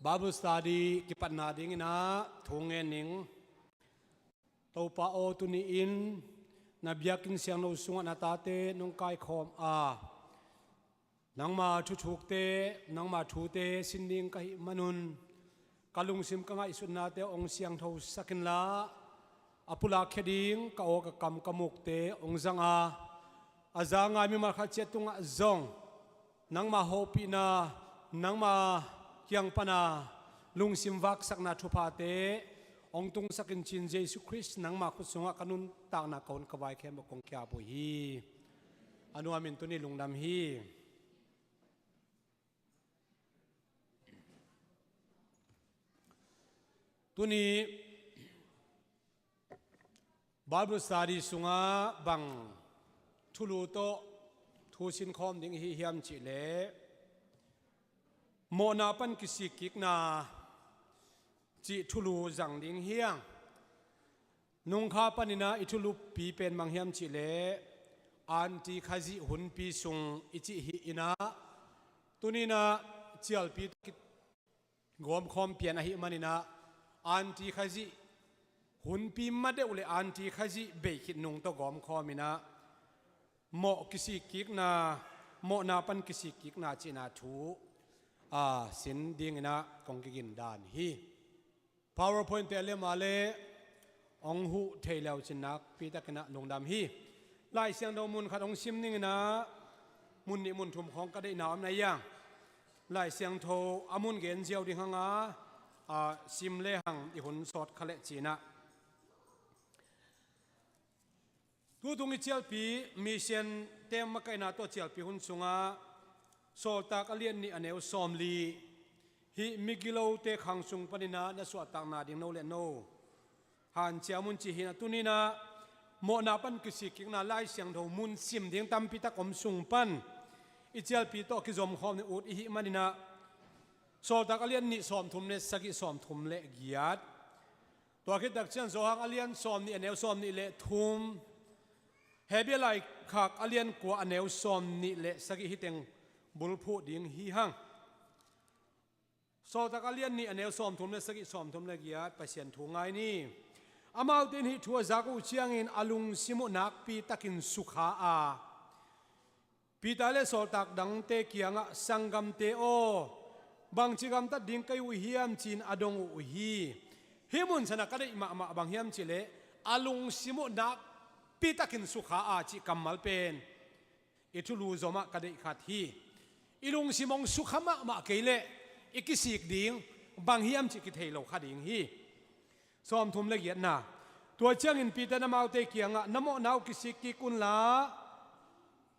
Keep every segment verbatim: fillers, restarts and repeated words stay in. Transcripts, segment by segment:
Bible study kipatna dingin ah thu ngen ning. Topa aw, tuni-in na biakinn siangtho sungah na tate nong kaikhawm a, nangma thuthukte, nangma thute sin ding ka hih manun ka lungsim ka ngaihsutnate hong siangthosak inla, a pulakkhia ding ka aw ka kam ka mukte hong zang a, a za ngai mimal khat ciat tungah zong nangma hopihna, nangma kiang pana lungsim vaksakna thuphate hong tungsak in ci-in Jesu Khrist nangma khut sungah ka nuntakna ka hun ka vai khempeuh kong kiap uh hi. A nuamin tuni lungdam hi. Tuni Bible study sungah bang thulu tawh thu sinkhawm ding i hi hiam cihleh, mawhna pan kisikkikna cih thulu zang ding hi hang. Nungkha panin ah i thulupi pen bang hiam cihleh, Anti Khazih hunpi sung i cih hi in ah, tuni-in ah cialpi tawh ki gawmkhawm pian ahih manin ah, Anti Khazih hunpi madeuh le Anti Khazih bei khit nung tawh gawmkhawm in ah, mawh kisikkikna, mawhna pan kisikkikna cihna thu a sin dingin ah kong kigin dan hi. PowerPoint te a liam a le hong huh thei le uh cin nakpi takin ah lungdam hi. Lai Siangtho mun khat hong sim ning in ah, mun nih mun thum khawng ka deihna om na hi hang. Lai Siangtho a mun gen ziau ding hang a, a, sim le hang i hun sawt kha leh cin ah. Tutung i cialpi, mission te makaihna tawh cialpi hun sungah Sawltak a lian nih a neu sawmli, hih migilote khang sung panin ah na suahtakna ding no le no hanciam un ci hi in ah, tuni-in ah mawhna pan kisikkikna Lai Siangtho mun sim ding tampi tak om sung pan i cialpi tawh kizomkhawm ding ut i hih manin ah, Sawltak a lian nih sawmthum le sagih, sawmthum le giat. Tua khit tak ciang Johan a lian sawmnih a neu sawmnih le thum, Hebru laikhak a lian kua a neu sawmnih le sagih, hih teng bulphuh ding hi hang. Sawltak a lian nih a neu sawmthum le sagih, sawmthum le giat, Pasian thu ngai ni. Amaute in hih thu a zak uh ciangin a lungsim uh nakpi takin sukha a, Peter le sawltak dangte kiangah, "Sanggamte aw, bangci gamtat ding ka hi uh hiam?" ci-in a dong uh hi. Hih mun sanah ka deih mahmah bang hiam cihleh, a lungsim uh nakpi takin sukha a cih kammal pen i thulu zomah ka deih khat hi. I lungsim hong sukha mahmah kei leh i kisik ding bang hiam cih kithei lo kha ding hi. Sawmthum le giatna. Tua ciangin Peter in amaute kiangah, "Na mawhna uh kisikkik unla,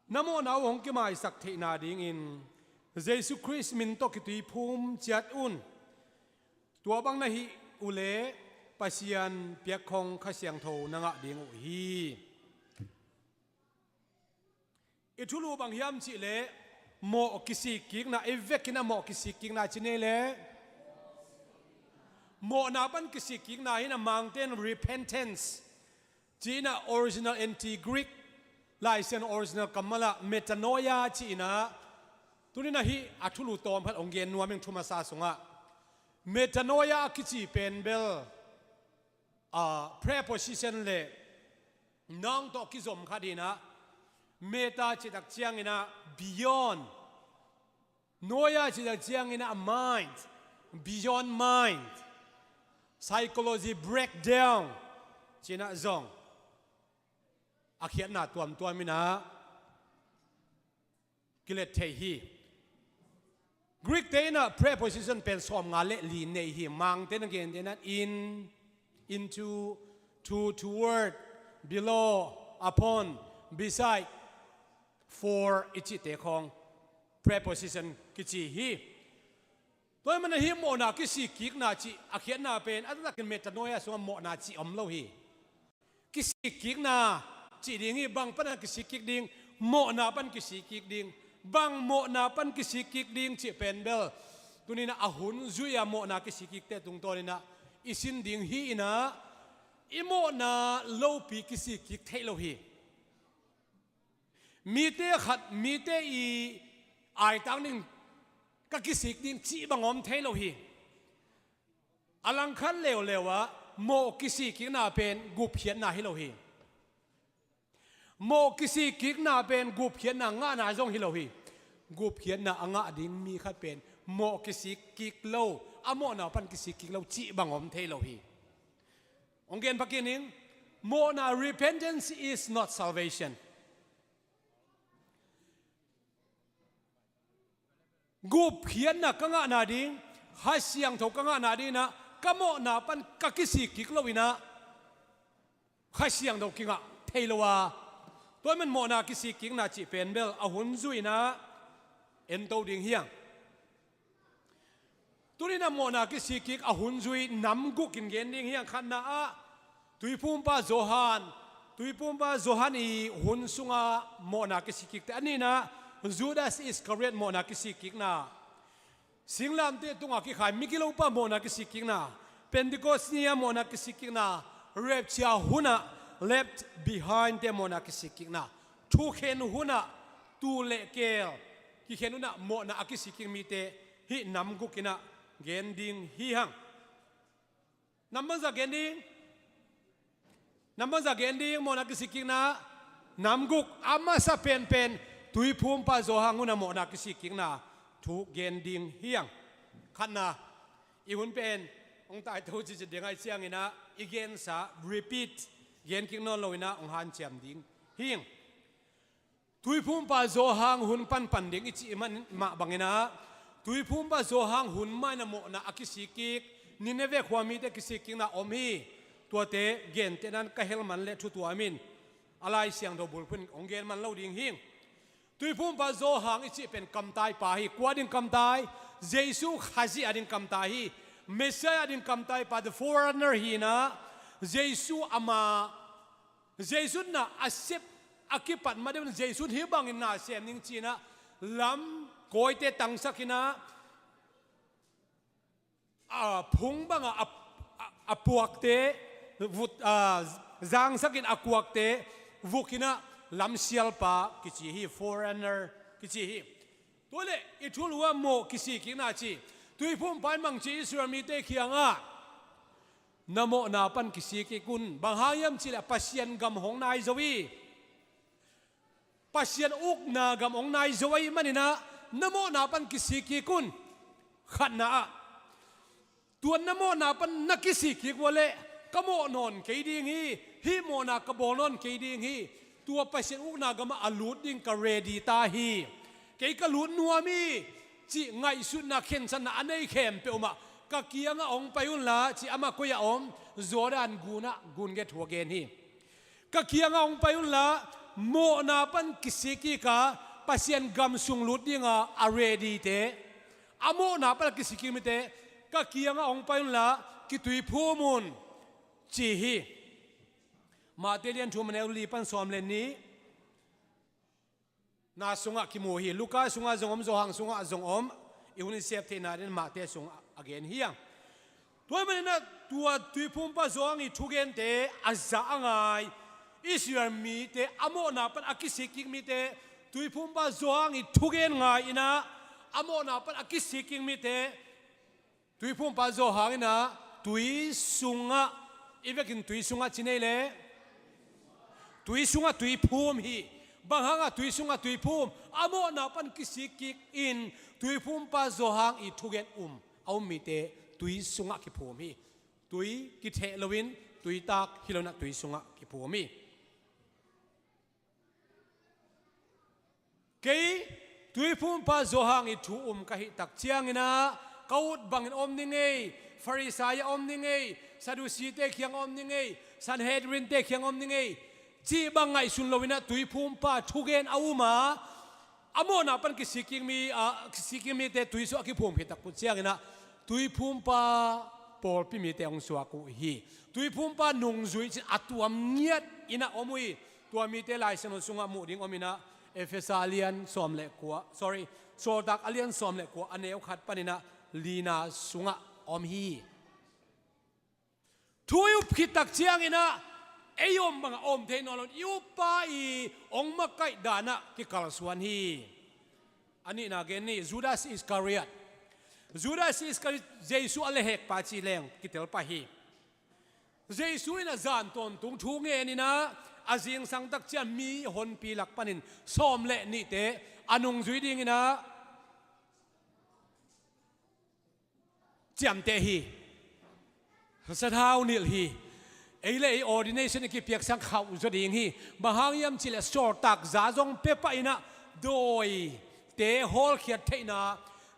na mawhna uh hong kimaisak theihna dingin Jesu Khrist min tawh kituiphum ciat un. Tua bang na hih uhleh Pasian piakkhong Kha Siangtho na ngah ding uh hi." I thulu bang hiam cihleh, mawh kisikkikna, i vekin a mawh kisikkikna ci ni leh, mawhna pan kisikkikna hi in a, Mangte in repentance ci-in a, original anti Greek, Lai Siangtho original kammal ah metanoia ci-in a, tuni-in a hih a thulu tawm khat hong gen nuam ing thu masa sungah. Metanoia a kici pen bel, a, preposition le noun tawh kizom khat hi in a, meta cih tak ciangin a beyond, noia cih tak ciangin a mind, beyond mind, psychology breakdown ci-in a zong a khiatna tuamtuam in a kilet thei hi. Greek te in a preposition pen sawmnga le li nei hi. Mangte in a gente in a, in, into, to, toward, below, upon, beside, for i cihte khawng preposition kici hi. Tua ahih manin a hih mawhna kisikkikna cih a khiatna pen a taktakin metanoia sungah mawhna cih om lo hi. Kisikkikna cih ding hi. Bang pan a kisikkik ding? Mawhna pan kisikkik ding. Bang mawhna pan kisikkik ding cih pen bel, tuni-in a hun zui a mawhna kisikkikte tungtawn in a i sin ding hi in a, i mawhna lopi kisikkik theih lo hi. Mite khat, mite i aitang ding, ka kisik ding cih bang om thei lo hi. A langkhat leuleu ah mawh kisikkikna pen gupkhiatna hi lo hi. Mawh kisikkikna pen gupkhiatna ngahna zong hi lo hi. Gupkhiatna a ngah ding mi khat pen mawh kisikkik lo, a mawhna pan kisikkik lo cih bang om thei lo hi. Hong gen pha kei ning, mawhna, repentance is not salvation. Gupkhiatna ka ngahna ding, Kha Siangtho ka ngahna ding inah, ka mawhna pan ka kisikkik lo inah Kha Siangtho kingah thei lo a. Tua ahih man mawhna kisikkikna cih pen bel a hun zui inah ento ding hi hang. Tuni inah mawhna kisikkik a hun zui nam guk in gen ding hi hang. Khatna ah Tuiphumpa Johan, Tuiphumpa Johan i hun sungah mawhna kisikkikte. A nihna ah Judas Iskariot mawhna kisikkikna. Singlamteh tungah kikhai migilopa mawhna kisikkikna. Pentecost ni-a mawhna kisikkikna. Rapture hunah left behind-te mawhna kisikkikna. Thukhen hunah tul le keel kikhen hunah mawhna a kisikkik mite hih nam guk inah gen ding hi hang. Nam bangzah gen ding? Nam bangzah gen ding mawhna kisikkikna? Nam guk. A masa penpen Tuiphumpa Johan hunah mawhna kisikkikna thu gen ding hi hang. Khatna, i hun pen hong taito cicit ding ahih ciang inah i gensa repeat, gen kik nawn lo inah hong hanciam ding hi hang. Tuiphumpa Johan hun panpan ding i cih mah bang inah Tuiphumpa Johan hun mah inah mawhna a kisikkik, Nineveh khua mite kisikkikna om hi. Tuate gentehna in ka hel man leh thu tuam in a Lai Siangtho bulphuh in hong gen man lo ding hi. Tuiphumpa Johan i cih pen kamtaipa hi. Kua ding kamtai? Jesu Khazih a ding kamtai hi. Messiah a ding kamtaipa, the forerunner hi inah, Jesu ama Jesu in a sep a kipat ma deuh in Jesu in hih bangin na sem ning ci inah lam kawite tangsak inah, a phung bangah a, a, a puakte vut, a, zangsak in a kuakte vuk inah lamsialpa kici hi, forerunner kici hi. Tua leh i thulu ah mawh kisikkikna ci. Tuiphumpa in bang ci Israel mite kiangah, na mawhna pan kisikkik un. Bang hang hiam cih leh Pasian gam hong nai zo hi. Pasian ukna gam hong nai zo ahih man inah na mawhna pan kisikkik un. Khatna ah, tua na mawhna pan na kisikkik uh leh ka mawh nawn kei ding hi, hih mawhna ka bawl nawn kei ding hi. Tua Pasian ukna gamah a lut ding ka ready ta hi. Kei ka lut nuam hi cih ngaihsutna, khensatna a nei khempeuh mah ka kiangah hong pai unla ci. Amah koi-ah om? Jordan gun ah, gun gei thu a gen hi. Ka kiangah hong pai unla, mawhna pan kisikkik a Pasian gam sung lut dinga a ready-te, a mawhna pan a kisikkik mite, ka kiangah hong pai unla kituiphum un, ci hi. Matthai lian thum a neu li pan sawm le nih na sungah kimu hi. Luka sungah zong om, Johan sungah zong om. I hun i sep theihna dingin Matthai sungah a gen hi hang. Tua ahih man inah tua Tuiphumpa Johan i thugente a za a ngai Israel mite, a mawhna pan a kisikkik mite, Tuiphumpa Johan i thugen ngai inah a mawhna pan a kisikkik mite, Tuiphumpa Johan inah tui sungah, i vekin tui sungah ci nei leh, tui sungah tuiphum hi. Bang hangah tui sungah tuiphum? A mawhna pan kisikkik in Tuiphumpa Johan i thugen um a um mite tui sungah kiphum hi. Tui kitheh loin, tuitak hi lo inah tui sungah kiphum hi. Kei Tuiphumpa Johan i thu um ka hih tak ciang inah ka ut bangin om ning ei, Farisai ah om ning ei, Sadusite kiang om ning ei, Sanhedrinte kiang om ning ei, cih bang ngaihsun lo inah Tuiphumpa thugen a um a, a mawhna pan kisikkik mi, a, kisikkik mite tui sungah a kiphum khit tak uh ciang inah Tuiphumpa pawlpi mite hong suak uh hi. Tuiphumpa nungzui cih a tuam ngiat inah om uh hi. Tua mite Lai Siangtho sungah muh ding om inah Efesa lian sawm le kua, sorry, Sawltak a lian sawm le kua a neu khat pan inah lina sungah om hi. Thu i up khit tak ciang inah ei om bangah om thei nawn lo in i uppa i hong makaih dan ah kikalsuan hi. A nihna gen ni, Judas Iskariot. Judas Iskariot, Jesu a lehhekpa ci leng kitel pah hi. Jesu in a zan tawntung thu ngen in ah, a zingsang tak ciang mi honpi lak panin sawm le nihte a nungzui ding in ah ciamteh hi. Sathau nilh hi. Ei le ei ordination i kipiaksang khauh zaw ding hi. Bang hang hiam cih leh sawltak za zong pia pah in ah, dawite hawlkhiat theihna,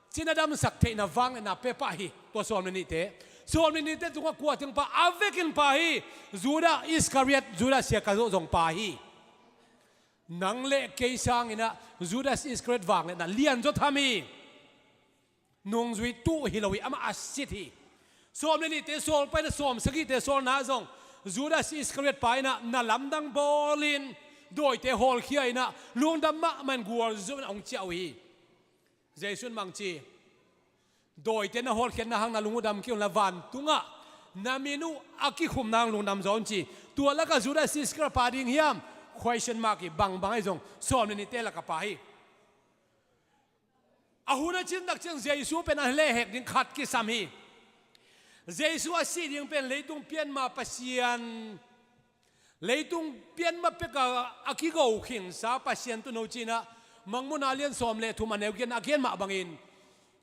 cina damsak theihna vangliatna pia pah hi. Tua sawm le nihte, sawm le nihte tungah kua teng pha? A vekin pha hi. Judas Iskariot, Judas Iskariot zong pha hi. Nang le kei sang in ah Judas Iskariot vangliatna lian zaw tham hi. Nungzui tuh hi lo hi, amah a sit hi. Sawm le nihte sawl pah in ah sawm sagihte sawlna zong Judas Iskariot pa in ah na lamdang bawl in, dawite hawlkhia in ah, lungdam mahmah in gualzo in ah hong ciah uh hi. Jesu in bang ci? Dawite na hawlkhiatna hang na lung uh dam kei un la, vantungah na min uh a kikhumna hang lungdam zaw un, ci. Tua lakah Judas Iskariot pha ding hiam? Question mark hi. Bangbang ahi zong sawm le nihte lakah pha hi. A hun a cin tak ciang Jesu pen a lehhek ding khat kisam hi. Jesu a sih ding pen leitung pian ma Pasian, leitung pian ma pek a, a kigo khinsa Pasian tuuno ci in ah, Mangmuhna lian sawm le thum a neu giat ah a gen mah bangin,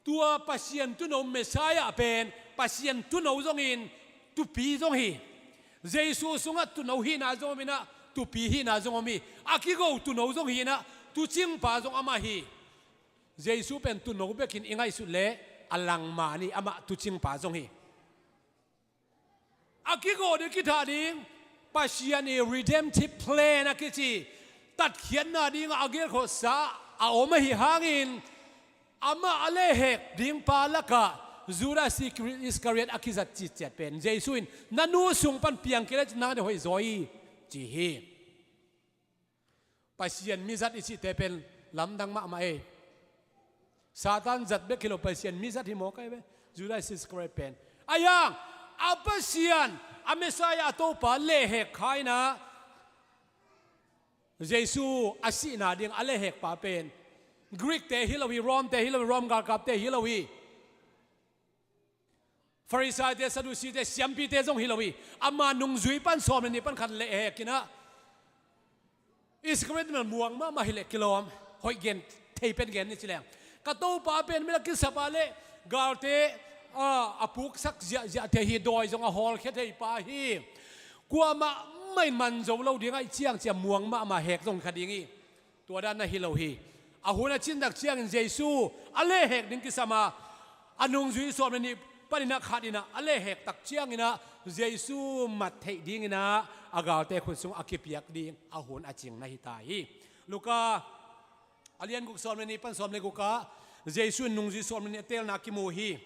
tua Pasian tuuno Messiah pen Pasian tuuno zongin tuupi zong hi. Jesu sungah tuuno hihna zong om in ah, tuupi hihna zong om hi. A kigo tuuno zong hi in ah, tuucingpa zong amah hi. Jesu pen tuuno bekin i ngaihsut leh a langman hi, amah tuucingpa zong hi. A kigo ding, kithah ding, Pasian i redemptive plan a kici tatkhiatna dingah a gelkholhsa a om ahi hangin, amah a lehhek dingpa lakah Judas Iskariot a kizat citciat pen Jesu in, na nu sung pan piang kei leh nang a hoih zaw hi, ci hi. Pasian mizat i cihte pen lamdang mahmah ei. Satan zat bek hi lo, Pasian mizat hi mawk ahi ve, Judas Iskariot pen. Ahi hang a Pasian, a Messiah, a Topa lehhek kha in ah, Jesu a sihna ding a lehhekpa pen Greek-te hi lo hi, Rome-te hi lo hi, Rome galkapte hi lo hi. Farisai-te, Saddusi-te, siampite zong hi lo hi. Ama nungzui pan sawm le nih pan khat lehhek in ah, Iskariot in muang mahmah hi leh kilawm, hoih gen thei pen gen ni ci leng. Ka Topa pen mi lak kisap a leh galte, a, a puksak ziahziah thei hi, dawi zong a hawlkhia thei pa hi. Kuamah mah in man zo lo ding ahih ciang ci a muang mahmah, hek zong kha ding hi. Tua dan na hi lo hi. A hun a cin tak ciangin Jesu a lehhek ding kisam a, a nungzui sawm le nih panin ah khat in ah a lehhek tak ciangin ah Jesu mat theih dingin ah a galte khut sung a kipiak ding a hun a cing na hi ta hi. Luka a lian guk sawm le nih pan sawm le guk ah Jesu in nungzui sawm le nih a teelna kimu hi.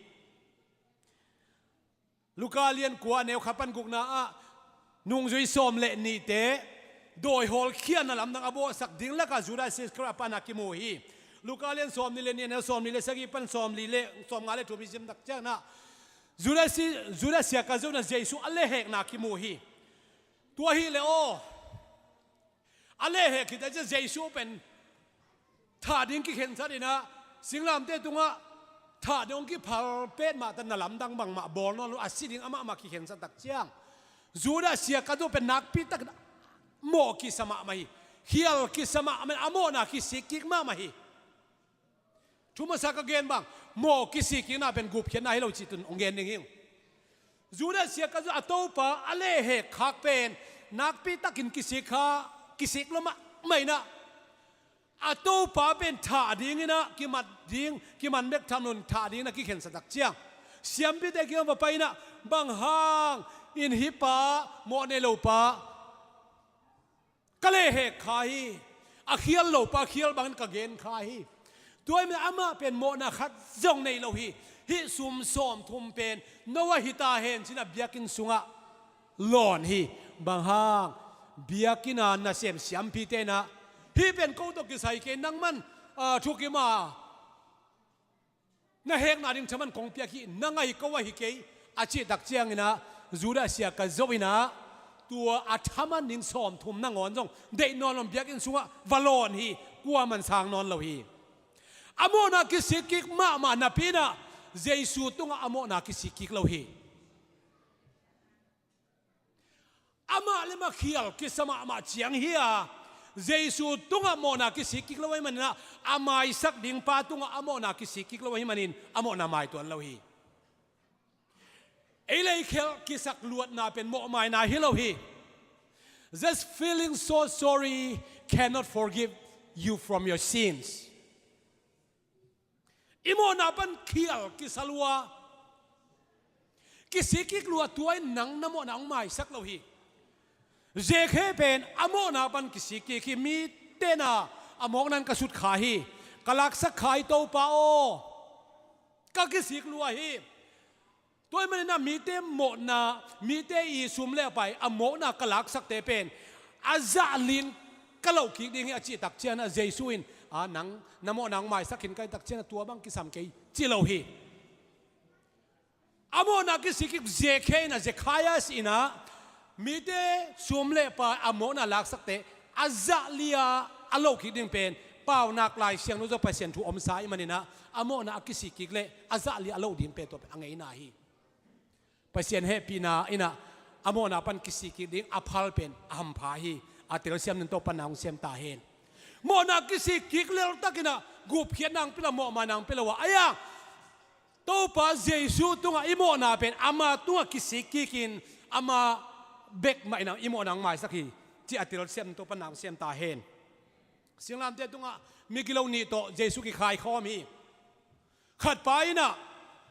Luka lian kua a neu khat pan gukna ah nungzui sawm le nihte dawi hawlkhiatna lamdang a bawlsak ding lakah Judas Iskariot a pahna kimu hi. Luka lian sawm nih le nih a neu sawm nih le sagih pan sawm li le sawm nga le thum i sim tak ciangin ah Judas, Judas Iskariot in ah Jesu a lehhekna kimu hi. Tua hi leh aw, a lehhek khit ciang Jesu pen thah ding kikhensat in ah, singlamteh tungah thah ding hong kiphal pet mah ta, na lamdang bangmah bawl nawn lo, a si ding amah mah kikhensat tak ciang Judas Iskariot pen nakpi takin mawh kisa mahmah hi. Khial kisa mahmah, a mawhna kisik kik mahmah hi. Thu masa ka gen bang, mawh kisik kikna pen gupkhiatna hi lo cih tun hong gen ding hi. Judas Iskariot a Topa a lehhek khak pen nakpi takin kisik kha, kisik lo mahmah in ah, a Topa pen thah dingin ah kimat ding, kiman bek tham loin thah dingin ah kikhensat tak ciang siampite kiang va pai in ah, bang hangin hih pa, mawh nei lo pa ka lehhek kha hi. A khial lo pa khial bangin ka gen kha hi. Tua ahih manin amah pen mawhna khat zong nei lo hi. Hih sum sawmthum pen no a hi ta hen ci in ah biakinn sungah lawn hi. Bang hang, biakinn a nasem siampite in ah, hih pen ko tawh kisai kei, nangman, ah, thukim a na hekna ding thaman kong piak hi, na ngai ko ahi kei, a cih tak ciangin ah Judas Iskariot in ah tua a thaman ding sawmthum nangawn zong deih nawn lo in biakinn sungah va lawn hi. Kuaman sang nawn lo hi. A mawhna kisik kik mahmah napi in ah Jesu tungah a mawhna kisik kik lo hi. Amah le amah khial kisa mahmah ciang hi a, Jesu tungah mawhna kisik kik lo ahih manin ah, a maisak ding pa tungah a mawhna kisik kik lo ahih manin a mawhna maituan lo hi. Ei le ei khial kisak luatna pen mawhmaina hi lo hi. Just feeling so sorry cannot forgive you from your sins. I mawhna pan khial kisa lua, kisik kik lua, tua in nang na mawhna hong maisak lo hi. Zekhe pen a mawhna pan kisik kik hi. Mite na a mawkna in ka sut kha hi, ka laksak kha hi Topa aw, ka kisik lua hi. Tua ahih manin ah mite mawhna, mite i sum le pai a mawkna ka laksakte pen a zah li-in ka loh kik ding hi a cih tak ciangin ah Jesu in, a, nang na mawhna hong maisak khin ka hih tak ciangin ah tua bang kisam kei ci lo hi. A mawhna kisik kik Zekhe in ah, Zacchaeus in ah mite sum le pai a mawkna laksakte a zah li-a a loh kik ding pen Paunak Lai Siangtho zong Pasian thu omsa ahih manin ah a mawhna a kisik kik le a zah li-a a loh ding pen tua pen a ngeina hi. Pasian hehpihna in ah a mawhna pan kisik kik ding a phal pen a hampha hi. A telsiam ning, Topa in na hong sem ta hen. Mawhna kisik kik leltak in ah gupkhiatna hong pia lo, mawhmaina hong pia lo a, a iang Topa Jesu tungah i mawhna pen ama tungah kisik kikin ama bek mah in ah i mawhna hong maisak hi, ci a telsiam ning, Topa in na hong sem ta hen. Singlamteh tungah migilo nih tawh Jesu kikhaikhawm hi. Khatpa in ah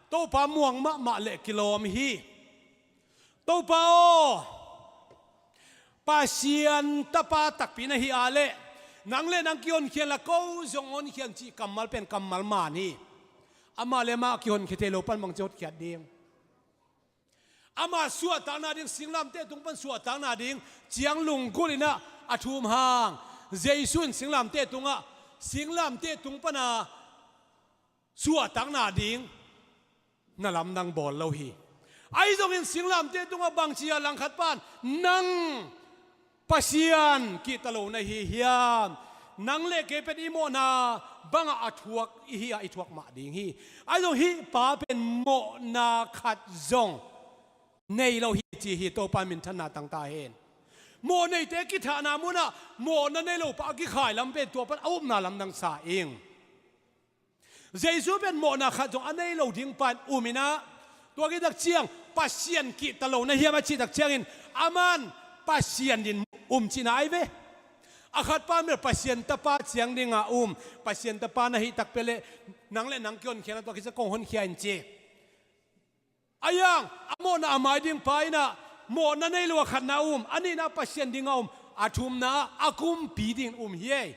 Topa muang mahmah leh kilawm hi. Topa aw, Pasian Tapa takpi na hih a leh nang le nang kihonkhia inla ko zong hong honkhia in, cih kammal pen kammal man hi. Amah le amah a kihonkhia thei lo pan bangci hotkhiat ding? Ama suahtakna ding, singlamteh tung pan suahtakna ding ciang lunggulh in ah a thum hang, Jesu in singlamteh tungah, singlamteh tung pan a suahtakna ding na lamdang bawl lo hi. Ahi zongin singlamteh tungah bangci a langkhat pan nang Pasian kihta lo na hi hiam? Nang le kei pen i mawhna bangah a thuak i hi a, i thuak mah ding hi. Ahi zong hih pa pen mawhna khat zong nei lo hi ci hi. Topa minthanna tang ta hen. Mawh neite kithahna munah mawhna nei lo pa a kikhai lam pen tua pan a upna lamdang sa ing. Jesu pen mawhna khat zong a nei lo ding pan um in ah, tua khit tak ciang Pasian kihta lo na hiam a cih tak ciangin aman Pasian din um cihna ahi ve. A khat pa mel Pasian Tapa ciang dinga um, Pasian Tapa na hih tak pia leh nang le nang kihonkhia inla tua khit ciang kong honkhia in ci. A iang a mawhna a mai ding pa in ah mawhna nei lo a khatna um, a nihna Pasian dinga um, a thumna a kumpi dingin um hi ei.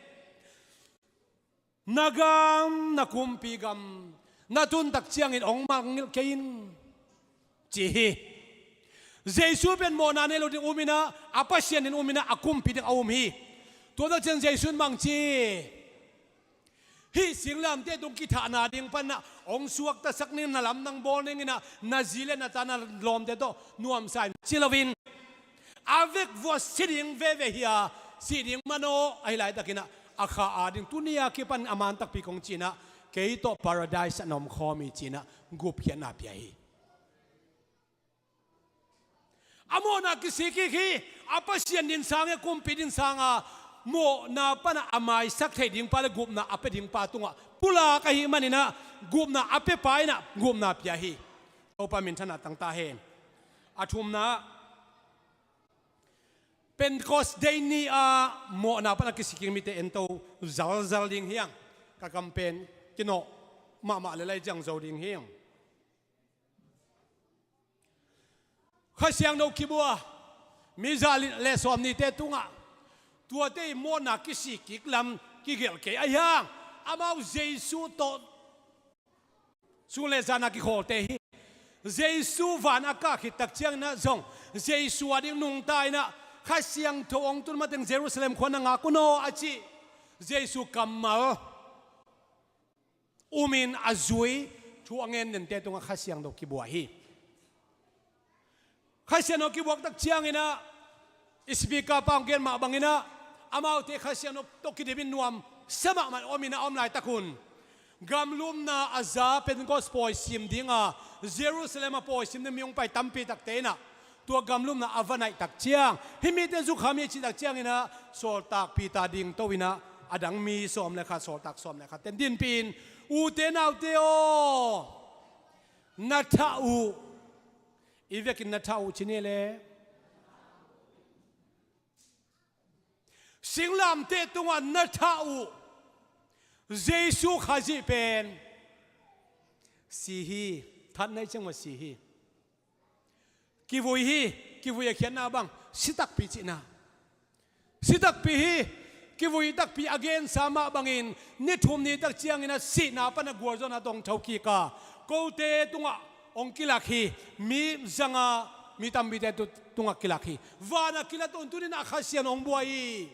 Na gam, na kumpi gam na tun tak ciangin hong mangngilh kei in, ci hi. Jesu pen mawhna nei lo ding um in ah, a Pasian din um in ah, a kumpi ding a um hi. Tua tak ciang Jesu in bang ci? Hih singlamteh tung kithahna ding pan ah hong suaktasak ning, na lamdang bawl ning in ah, na zi le na ta, na lawmte tawh nuamsa in ci loin, a vekvua si ding veve hi a, sih ding man aw, ahi laitakin ah a kha a ding tuni a kipan a man takpi kong ci in ah, kei tawh Paradise ah na omkhawm hi ci in ah gupkhiatna pia hi. A mawhna kisik kik hi. A Pasian din sang hi a, kumpi din sang a, mawhna pan ah a maisak theih ding pa le gupna a pia ding pa tungah pulak ahih manin ah gupna a pia pa in ah gupna pia hi. Topa minthanna tang ta hen. A thumna, Pentecost Day ni a mawhna pan a kisik kik mite ento zalzal ding hi hang. Ka kam pen kinawh mahmah leh lai ciang zo ding hi hang. Kha Siangtho kibua mi za le sawm nite tungah tuate i mawhna kisik kik lam kigelh kei ahi hang. Amau Jesu tawh sun le zan a kikhawlte hi. Jesu van a kah khit tak ciangin ah zong Jesu a ding nungta in ah, Kha Siangtho hong tun mateng Jerusalem khua na ngak un aw, a ci. Jesu kammal um in a zui, thu a ngen dente tungah Kha Siangtho kibua hi. Kha Siangtho kibuak tak ciangin ah, speaker pa hong gen mah bangin ah, amaute Kha Siangtho tawh kidim in nuamsa mahmah om in ah, a om laitak un Gamlumna a za Pentecost pawi sim dinga Jerusalem a pawi sim ding mi hong pai tampi takte inah tua gamlumna a va naih tak ciang, hih mite zukha mi cih tak cianginah sawltak Peter dingto inah a dang mi sawm le khat, sawltak sawm le khat ten dinpihin, ute naute aw, na thah uh. I vekin na thah uh ci ni le. Singlamteh tungah na thah uh Jesu Khazih pen si hi. That na hih ciang mah si hi. Kivui hi. Kivui a khiatna bang si takpi cihna. Si takpi hi. Kivui takpi a gensa mah bangin ni thum ni tak ciangin a sihna pan a gualzawhna tawh hong thokik a, kote tungah hong kilak hi. Mi zanga mi tampite tu-, tungah kilak hi. Vanah kilak tawh tuninah a Kha Siangtho hong buai hi.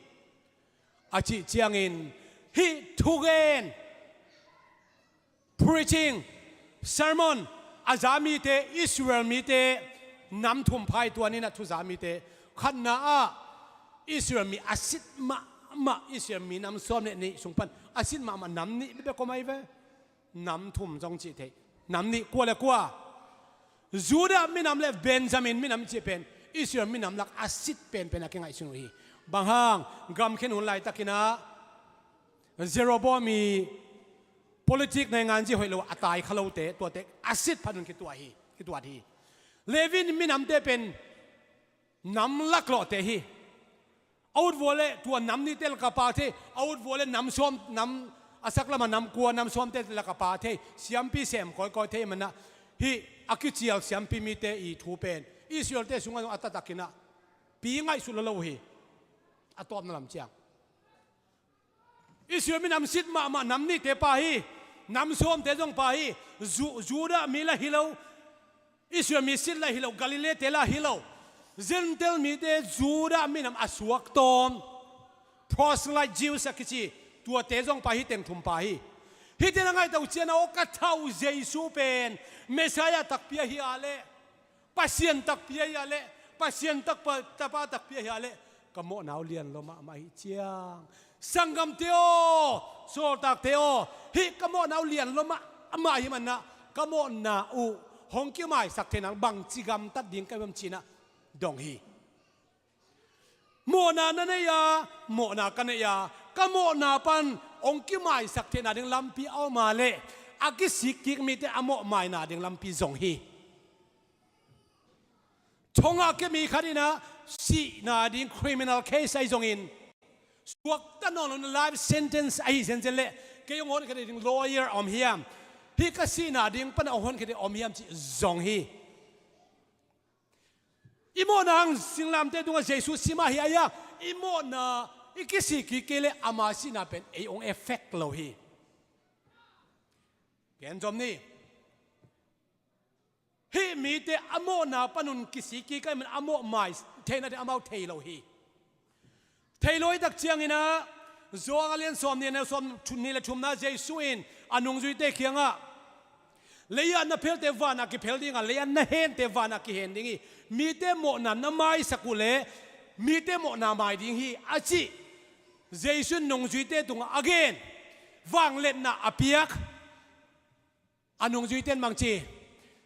A cih ciangin hih thugen, preaching, sermon a za mite, Israel mite nam thum pha hi. Tua ni inah thu za mite, khatna ah Israel mi a sit mahmah, Israel mi nam sawm le nih sung pan a sit mahmah nam nih bekbek om ahi ve. Nam thum zong cih theih. Nam nih kua le kua? Judah minam le Benjamin minam cih pen Israel minam lak a sit penpen a kingaihsun uh hi. Bang hang? Gam khen hun laitakinah Jeroboam i politik naingan zia hoih lo a tai kha lote, tuate a sit phat un kituat hi, kituat hi. Levi minamte pen nam laklawhte hi. A ut vua le tua nam nihte lak a pa thei, a ut vua le nam sawm, nam a sak lamah nam kua, nam sawmte lak a pa thei, siampi sem kawikawi thei manah hih a kicial siampi mite i thu pen Israel-te sungah zong a taktakinah pi ngaihsut lo lo uh hi. A tawpna lam ciang Israel minam sit mahmah nam nihte pa hi. Nam sawmte zong pa hi. Ju-, Judah mi lah hi lo, Israel mi sit lah hi lo, Galilee-te lah hi lo, Gentile mite, Judah minam a suak tawm, proselyte Jews a kici, tuate zong pa hi, teng thum pa hi. Hihte na ngaihtuah ciangin aw, ka thah uh Jesu pen Messiah takpi ahi a leh, Pasian takpi ahi a leh, Pasian takpa, Tapa takpi ahi a leh, ka mawhna uh lian lua mahmah hi ciang. Sanggamte aw, sawltakte aw, hih ka mawhna uh lian lua mahmah hi manah ka mawhna uh hong kimaisak theihna bangci gamtat ding ka hiam cinah dong hi. Mawhna na nei a, mawhna ka nei a, ka mawhna pan hong kimaisak theihna ding lampi a om a leh, a kisikkik mite a mawhmaina ding lampi zong hi. Thongah kei mi khat inah sihna ding criminal case ahi zongin, suakta nawn lo in life sentence ahi zenzen leh, kei hong honkhiat ding lawyer a om hiam? Hih ka sihna ding panah hong honkhiat ding a om hiam cih zong hi. I mawhna hang singlamteh tungah Jesu si mah hi a, i mawhna i kisikkik kei leh ama sihna pen ei hong effect lo hi. Gen zom ni. Hih mite a mawhna panun kisikkik ahih man a mawhmai theihnate amau thei lo hi. Thei lo hi tak cianginah Johan a lian sawm nih, a neu sawm nih le thumna Jesu in a nungzuite kiangah, lei-ah na phelte vanah kiphel dinga, lei-ah na hente vanah kihen ding hi. Mite mawhna na maisak uh leh mite mawhna mai ding hi, a cih Jesu in nungzuite tungah a gen, vangliatna a piak. A nungzuite in bang ci?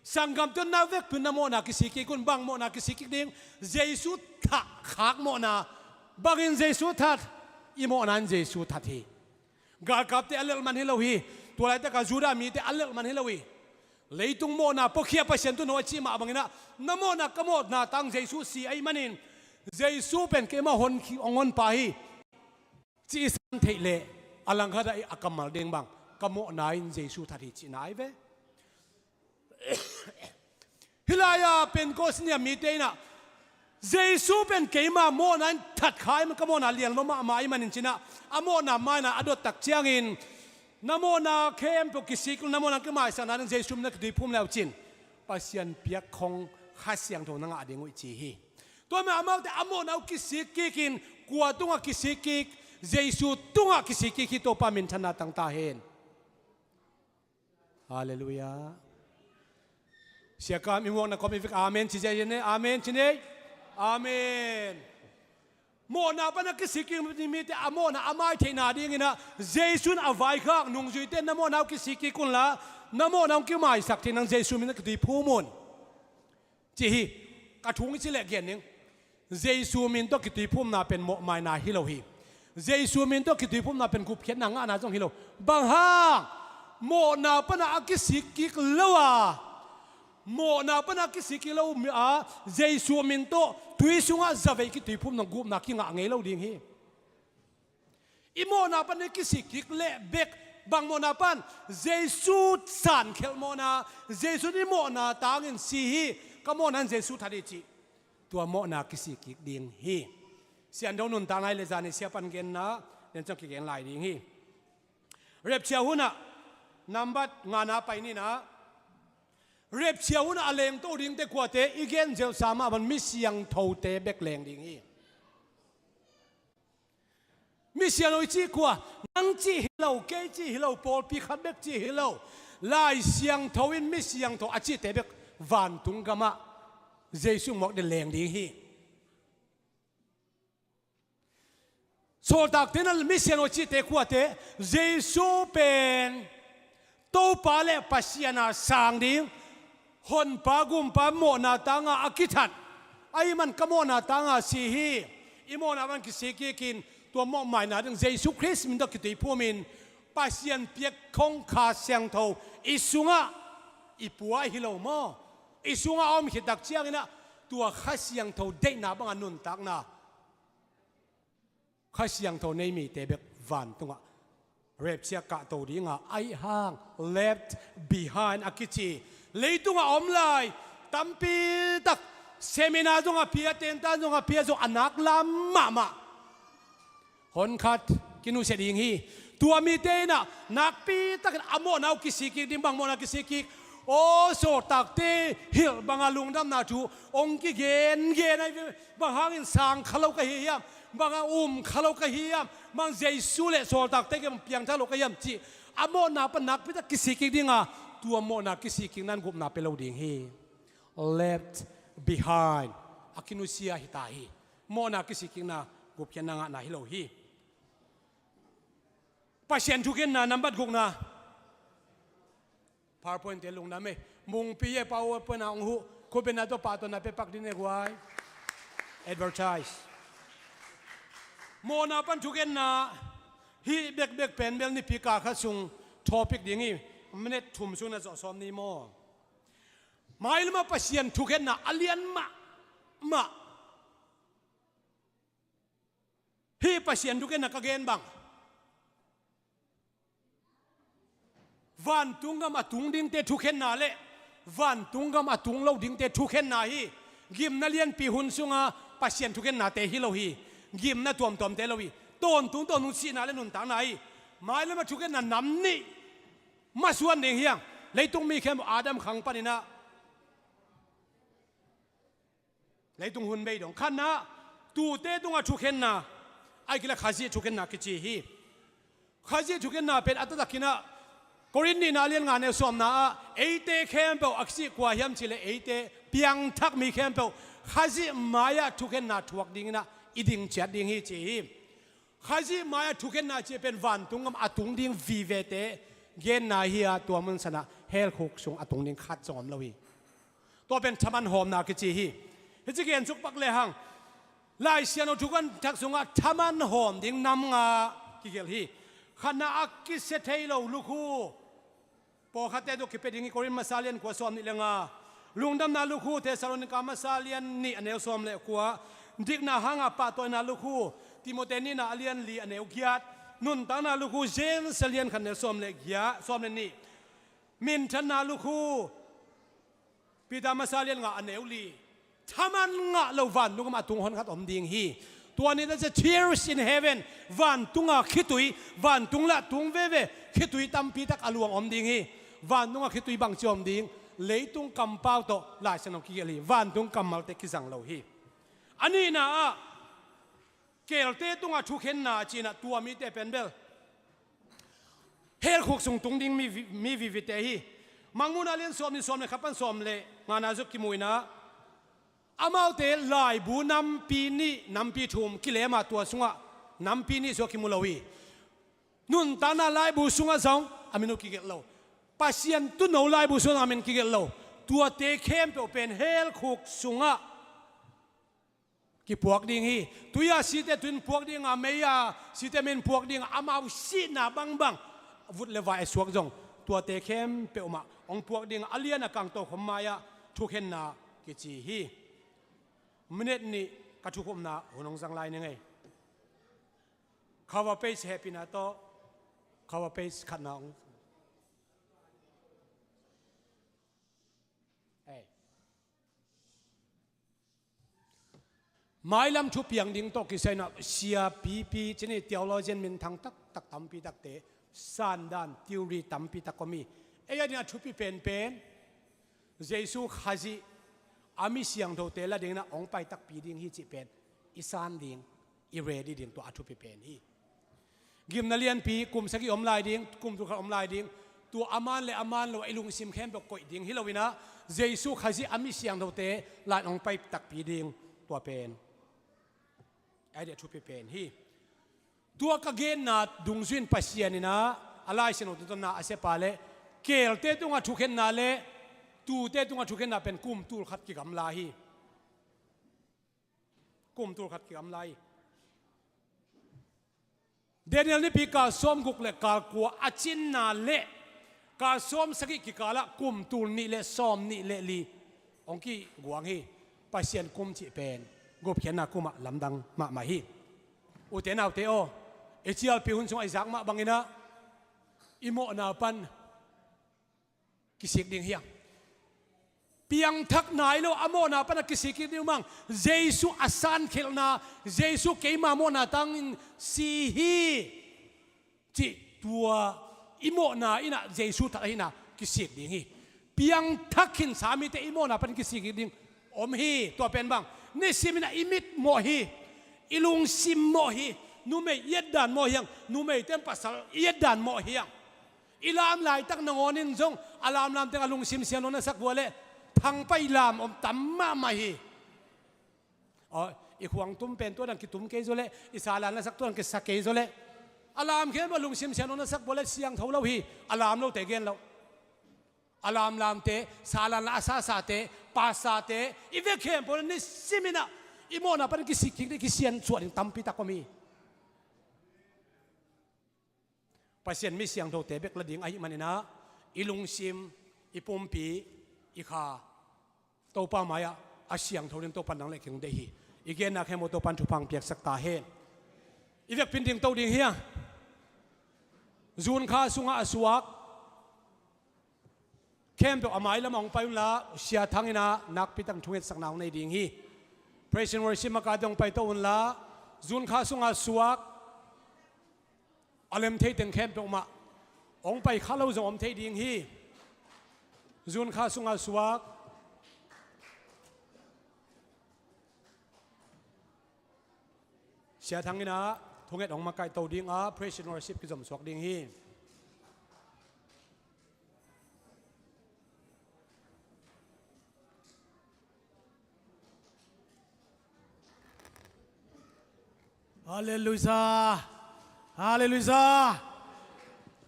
Sanggamte aw, na vekpi un na mawhna kisikkik un. Bang mawhna kisikkik ding? Jesu thah khak mawhna. Bangin Jesu that? I mawhna in Jesu that hi. Galkapte a lelh man hi lo hi. Tua laitaka Judah mite a lelh man hi lo hi. Leitung mawhna puakhia Pasian tun haw a cih mah banginah, na mawhna ka mawhna tang Jesu si ahih manin Jesu pen keimah hong honpa hi, ci i san theih leh, a langkhatah a kammal ding bang, ka mawhna in Jesu that hi cihna ahi ve. Hih lai-a Pentecost ni-a mite inah Jesu pen keima mawhna in that kha ahih man, ka mawhna lian lua mahmah ahih manin cinah a mawhna maina a dot tak ciangin, na mawhna khempeuh kisik lo, na mawhna kimaisakna ding Jesu min na kituiphum le uh cin, Pasian piak khong Kha Siangtho na ngah ding uh hi ci hi. Tua mah amaute a mawhna uh kisikkik in, kua tungah kisikkik? Jesu tungah kisikkik hi. Topa minthanna tang ta hen. Halleluiah. Siakam i muakna kawm i vek amen ci ziai ne, amen ci nei. Amen. Mawhna pan a kisik kik mite a mawhna a mai theihna dinginah Jesu in a vaikhak, nungzuite, na mawhna uh kisik kik unla, na mawhna uh kimaisak thei nang Jesu min tawh kituiphum un, ci hi. Ka thu hong ci leh gen ning. Jesu min tawh kituiphumna pen mawhmaina hi lo hi. Jesu min tawh kituiphumna pen gupkhiatna ngahna zong hi lo. Bang hang? Mawhna pan a kisik kik lo a, mawhna pan a kisik kik lo a, Jesu min tawh tui sungah zavei kituiphumna gupna kingah ngei lo ding hi. I mawhna pan i kisik kik leh bek, bang mawhna pan? Jesu sankhelh mawhna, Jesu in i mawhna tangin si hi, ka mawhna in Jesu that hi cih, tua mawhna kisik kik ding hi. Siangtho nuntakna hi leh zani sia pan genna nen ciang kigen lai ding hi. Rapture hunah nambat ngana pai ninah, rapture hunah a lengto dingte kuate i gen zelsa mah bang, mi siangthote bek leng ding hi. Mi siangtho i cih kua? Nang cih hi lo, kei cih hi lo, pawlpi khat bek cih hi lo. Lai Siangtho in mi siangtho a cihte bek vantung gamah Jesu muak ding leng ding hi. Sawltakte na mi siangtho cihte kuate? Jesu pen Topa le Pasian a sang ding, Honpa Gumpa mawhna tanga a kithat, ahih man ka mawhna tanga si hi. I mawhna pan kisik kikin tua mawhmaina ding Jesu Khrist min tawh kituiphumin Pasian piak khong Kha Siangtho i sungah i pua hi lo maw? I sungah a om khit tak cianginah tua Kha Siangtho deihna banga nuntakna Kha Siangtho nei mite bek vantungah rapture kahto dinga, ahih hang left behind a kici leitungah om lai tampitak seminar zong a pia, tentan zong a pia, zong a nak lam mahmah. Honkhat kinusia ding hi. Tua mite inah nakpitakin a mawhna uh kisik kik ding. Bang mawhna kisik kik? Aw, sawltakte hilh banga lungdamna thu hong kigengen ahi ve. Bang hangin sang kha lo ka hi hiam? Bang a um kha lo ka hi hiam? Bang Jesu le sawltakte kiang piangthak lo ka hiam? Cih a mawhna pan nakpitak kisik kik dinga, tua mawhna kisik kikna in gupna pia lo ding hi. Left behind a kinusia hi ta hi. Mawhna kisik kikna gupkhiatna ngahna hi lo hi. Pasian thukhenna nambat gukna. PowerPoint te lungdam e. Mungpi e, PowerPoint a hong huh. Khupina tawh pahtawi na pia pak ding e guai. Advertise. Mawhna pan thukhenna hih bekbek pen bel nipi kal khat sung topic ding hi. Minute thum sung na zawh sawm ni maw? Mailamah Pasian thukhenna a lian mahmah. Hih Pasian thukhenna ka gen bang, vantung gam a tung dingte thukhenna le vantung gam a tung lo dingte thukhenna hi. Gimna lianpi hun sunga Pasian thukhennate hi lo hi. Gimna tuamtuamte lo hi. Tawntung tawntung sihna le nuntakna hi. Mailamah thukhenna nam nih masuan ding hi hang. Leitung mi khempeuh Adam khang paninah leitung hun bei dong. Khatna, tuute tunga thukhenna, ahih kei leh Khazih thukhenna kici hi. Khazih thukhenna pen a taktakinah Korin nihna a lian nga neu sawmna ah eite khempeuh a kisih kua hiam cihleh eite piangthak mi khempeuh Khazih mai-ah thukhenna thuak dinginah i ding ciat ding hi ci hi. Khazih mai-ah thukhenna cih pen vantung gam a tung ding vivete genna hi-a, tua mun sanah hell khuk sung a tung ding khat zong om lo hi. Tua pen thaman hawmna kici hi. Hici gen suk pak lehang Lai Siangtho thukhun thak sungah thaman hawm ding nam nga kigelh hi. Khatna, a kisia thei lo lukhu. Pawlkhatte tawh kipia ding hi. Korin masa lian kua sawm nih le nga. Lungdamna lukhu, Thessalonika masa lian nih a neu sawm le kua. Dikna hanga pahtawina lukhu, Timote nihna a lian li a neu giat. Nuntakna lukhu, James a lian khat neu sawm le giat, sawm le nih. Minthanna lukhu, Peter masa lian nga a neu li. Thaman ngah lo vantung gam a tung honkhat om ding hi. Tua ni ta cia tears in heaven, vantunga khitui, vantung lah tung veve khitui tampitak a luang om ding hi. Vantunga khitui bangci om ding? Leitung kampau tawh Lai Siangtho kigelh hi. Vantung kammalte kizang lo hi. A nihna ah keelte tunga thukhenna cinah tua mite pen bel hell khuk sung tung ding mi vi-, mi vivite hi. Mangmuhna lian sawm nih, sawm le khat pan sawm le ngana zuk kimuinah Amaute laibu nampi nih, nampi thum kilem a, tua sungah nampi nih sua kimu lo hi. Nuntakna laibu sungah zong a min uh kigelh lo. Pasian tuuno laibu sungah a min kigelh lo. Tuate khempeuh pen hell khuk sungah kipuak ding hi. Tui-a site tui-in puak ding a, mei-a site mei-in puak ding a, amau sihna bangbang, vut le vai a suak zong, tuate khempeuh mah hong puak ding a, a lian a kang tokhom mai-ah thukhenna kici hi. Minute nih ka thukhupna hun hong zang lai ning ei. Cover page hehpihna tawh, cover page khatna hong. Ei. Mailam thupiang ding tawh kisai-in ah, siapipi, cih ni, theologian minthang taktak tampi takte, sandan, theory tampi tak om hi. Ei a dingin a thupi penpen, Jesu Khazih a mi siangthote la dingin ah hong pai takpi ding hi cih pen i san ding, i ready ding, tua a thupi pen hi. Gimna lianpi, kum sagih om lai ding, kum tul khat om lai ding, tua a man le a man lo a i lungsim khempeuh koih ding hi loin ah, Jesu Khazih a mi siangthote la-in hong pai takpi ding, tua pen a ding a thupi pen hi. Tua ka genna dungzui-in Pasian in ah a Lai Siangtho tungtawn-in ah a sia pa le, keelte tungah thukhenna le tuute tungah thukhenna pen kum tul khat kigamla hi. Kum tul khat kigamla hi. Daniel Nipi kal sawmguk le kal kua a cinna le kal sawmsagih kikalah kum tul nih le sawmnih le li hong kiguang hi. Pasian kum cih pen gupkhiatna kum ah lamdang mahmah hi. Ute naute aw, i cialpi hun sungah i zak mah bangin ah i mawhna pan kisik ding hi hang. Piangthak nai lo a mawhna pan a kisik ding uh mah, Jesu a sankhialhna, Jesu keima mawhna tangin si hi cih tua i mawhna in ah Jesu that ahihna kisik ding hi. Piangthak khinsa mite i mawhna pan kisik ding om hi. Tua pen bang, nisimin ah i mit mawh hi, i lungsim mawh hi. Numei i etdan mawh hi hang, numeite in pasal i etdan mawh hi hang. I lam laitak nangawn in zong a lamlam teng a lungsim siangtho na sak vua leh thangpai lam om tam mahmah hi. Aw, i khuang tum pen tua dang kitum kei zaw leh, i salan lasak tua dang kisa kei zaw leh, a lam khempeuh a lungsim siangtho na sak vua leh siangtho lo hi. A lam lote gen lo, a lamlamte, salan la a sasate, pasate, i vek khempeuh nisimin ah i mawhna pan kisik kik ding, kisiansuah ding tampi tak om hi. Pasian mi siangthote bek la ding ahih manin ah, i lungsim, i pumpi, i kha Topa mai-ah a siangtho ding Topa nang le kei hong deih hi. I genna khempeuh Topa in thupha hong piaksak ta hen. I vekpi-in dingto ding hi a, June kha sungah a suak khempeuh a mailam ah hong pai unla, Sia Thang in ah nakpi takin thungetsakna hong nei ding hi. Praise and worship makaite hong paito unla, June kha sungah suak a lem thei teng khempeuh mah hong pai kha lo zong om thei ding hi. June kha sungah suak Sia Thang in ah thunget hong makaihto ding a, praise and worship kizom suak ding hi. Halleluiah. Halleluiah.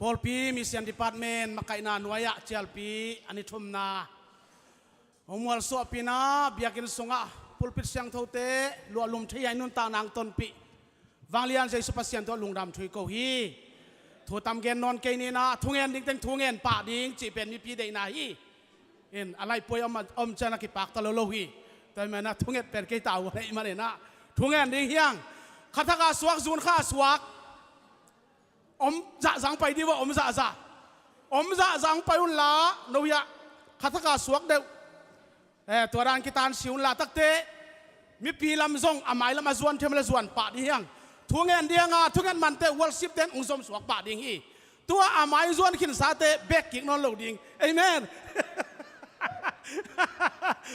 Pawlpi Mission Department makaihna nuai-ah cialpi a ni thumna hong mualsuahpihna, biakinn sungah pulpit siangthote luahlum thei-a i nuntakna hong tonpih Vanglian Jesu Pasian tawh lungdam thu i ko hi. Thu tam gen nawn kei ni in ah, thungen ding teng thungen pah ding cih pen mipi deihna hi. In a laipuai om, om ciang a kipakta lo lo hi. Tua ahih manin ah thunget pen kei ta uh ahih manin ah thungen ding hi hang. Khathak a suak, June kha a suak, om zahzah hong pai dih uh a, om zahzah. Om zahzah hong pai unla, no hiah khathak a suak deuh, eh, tua dan kitansi unla, takte mipi lam zong a mailam a zuan thei mah leh zuan pah ding hi hang. Thungen ding hi hang a, thunget mante worship ten hong zom suak pah ding hi. Tua a mai zuan khinsate bek kik nawn lo ding. Amen.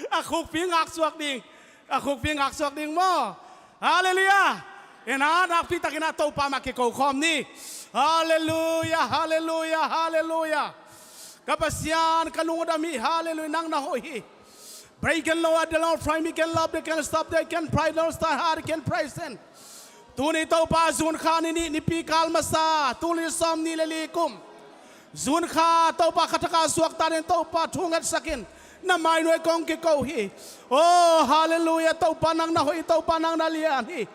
A khukpi ngaksuak ding. A khukpi ngaksuak ding maw. Halleluiah. In ah nakpi takin ah Topa mah kiko khawm ni. Halleluiah, halleluiah, halleluiah. Ka Pasian, ka lungdam hi. Halleluiah, nang na hoih hi. Break and lower the Lord, fry me can love, they can stop, they can pray, don't start hard, they can pray sin. Tuni Topa June kha ni nih, Nipi kal masa, tuni sawm nih le li kum. June kha Topa khathaka suakta ding Topa thu ngetsak in. Na mai nuai kong kiko hi. Oh, hallelujah, Topa nang na hoih, Topa nang na lian hi.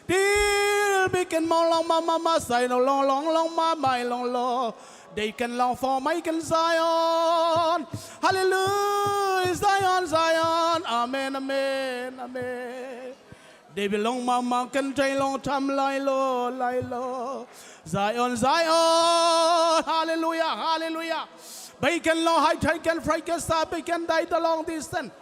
Dil bikin mong long ma ma ma sai no long long long ma mai long lo. They can long for my can Zion. Hallelujah, Zion, Zion. Amen, amen, amen. They belong ma ma can try long time lai lo lai lo. Zion, Zion. Hallelujah, hallelujah. Bacon long high try can fry can sa bacon die the long distance.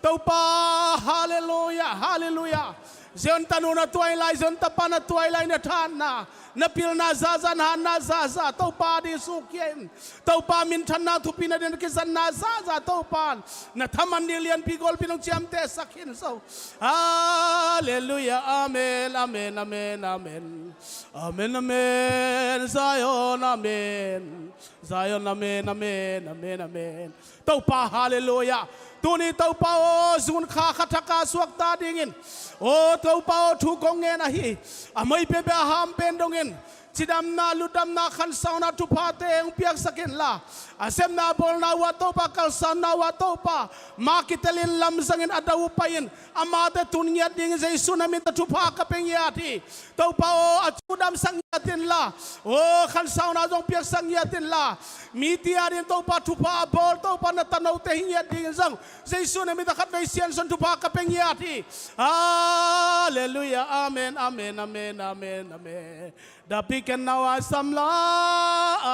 Topa, hallelujah, hallelujah. Zion tanu na tuai lai, Zion tapa na tuai lai, na thanna, na pilna zaza, na hanna zaza Topa ding sukia in. Topa minthanna thupina ding na kizanna zaza Topa na thaman ding lianpi golpi nong ciamtehsak in zo. Hallelujah, amen, amen, amen, amen. Amen, amen, Zion, amen. Zion, amen, amen, amen, amen. Topa, hallelujah. Tuni Topa aw, June kha khathaka suakta dingin, aw Topa aw, thu kong ngen ahi. A moi pia pia a ham pen dongin cidamna, lutdamna, khansauna, thuphate hong piaksak inla, a sepna bawlna uh ah Topa, kalsanna uh ah Topa, ma kitelin lamzangin a dau uh pai-in, amate tun ngiat dingin Jesu na min tawh thupha ka pia ngiat hi. Topa aw, a cu damsak ngiat inla, aw khansauna zong piaksak ngiat inla, mite adingin Topa thupha a bawl Topa na tanote hi ngiat dingin zong Jesu na min tawh khatvei Siansuan thupha ka pia ngiat hi. Hallelujah, amen, amen, amen, amen, amen. Dapi ken nawa samla.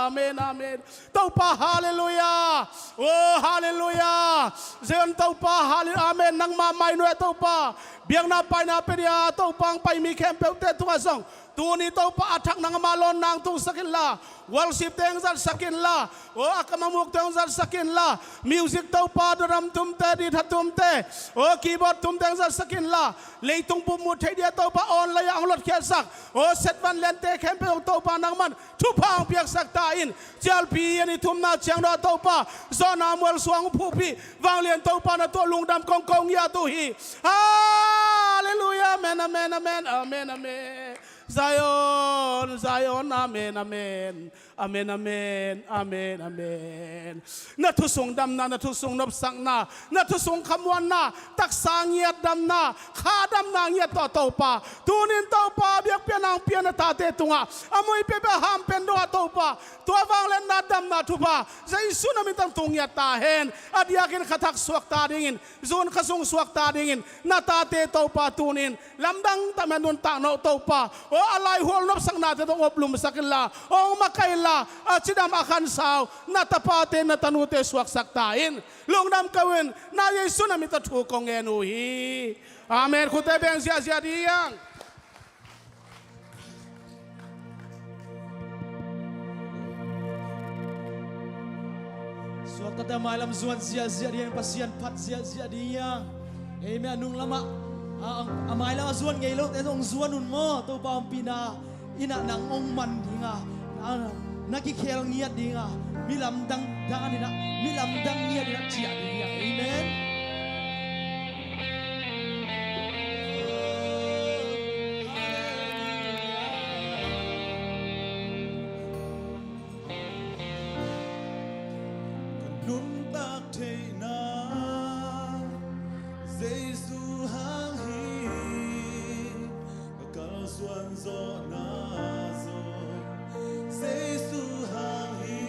Amen, amen. Topa, hallelujah. Oh, hallelujah. Zion Topa, hallelujah. Amen. Nangma mai nuai Topa, biakna paina pia dia Topa hong pai mi khempeuhte tungah zong tuni Topa a thak nangma lawn nang tungsak inla, worship teng zatsak inla, oh, a kamamuk teng zatsak inla, music Topa, drum tumte, ditha tumte, oh, keyboard tum teng zatsak inla, leitung bup mu thei dia Topa online ah hong lotkhiatsak, aw setvan lente khempeuh zong Topa nangman thupha hong piaksak ta in. Cialpi a ni thumna ciang dong Topa zawhna mual suang hong phuhpih, vanglian Topa na tuah lungdam kong ko ngiat uh hi. Hallelujah, amen, amen, amen, amen, amen. Zion, Zion, amen, amen. Amen, amen, amen, amen. Na thusung damna, na thusung nopsakna, na thusung khamuanna, taksa ngiat damna, kha damna ngiat tawh Topa, tunin Topa biakpiakna hong pia na tate tungah, a moi piapia ham pen dongah Topa, tua vangliatna damna thupha Jesu na min tawh tung ngiat ta hen. A diakin khathak suakta dingin, June kha sung suakta dingin na tate Topa tunin lamdang tak mah nuntak nawh Topa. Aw a laihual nopsaknate tawh hong oplumsak inla, hong makaih inla, a cidam a khansa uh na tapate na tanute suaksak ta in. Lungdam ko in, na Jesu na min tawh thu kong ngen uh hi. Amen. Khutte beng ziahziah ding. Suaktate a mailam zuan ziahziah ding, Pasian phat ziahziah ding. Amen. A nung lamah, a, a mailam a zuan ngei lote zong zuan un maw, Topa ompihna in ah nang hong man ding a, na, na kikhel ngiat ding a, mi lamdang dan in ah, mi lamdang ngiat in ah ciah ding a. Amen. Ka nuntak theihna Jesu hang hi, ka kalsuan zawhna zong Jesu hang hi,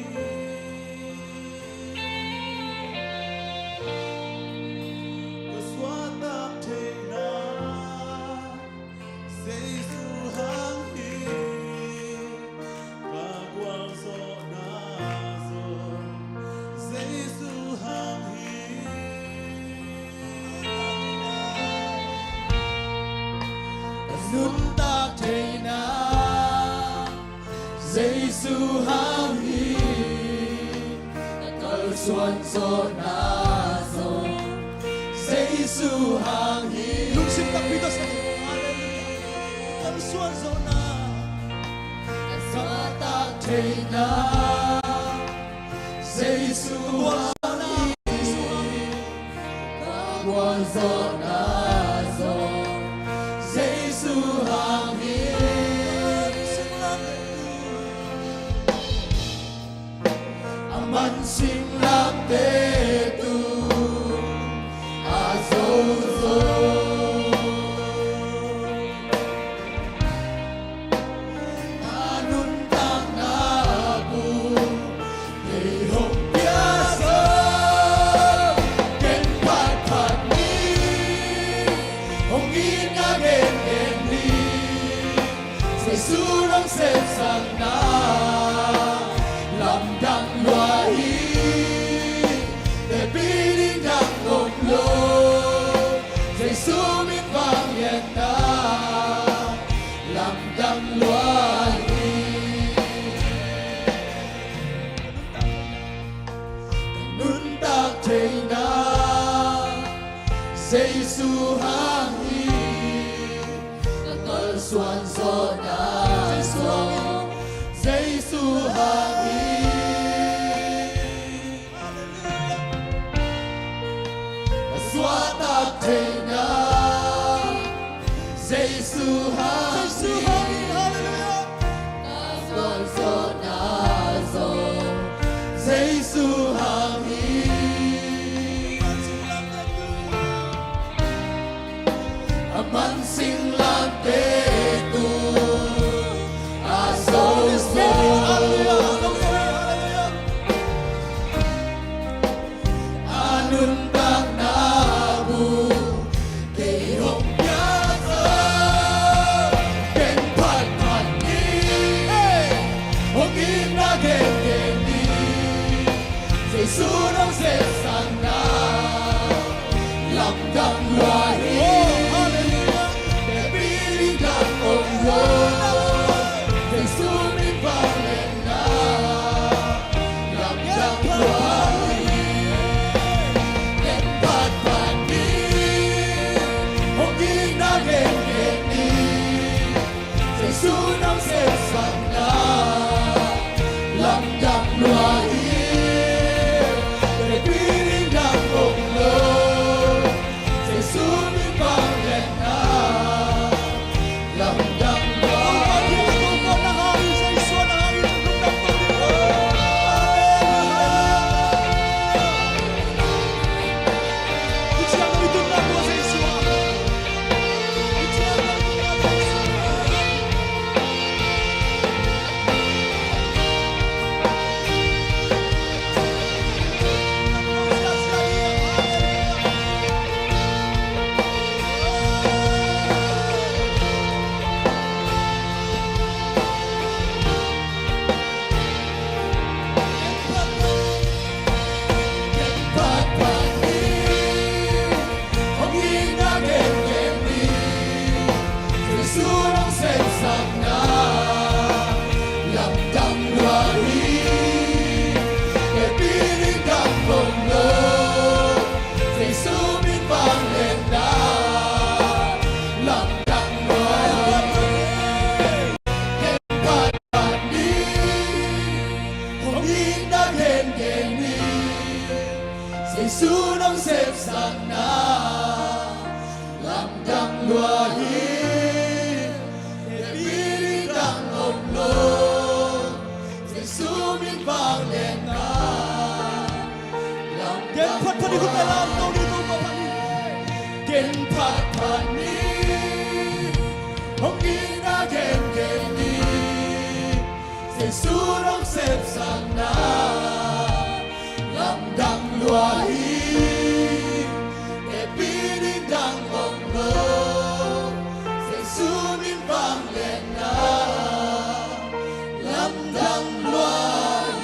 ka suahtak theihna Jesu hang hi, ka gualzawhna zong Jesu hang hi. Ka nuntak theihna Jesu hang hi, ka kalsuan zawhna zong Jesu hang hi. Lungsim takpi tawh sa. Halleluiah. Ka kalsuan zawhna, ka suahtak theihna Jesu hang hi. zawhna zong Jesu hang hi. A mansinglamte tung a zozo. A nuntakna bung kei hong pia zo. Ken phatphat ni, hong itna gengen ni. Jesu nong sepsakna lamdang lua hi. Teci ding dang om lo. Jesu min vangliatna lamdang lua hi. Nuntak theihna Jesu hang hi. Ka kalsuan zawhna zong Jesu hang hi. Ka suahtak theihna Jesu hang hi. Ka suan zawhna zong Jesu hang hi. A mansinglamte tung a zozo. A nuntakna bung kei hong pia zo. Ken phatphat ni, hong itna gengen ni. Jesu nong sepsakna lamdang lua hi. Teci ding dang om lo. Jesu min vangliatna lamdang lua hi. Ken phatphat ni, hong itna gengen ni. Jesu nong sepsakna lamdang lua hi. Teci ding dang om lo. Jesu min vangliatna lamdang lua hi. Hong itna gengen ni. Jesu nong sepsakna lamdang lua hi. Teci ding dang om lo. Jesu min vangliatna lamdang lua hi. Ken phatphat ni, hong itna gengen ni. Jesu nong sepsakna lamdang lua hi. Teci ding dang om lo. Jesu min vangliatna lamdang lua hi. Ken phatphat ni, khut beng lam to ni, to phatphat ni. Ken phatphat ni, hong itna gengen ni. Jesu nong sepsakna lamdang lua hi. Teci ding dang om lo. Jesu min vangliatna lamdang lua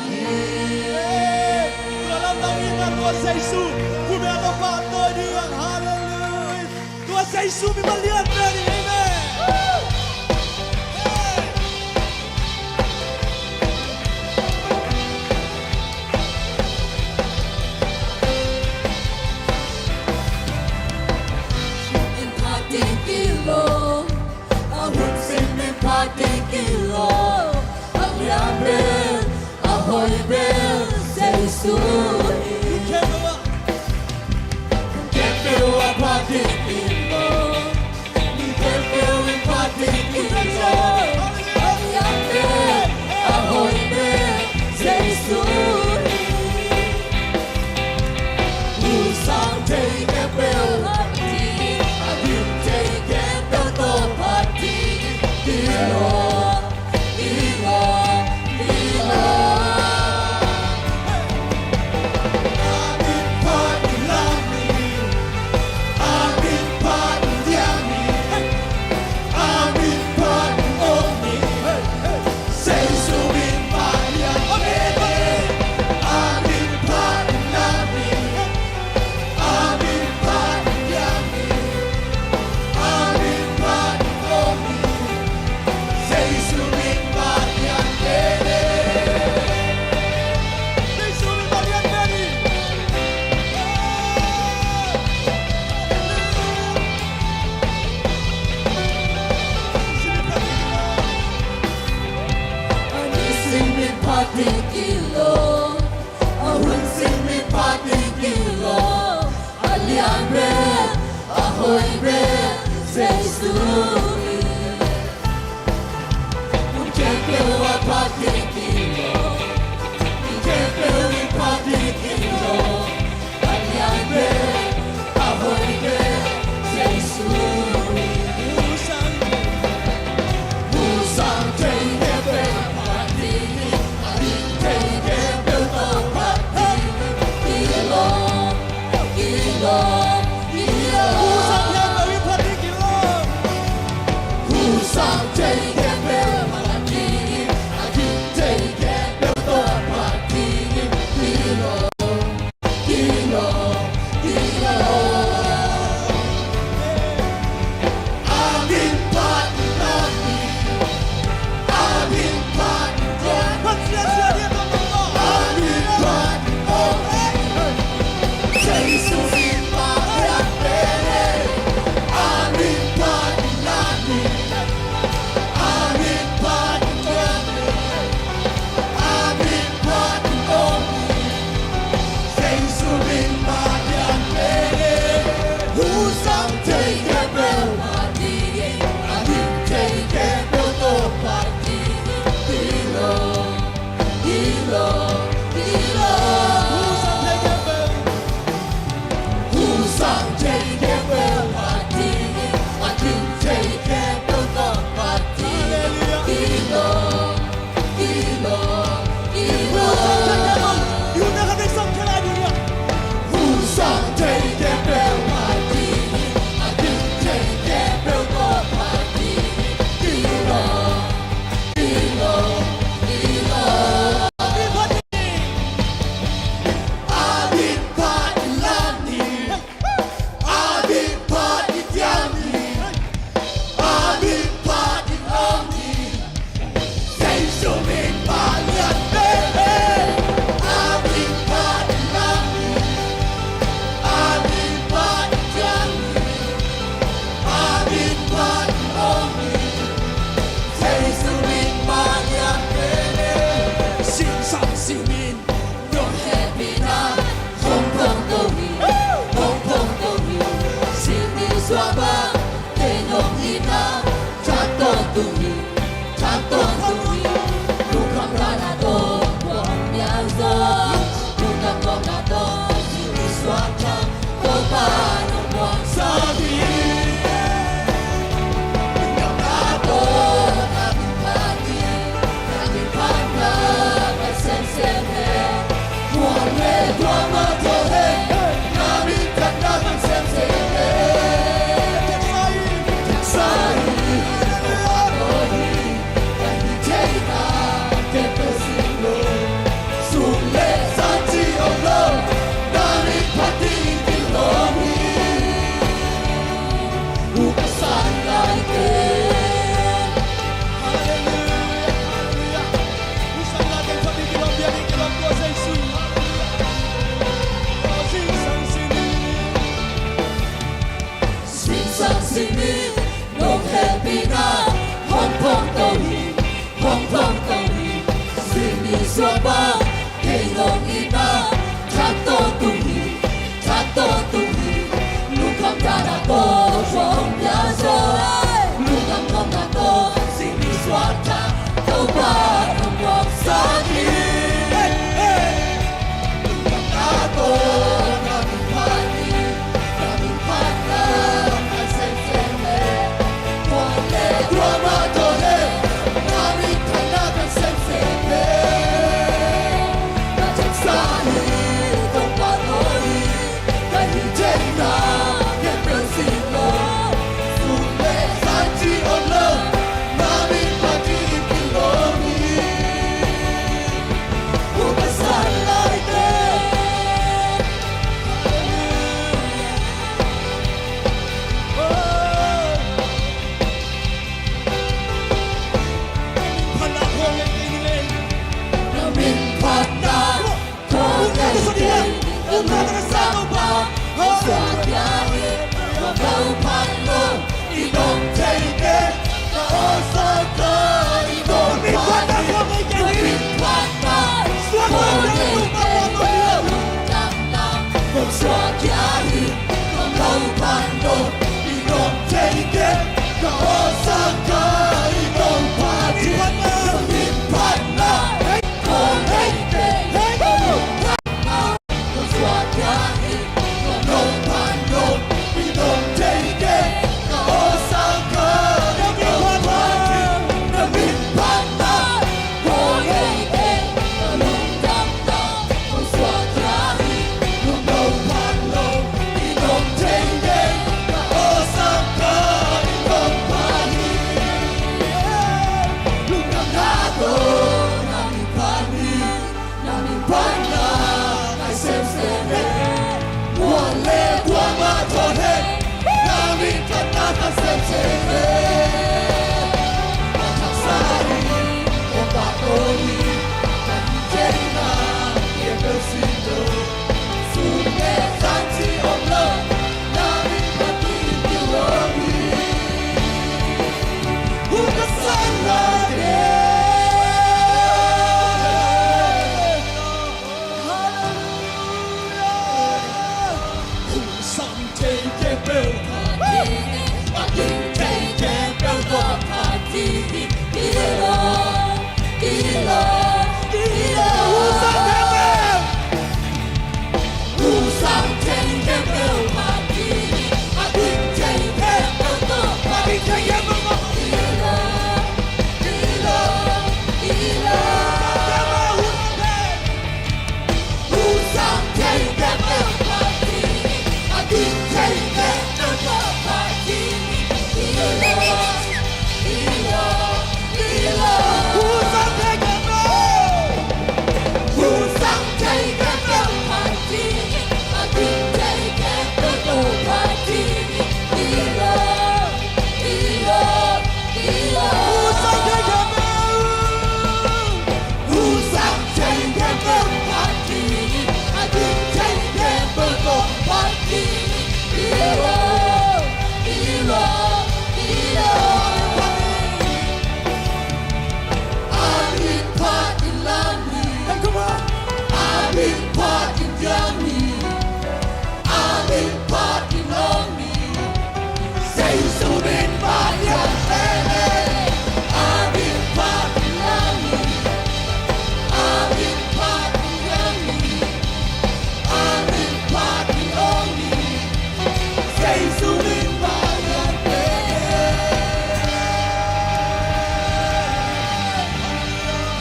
hi. Tua lamdang itna tua Jesu. Khut beng lam to pahtawi ding. Halleluiah. Tua Jesu mi malian pen hi. Amen. Ken phat ding kilo, a hun sim in phat ding kilo, a lian bel, a hoih bel Jesu hi. Ken bel a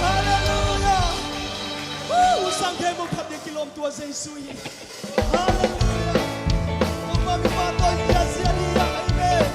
Halleluia. Husang thei mu phat ding kilawm tua Jesu hi. Halleluia. Nangma mipa tawh i zia hi a, amen.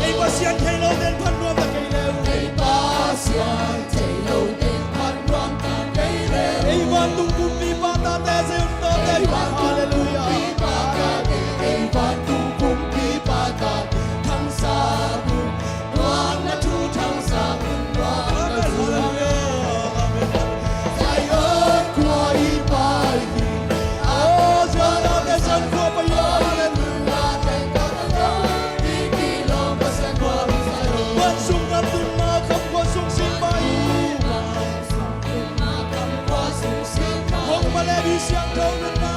Ei Pasian thei lo ten phat nuam ta kei le uh. Ei Pasian thei lo ten phat nuam ta kei le uh. Ei vantung kumpipa tate, Zion tate. Ei vantung kumpipa tate, ei vantung kumpipa tate. Thangsak un, nuam na thu thangsak un, nuam na thu. Amen, hallelujah. Amen. Zion khua i pai hi. Oh, Zion tate, Zion khua pai hi. Hallelujah. Van sung gam tun ma kham khua sung sing pai hi. Hong ma le Phi siangtho nunna.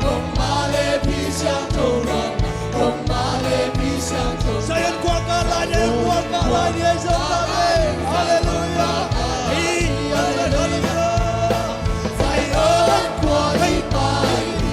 Hong ma le Phi siangtho nunna. Hong ma le Phi siangtho nunna. Zion khua kah lai, Zion khua kah lai, Zion kah lai. Hallelujah. Hallelujah. Zion khua i pai hi.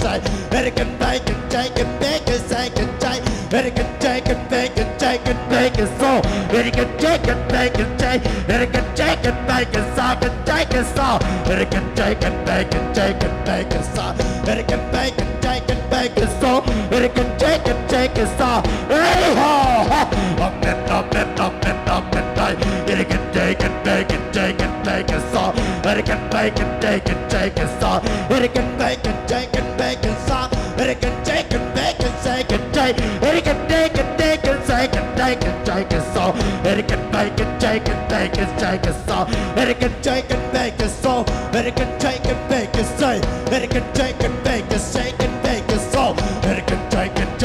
say. Etiquette bacon, chicken, bacon, say, can say. Etiquette chicken, bacon, chicken, bacon, so. Etiquette chicken, bacon, say. Etiquette chicken, bacon, so, can take it, so. Etiquette chicken, bacon, chicken, bacon, so. Etiquette bacon, chicken, bacon, so. Etiquette chicken, chicken, so. Hey, ho, ho. Amen, amen, amen, amen, hey. Etiquette chicken, bacon, chicken, bacon, so. Etiquette bacon, chicken, chicken, so. Etiquette bacon, chicken, bacon, so. Etiquette chicken, bacon, chicken, chicken. Etiquette chicken, chicken, chicken, chicken, chicken, so. Etiquette bacon, chicken, bacon, chicken, so. Etiquette chicken, bacon, so. Etiquette chicken, bacon, say. Etiquette chicken, bacon, chicken, bacon, so. Etiquette chicken,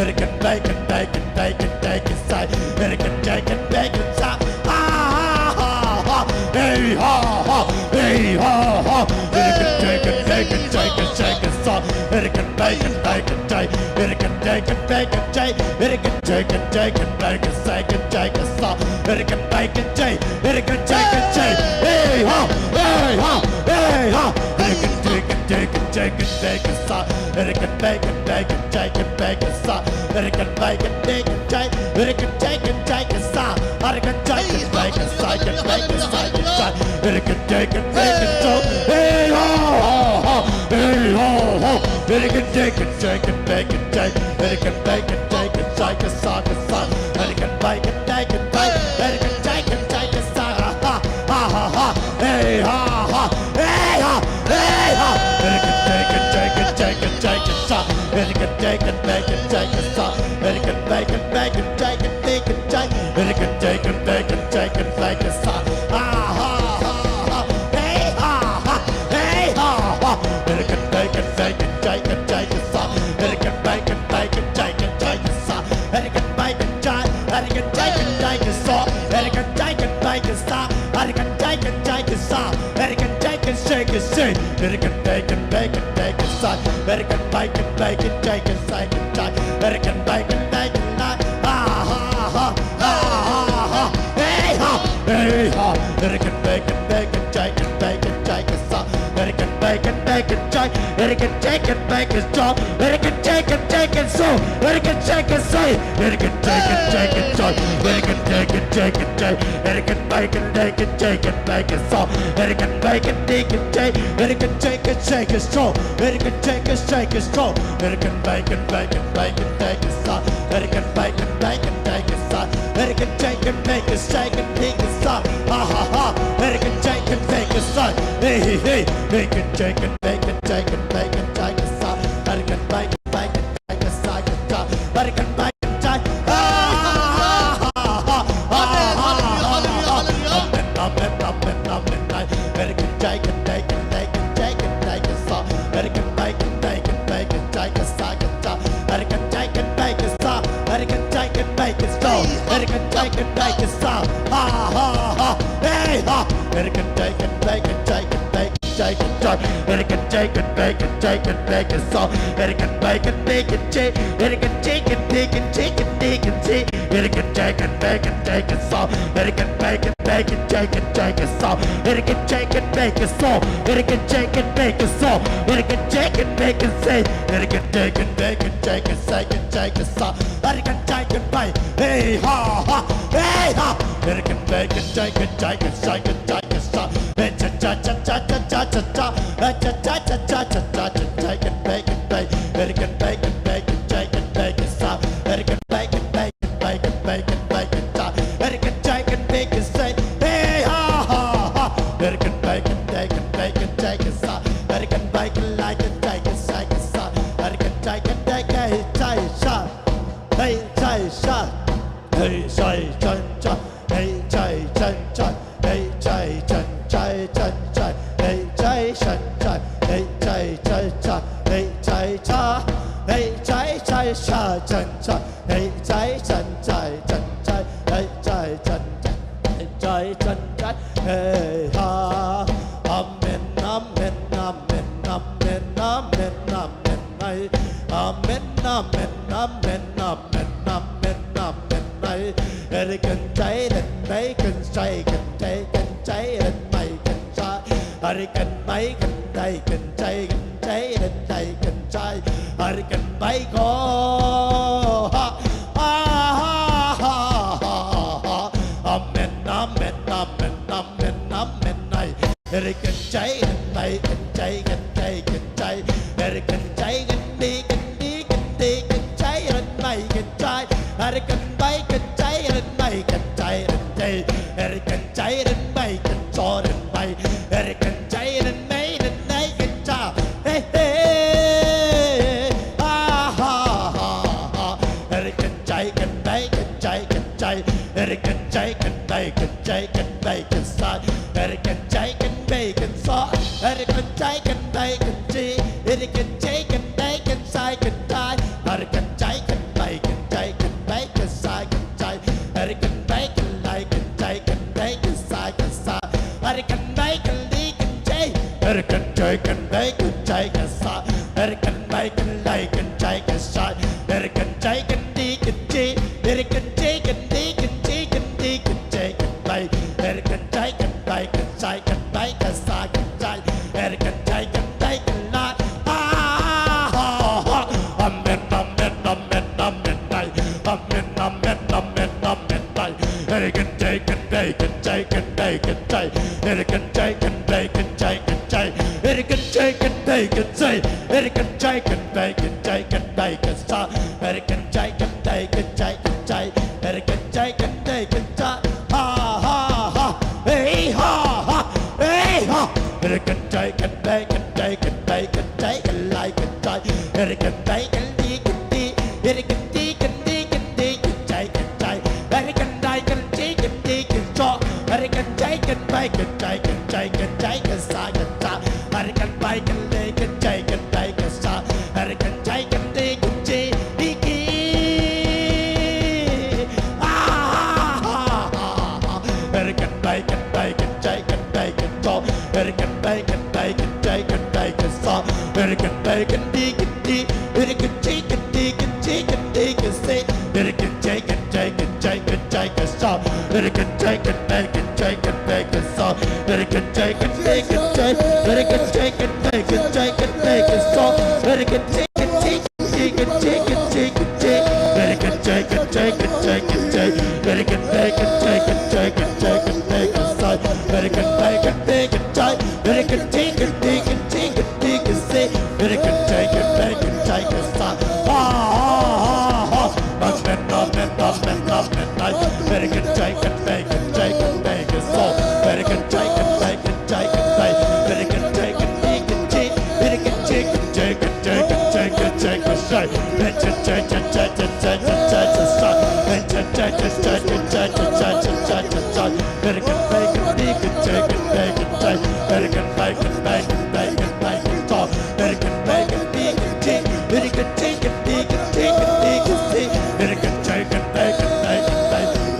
Bacon, bacon, bacon, bacon, bacon, bacon, bacon, bacon, sa. Ah, ha, ha, ha. Hey, ha, ha. Hey, ha, ha. Bacon, bacon, bacon, bacon, bacon, sa. Bacon, bacon, bacon, bacon, bacon, bacon, bacon, bacon, bacon, bacon, bacon, sa. Bacon, bacon, bacon, bacon, bacon, bacon. Hey, ha, hey, ha, hey, ha. Bacon, bacon, bacon, bacon, bacon, sa. Bacon, bacon, bacon, bacon, bacon, sa. Bacon, bacon, bacon, bacon, bacon, bacon, sa. Bacon, bacon, bacon, bacon, bacon, sa. Bacon, bacon, bacon, sa. Hey, ho, ho, ho. Hey, ho, ho. Bacon, bacon, bacon, bacon, bacon, bacon, bacon, bacon, sa. Bacon, bacon, bacon, bacon, bacon, bacon, bacon, sa. Ha, ha, ha, ha. Hey, ha, ha. Hey, ha. Hey, ha. Bacon, bacon, bacon, bacon, bacon, sa. Bacon, bacon, bacon, bacon, sa. Bacon, bacon, bacon, bacon, bacon, bacon. Bacon, bacon, bacon, bacon, bacon, sa. Ha, ha, ha, ha. Hey, ha, ha. Hey, ha, ha. Bacon, bacon, bacon, bacon, bacon, sa. Bacon, bacon, bacon, bacon, bacon, sa. Bacon, bacon, bacon, bacon, bacon, bacon, sa. Bacon, bacon, bacon, sa. Bacon, bacon, bacon, sa. Bacon, bacon, shake it, shake. Bacon, bacon, bacon, bacon, sa. Bacon, bacon, bacon, bacon, bacon, sa. Bacon, bacon, bacon, la. Ha, ha, ha, ha, ha, ha. Hey, ha, hey, ha. Bacon, bacon, bacon, bacon, bacon, bacon, sa. Bacon, bacon, bacon, bacon, bacon, bacon, sa. Bacon, bacon, bacon, sa. Bacon, bacon, bacon, sa. Bacon, bacon, bacon, bacon, bacon, bacon, sa. Bacon, bacon, bacon, bacon, bacon, sa. Bacon, bacon, bacon, bacon, bacon, sa. Bacon, bacon, bacon, bacon, bacon, sa. Bacon, bacon, bacon, bacon, bacon, sa. Bacon, bacon, bacon, bacon, bacon, sa. Bacon, bacon, bacon, bacon, sa. Bacon, bacon, bacon, bacon, bacon, sa. Ha, ha, ha. Bacon, bacon, bacon, sa. Hey, hey, hey. Bacon, bacon, bacon, bacon, bacon, bacon, sa. Bacon, bacon, bacon, bacon, sa. Bacon, bacon, bacon, sa. Ha, ha, ha, ha. Amen, hallelujah, hallelujah, hallelujah. Amen, amen, amen, amen. Bacon, bacon, bacon, bacon, bacon, bacon, sa. Bacon, bacon, bacon, bacon, bacon, sa. Bacon, bacon, bacon, sa. Bacon, bacon, bacon, sa. Bacon, bacon, bacon, sa. Ha, ha, ha. Hey, ha. Bacon, bacon, bacon, bacon, bacon, bacon, sa. Bacon, bacon, bacon, bacon, bacon, sa. Bacon, bacon, bacon, bacon, bacon, bacon, bacon, sa. Bacon, bacon, bacon, bacon, bacon, sa. Bacon, bacon, bacon, bacon, bacon, sa. Bacon, bacon, bacon, sa. Bacon, bacon, bacon, sa. Bacon, bacon, bacon, sa. Bacon, bacon, bacon, bacon, bacon, sa. Bacon, bacon, bacon, hey, ha, ha, hey, ha. Bacon, bacon, bacon, bacon, bacon, bacon, sa. Bacon, bacon, bacon, bacon, bacon, bacon, sa. Bacon, bacon, bacon, bacon, bacon, bacon, sa. Bacon, bacon, bacon, bacon, sa. Bacon, bacon, bacon, say, hey, ha, ha, ha. Bacon, bacon, bacon, bacon, bacon, sa. Bacon, bacon, like it, like it, like it, sa. Bacon, bacon, bacon, hey, say, sa. Hey, say, sa. Hey, say, sa, sa. Hey, say, sa, sa. Hey, say, sa, sa, sa, sa. Hey, say, sa, sa. Hey, say, sa, sa. Hey, say, sa. Hey, say, sa, sa, sa, sa. Hey, say, sa, sa, sa, sa. Hey, say, sa, sa. Hey, say, sa, sa. Hey, ha. Amen, amen, amen, amen, amen, amen. Hey. Amen, amen, amen, amen, amen, amen. Hey. Eric and Jay, then Bacon, Jay, can take and Jay, then Mike and Jay. Eric and Mike and Jay, can take and Jay, then Jay, can Jay. Eric and Mike, oh, ha, ha, ha, ha, ha, ha. Hurricane bacon, giant bacon, giant day. Hurricane giant bacon, Jordan bay. Hurricane giant bacon, bacon cha. Hey, hey. Ah, ha, ha, ha. Hurricane giant bacon, giant day. Hurricane giant bacon, giant bacon side. Hurricane giant bacon sauce. Hurricane giant bacon tea. Hurricane giant bacon side can die. Hurricane giant bacon, giant bacon side can die. Hurricane bacon like can giant bacon side can side. Hurricane bacon leak can day. Hurricane giant bacon giant side. Hurricane bacon like can giant side. Hurricane giant leak can day. Hurricane giant leak can day can day can day can day can bacon. Hurricane giant bacon side can bacon side can side. Hurricane giant bacon light. Ah, ha, ha, ha. Amen, amen, amen, amen, amen. Amen, amen, amen, amen, amen. Hurricane giant bacon, giant bacon, giant. Hurricane giant bacon, giant, giant. Hurricane giant bacon, giant. Hurricane giant bacon, giant bacon, giant. Hurricane giant bacon, giant, giant. Hurricane giant bacon, giant. Ha, ha, ha. Hey, ha, ha. Hey, ha. Hurricane giant bacon, giant, giant, giant, like a giant. Hurricane bacon, giant, giant. Hurricane giant, giant, giant, giant. Hurricane giant, giant, giant, giant. Hurricane giant bacon, giant, giant, giant, giant. Hurricane bacon, giant, giant, giant. Hurricane giant, giant, giant. Ah, ha, ha, ha, ha. Hurricane bacon, bacon, giant, bacon, giant. Hurricane bacon, bacon, giant, bacon, giant. Hurricane bacon, giant, giant. Hurricane giant, giant, giant, giant. Hurricane giant, giant, giant, giant, giant. Hurricane giant, bacon, giant, bacon, giant. Hurricane giant, bacon, giant. Hurricane giant, giant, bacon, giant. Hurricane giant, giant, giant, giant, giant. Hurricane giant, giant, giant, giant, giant. Hurricane bacon, giant, giant, giant, giant, bacon, giant. Hurricane bacon, bacon, giant. Hurricane giant, giant, giant, giant, giant. Hurricane giant, bacon, giant, giant. Ah, ah, ah, ah. Amen, amen, amen, amen, amen. Hurricane giant, bacon, giant, bacon, giant. Hurricane giant, bacon, giant, giant. Hurricane giant, giant, giant, giant. Hurricane giant, giant, giant, giant, giant. Hurricane giant, giant, giant, giant, giant, giant. Hurricane giant, giant, giant, giant, giant, giant. Hurricane bacon, bacon, bacon, bacon, bacon, bacon, bacon, giant. Hurricane bacon, bacon, giant. Hurricane giant, giant, giant, giant, giant. Hurricane giant, bacon, bacon,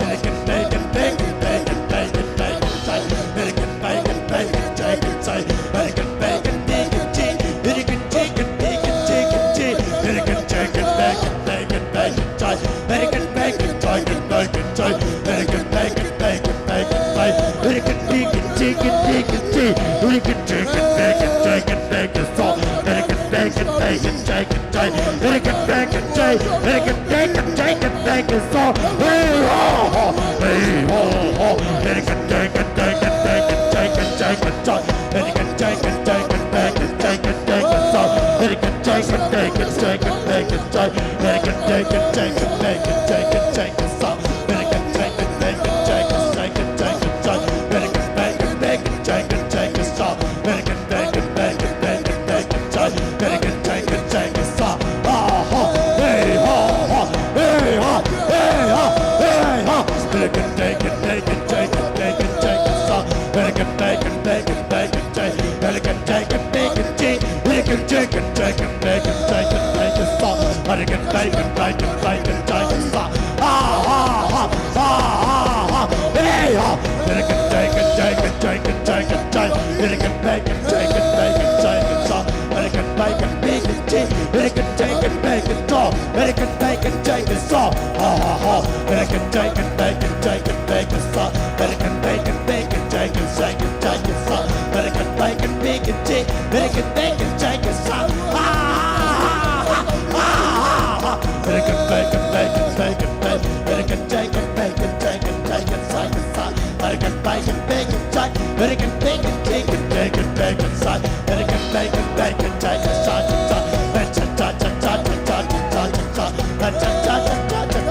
bacon, bacon, bacon, bacon, bacon, bacon, bacon, giant. Hurricane bacon, bacon, giant, giant, giant. Hurricane bacon, bacon, giant. Hurricane giant, giant, giant, giant. Hurricane giant, bacon, bacon, bacon, giant. Hurricane bacon, giant, bacon, giant. Hurricane bacon, bacon, bacon, bacon. Hurricane bacon, giant, giant, giant, giant. Hurricane giant, bacon, giant, bacon, giant. Hurricane bacon, bacon, giant, giant, giant. Hurricane bacon, giant. Hurricane bacon, giant, giant, giant. Hey ho ho, hey ho ho. Hurricane giant, giant, giant, giant, giant, giant. Hurricane giant, giant, giant, giant, giant, giant. Hurricane giant, giant, giant, giant, giant. Hurricane bacon, giant, giant, giant, giant, giant. Hurricane giant, bacon, giant, giant, giant, giant. Hurricane bacon, bacon, bacon, giant, giant, giant. Hurricane bacon, bacon, bacon, bacon, giant. Hurricane giant, giant, giant, giant. Ah, ha. Hey ho ho, hey ho, hey ho, hey ho. Hurricane bacon, bacon, bacon, bacon, giant, giant. Hurricane bacon, bacon, bacon, bacon, giant. Hurricane bacon, bacon, giant. Hurricane giant, giant, bacon, giant, giant. Hurricane bacon, bacon, bacon, giant. Ah, ha, ha, ha, ha, ha. Hey ho. Hurricane giant, giant, giant, giant, giant. Hurricane bacon, giant, bacon, giant, giant. Hurricane bacon, bacon, giant. Hurricane giant, bacon, giant. Hurricane bacon, giant, giant. Ha ha ha. Hurricane giant, bacon, giant, giant, giant. Hurricane bacon, bacon, giant, giant, giant, giant. Hurricane bacon, bacon, giant. Hurricane bacon, giant, giant. Ha ha ha ha ha. Hurricane bacon, bacon, bacon, bacon. Hurricane giant, bacon, giant, giant, giant, giant. Hurricane bacon, bacon, giant. Hurricane bacon, bacon, bacon, bacon, giant. Hurricane bacon, bacon, giant, giant, giant. Hurricane giant, giant, giant, giant, giant.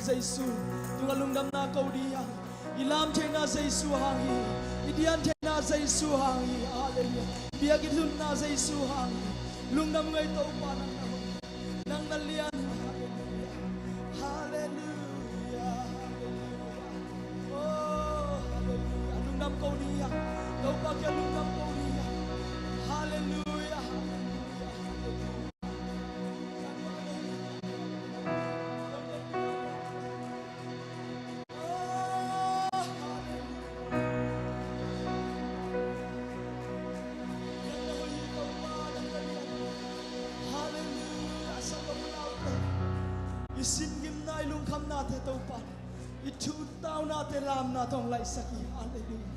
Jesu tungah lungdamna ko ding hi hang. I lam theihna Jesu hang hi. I dian theihna Jesu hang hi. Halleluiah. Biakinn i tunna Jesu hang hi. Lungdam ing ei Topa, nang na hoih, nang na lian. Halleluiah. Halleluiah. Halleluiah. Oh, halleluiah. Lungdam ko ding hi hang. Topa kiang lungdam ko ding hi hang. Halleluiah. Halleluiah. Halleluiah. I sin gimna, i lungkhamnate Topa, i thutaunate lamna tawh hong laihsak hi. Halleluiah.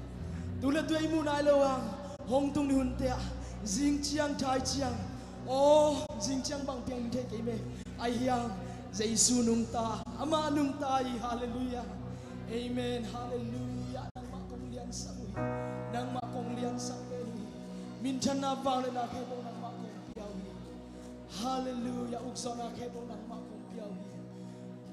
Tu le tu ei muh nai lo hang, hong tung ni hunte ah, zing ciang, thai ciang, aw, zing ciang bang piang thei kei me. Ahi hang Jesu nungta, amah nungta hi. Halleluiah. Amen. Halleluiah. Nangmah kong liansak uh hi. Nangmah kong liansak ve uh hi. Minthanna, vangliatna khempeuh nangmah kong pia uh hi. Halleluiah. Ukzawhna khempeuh nangmah kong pia uh hi.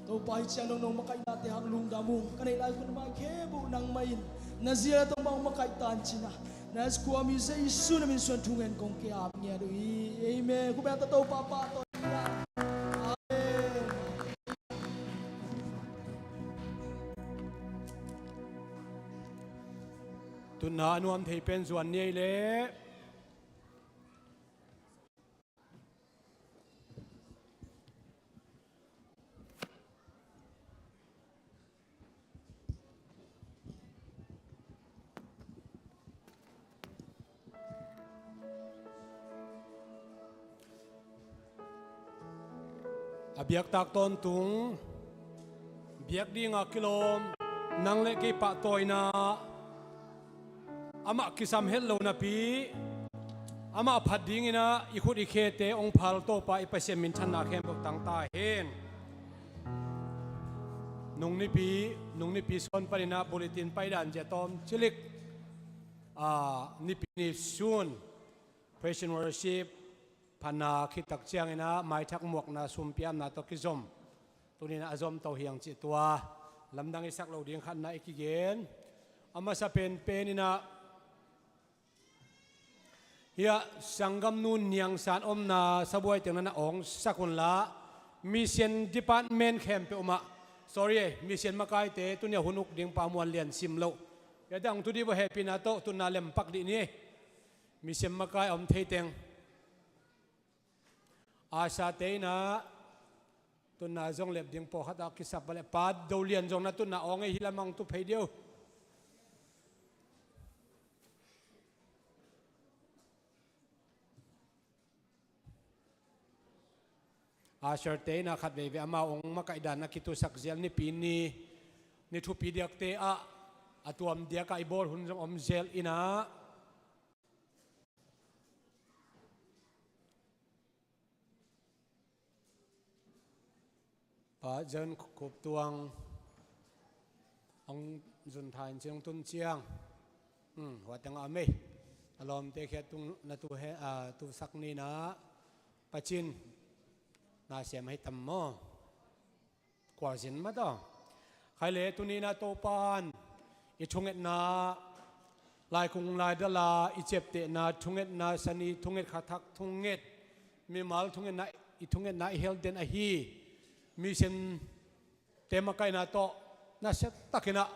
Topa, hih ciang dong nong makaihnate hang lungdam ung. Ka neih lai khut mai khempeuh nangmah in na zia le tawh bang makaih tancin a, Nazareth khuami Jesu na min suang thungen kong ki-ap ngiat uh hi. Amen. Khut beng tawh Topa pahtawi ni. Amen. Tunna a nuam thei pen zuan ni ei leh. A biaktak tawntung biak dinga kilawm nang le kei pahtawina amah kisam het lo napi, amah phat dingin ah i khut i khete hong phal Topa i Pasian minthanna khempeuh tang ta hen. Nung nipi, nung nipi sawn panin ah bulletin paidan zia tawm cilik, a, nipi ni sun praise and worship phatna khit tak ciangin ah maithak muakna sumpiamna tawh kizom. Tuni-in ah a zom to hi hang cih tua lamdang i sak lo ding khatna i kigen. A masa penpen in ah, hiah sanggamnu Niangsan omna sabuai teng na na awngsak unla, mission department khempeuh mah, sorry, mission makaite tuni-a hun uk ding pa Muan Lian sim loh. Hiah dang tu dih bawh hehpihna tawh tunna lempak dih ni. Mission makai a om thei teng. Asate in ah tunna zong lep ding pawlkhat ah kisap a leh Pa Do Lian zong na tunna awng ei hi lamang tu phei deuh. Usherte in ah khat veivei amau hong makaih dan a kitusak zel nipi ni, ni thupi diakte ah a tuam diakah i bawl hun zong om zel in ah. Pa John Khup Tuang hong zun tha in cin hong tun ciang. Hmm, hua teng a mei. A lawmte khia tung na tu he, a, tu sak ni na. Pa Cin na siam hei tam maw. Kualzin mah tawh. Khai le tuni-in ah Topa'n i thungetna, laikung laidala i ciaptehna thungetna, sani thunget, khathak thunget, mimal thungetna, i thungetna i helden ahi missionte makaihna tawh nasia takin ah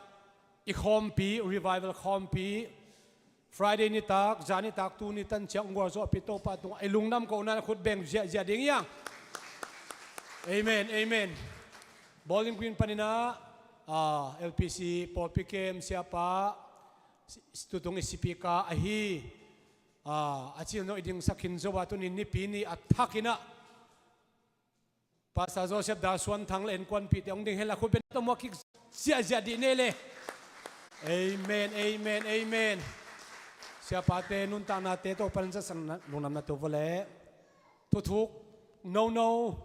i khawmpi, revival khawmpi, Friday nitak, zan nitak, tuni tan ciang gualzawhpih Topa tungah i lungdam kohna khut beng ziahziah ding hi hang. Amen, amen. Bowling Green panin ah, ah, L P C pawlpi kem siapa, si-, tutung i sipika ahi, ah, a cil no i dingsak khin zo a, tuni nipi ni a thakin ah Pastor Joseph Dal Suan Thang le innkuanpihte hong ding hen la, khut beng tawh muak kik ziahziah dih ni le. Amen, amen, amen. Siapate nuntaknate Topa'n zatsak lungdamna tu vawleh. Thuthuk nono,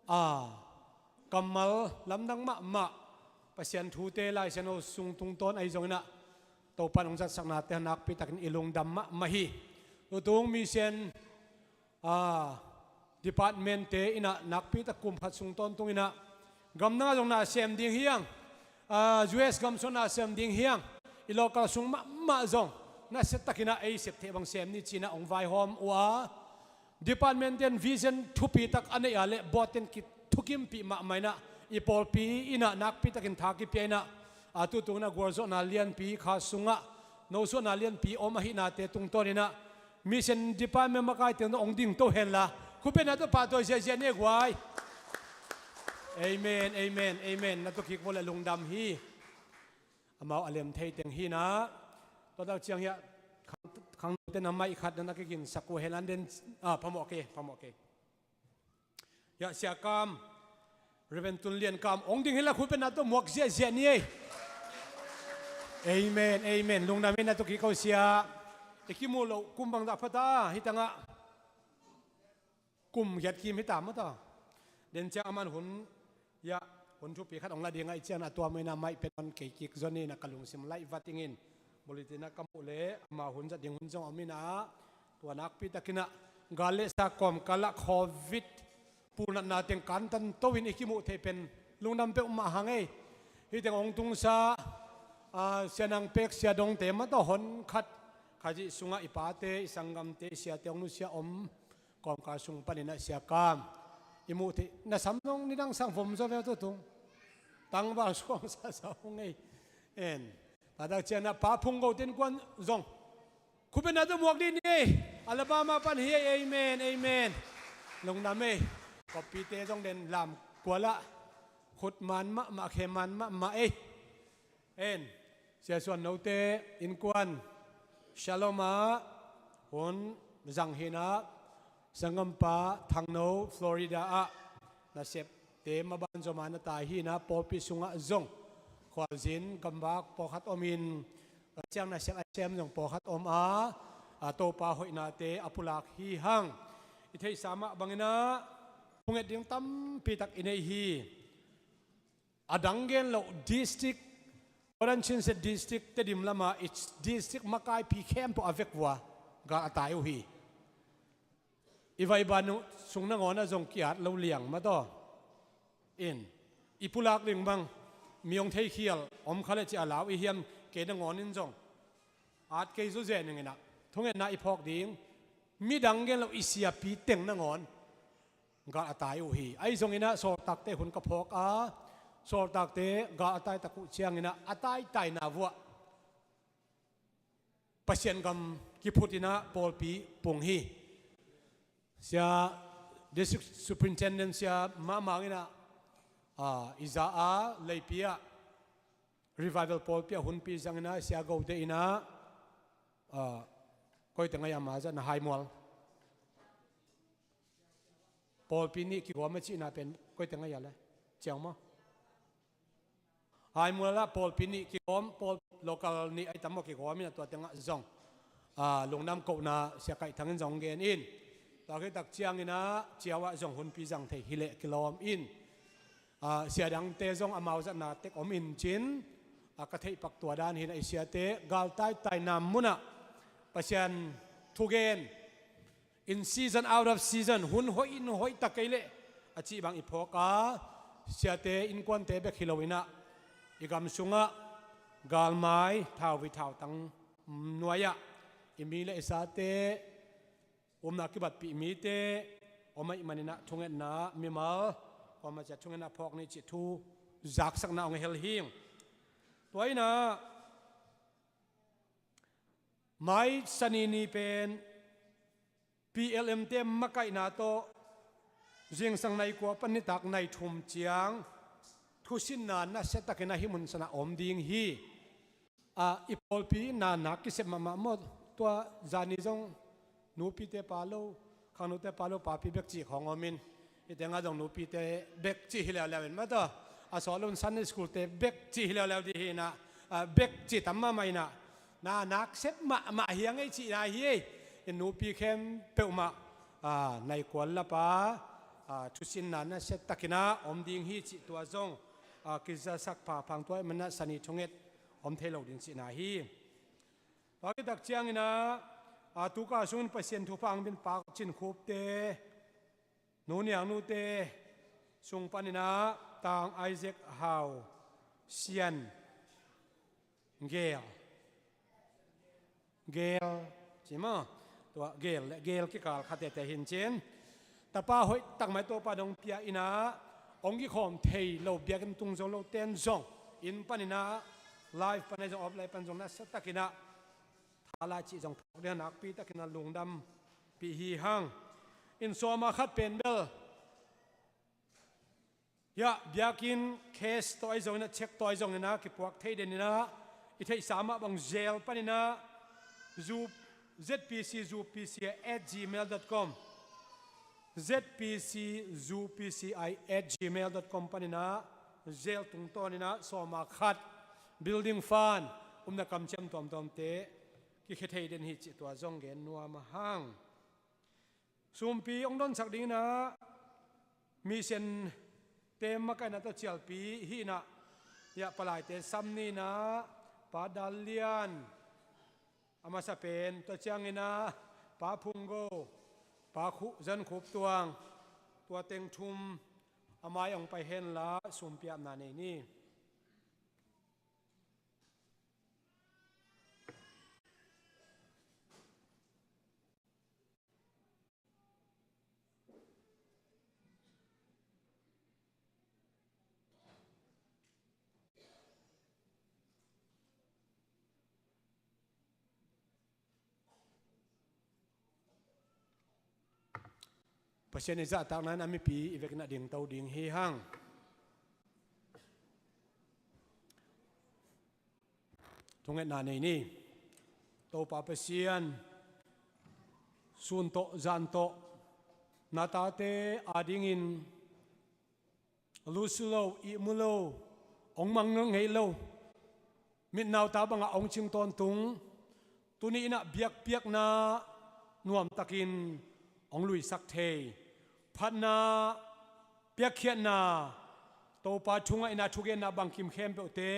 a, kammal lamdang mahmah, Pasian thute Lai Siangtho sung tungtawn ahi zongin ah Topa'n hong zatsaknate nakpi takin i lungdam mahmah hi. Tutung mission, a, departmentte in ah nakpi tak kum khat sung tawntungin ah Gamdang ah zong na sem ding hiang, ah, U S gam sung na sem ding hiang, i local sung mahmah zong nasia takin ah ei sep theih bang sem ni ci-in ah hong vaihawm uh a, department ten vision thupi tak a neih a leh board ten kithukimpih mahmah in ah i pawlpi in ah nakpi takin tha kipia in ah, a, tutung in ah gualzawhna lianpi kha sungah nosuahna lianpi om ahihnate tungtawn in ah mission department makai teng tawh hong dingto henla, khutbetna tawh pahtawi ziahziah ni ei guai. Amen, amen, amen. Na tawh kik vua leh lungdam hi. Amau a lem thei teng hi in ah, tua tak ciang hiah khang, khangnote na mic khat na na kiginsak uh hen an den, ah, phamawh kei, phamawh kei. Hiah Sia Kam, Reverend Tun Lian Kam hong ding hi leh khutbetna tawh muak ziahziah ni ei. Amen, amen. Lungdam ei, na tawh kik ko Sia. I kimuh loh kum bangzah pha ta, hih tangah kum giat kim hi ta maw ta. Den ciang aman hun, hiah, hun thupi khat hong la ding ahih ciangin a tua mahin ah mic pen hong kei kik zaw ni in ah ka lungsim laih vat ing in. Bulletin ah ka muh leh amau hun zat ding hun zong om in ah, tua nakpi takin ah gal leh sa kawmkal ah Covid pulnatna teng kantan to in i kimuh theih pen lungdam peuhmah hang ei. Hih teng hong tungsa, ah, Sia Nang Pek, Sia Dongte mah tawh hon khat, Khazih sungah i pate, i sanggamte, i siate hong nusia om kawmkal sung panin ah Sia Kam i muh theih, na sam zong nidang sang vom zaw ve tutung. Tangval suang sasa hong ei. En. Tua tak ciang in ah Pa Phung Go te innkuan zong khutbetna tawh muak dih ni ei. Alabama pan hi ei. Amen, amen. Lungdam ei. Kawppite zong den lamkual ah khut man mahmah, khe man mahmah ei. En, Sia Suan Note innkuan Shalom ah hun zang hi in ah, sanggampa Thangno Florida ah nasepte maban zom a na tai hi in ah, pawlpi sungah zong khualzin gamvak pawlkhat om in, tua ciang nasep a sem zong pawlkhat om a, a Topa hoihnate a pulak hi hang. I theihsa mah bangin ah thunget ding tampi tak i nei hi. A dang gen loh district, Kodanchinset district, Tedim lamah i district makaipi khempeuh a vek vua gal a tai uh hi. I vaiban sung nangawn ah zong ki-at lo liang mah taw. In, i pulak ding bang mi hong theikhial om kha leh ci a lau i hiam, kei nangawn in zong at kei zawzen ing in ah, thungetna i phawk ding, midang gen loh i siapi teng nangawn gal a tai uh hi. Ahi zongin ah sawltakte hun ka phawk a, sawltakte gal a tai tak uh ciangin ah a taitaina vuah Pasian gam kiphut in ah pawlpi pung hi. Sia District Superintendent Sia Mah Mang in ah, ah, i za a, Leipi ah Revival pawlpi ah hunpi zang in ah, Sia Go te in ah, ah, koi teng ahi a, amah zatna Haimual. Pawlpi nih kigawm a cihna pen koi teng ahi a le? Ciang maw? Haimual ah pawlpi nih kigawm, pawl local nih ahi tam maw kigawm in ah, tua teng ah zong, ah, lungdam kohna Sia Kaih Thang in zong gen in. Tua khit tak ciangin ah Ciau ah zong hunpi zang thei hi leh kilawm in. Ah, sia dangte zong amau zatna tek om in cin, ah, ka theih pak tua dan hi in ah, i siate gal taitaina mun ah Pasian thugen, in season, out of season, hun hoih in hoih ta kei leh a cih bang i phawk a, siate innkuante bek hi lo in ah, i gam sungah galmai, thauvui thautang nuai ah i mi leh i sate, umna kibatpih mite om ahih manin ah thungetna mimal kuamah ciat thungetna phawk ni cih thu zaksakna hong hel hi. Tua in ah mai Sani ni pen P L M te makaihna tawh zingsang nai kua pan nitak nai thum ciang thusinna nasia takin ah hih mun sungah om ding hi. Ah, i pawlpi na nak kisep mahmah maw? Tua zani zong nupite pa lo, khangnote pa lo, papi bek cih khawng om in, hih tengah zong nupite bek cih hi leuleu in maw taw. A sawt lo in Sunday school te bek cih hi leuleu ding hi in ah, ah, bek cih tam mahmah in ah, na nak sep mahmah hi a ngei cihna hi ei. In nupi khempeuh mah, ah, nai kual lap a, ah, thusinna nasia takin ah om ding hi cih tua zong, ah, kizasak phapha ing. Tua ahih manin ah Sani thunget om thei lo ding cihna hi. Tua khit tak ciangin ah, ah, tu kal sungin Pasian thupha hong pia Pa Cin Khup te, Nu Niang Nu te sung panin ah, Tang Isaac Hau Sian Gel. Gel, ci maw? Tua Gel le Gel kikal khat tete hi in cin. Tapa hoih tak mai Topa dong pia in ah, hong kikhawm thei lo, biakinn tung zo lo ten zong, inn panin ah, live pan ahi zong, offline pan zong, nasa takin ah thalai cih zong phawk ding a, nakpi takin ah lungdampih hi hang. In sawma khat pen bel, ya, biakinn cash tawh ahi zongin ah, cheque tawh ahi zongin ah, kipuak thei den in ah, i theihsa mah bang Zelle panin ah, zu-, Z P C, zu P C at gmail dot com. Z P C, zu P C I at gmail dot com panin ah, Zelle tungtawnin ah, sawma khat, building fund, umna kamciam tuamtuamte, kikhia thei den hi cih tua zong gen nuam a hang. Sumpi hong donsak dingin ah, mission te makaihna tawh cialpi hi in ah, ya, palaite sam ni in ah, Pa Dal Lian, a masa pen, tua ciangin ah, Pa Phung Go, Pa Khu-, Zan Khup Tuang, tua teng thum, a mai hong pai hen la, sumpi apna nei ni. Pasian i zahtakna in a mipi i vekin a dingto ding hi hang. Thungetna nei ni. Topa Pasian, sun tawh zan tawh na tate adingin lusu lo, ihmu lo, hong mang ngei lo, mitnauta bangah hong cing tawntung, tuni in ah biakpiakna nuamtakin hong luisak thei, phatna, piakkhiatna, Topa thungahna, thugenna bangkim khempeuhte,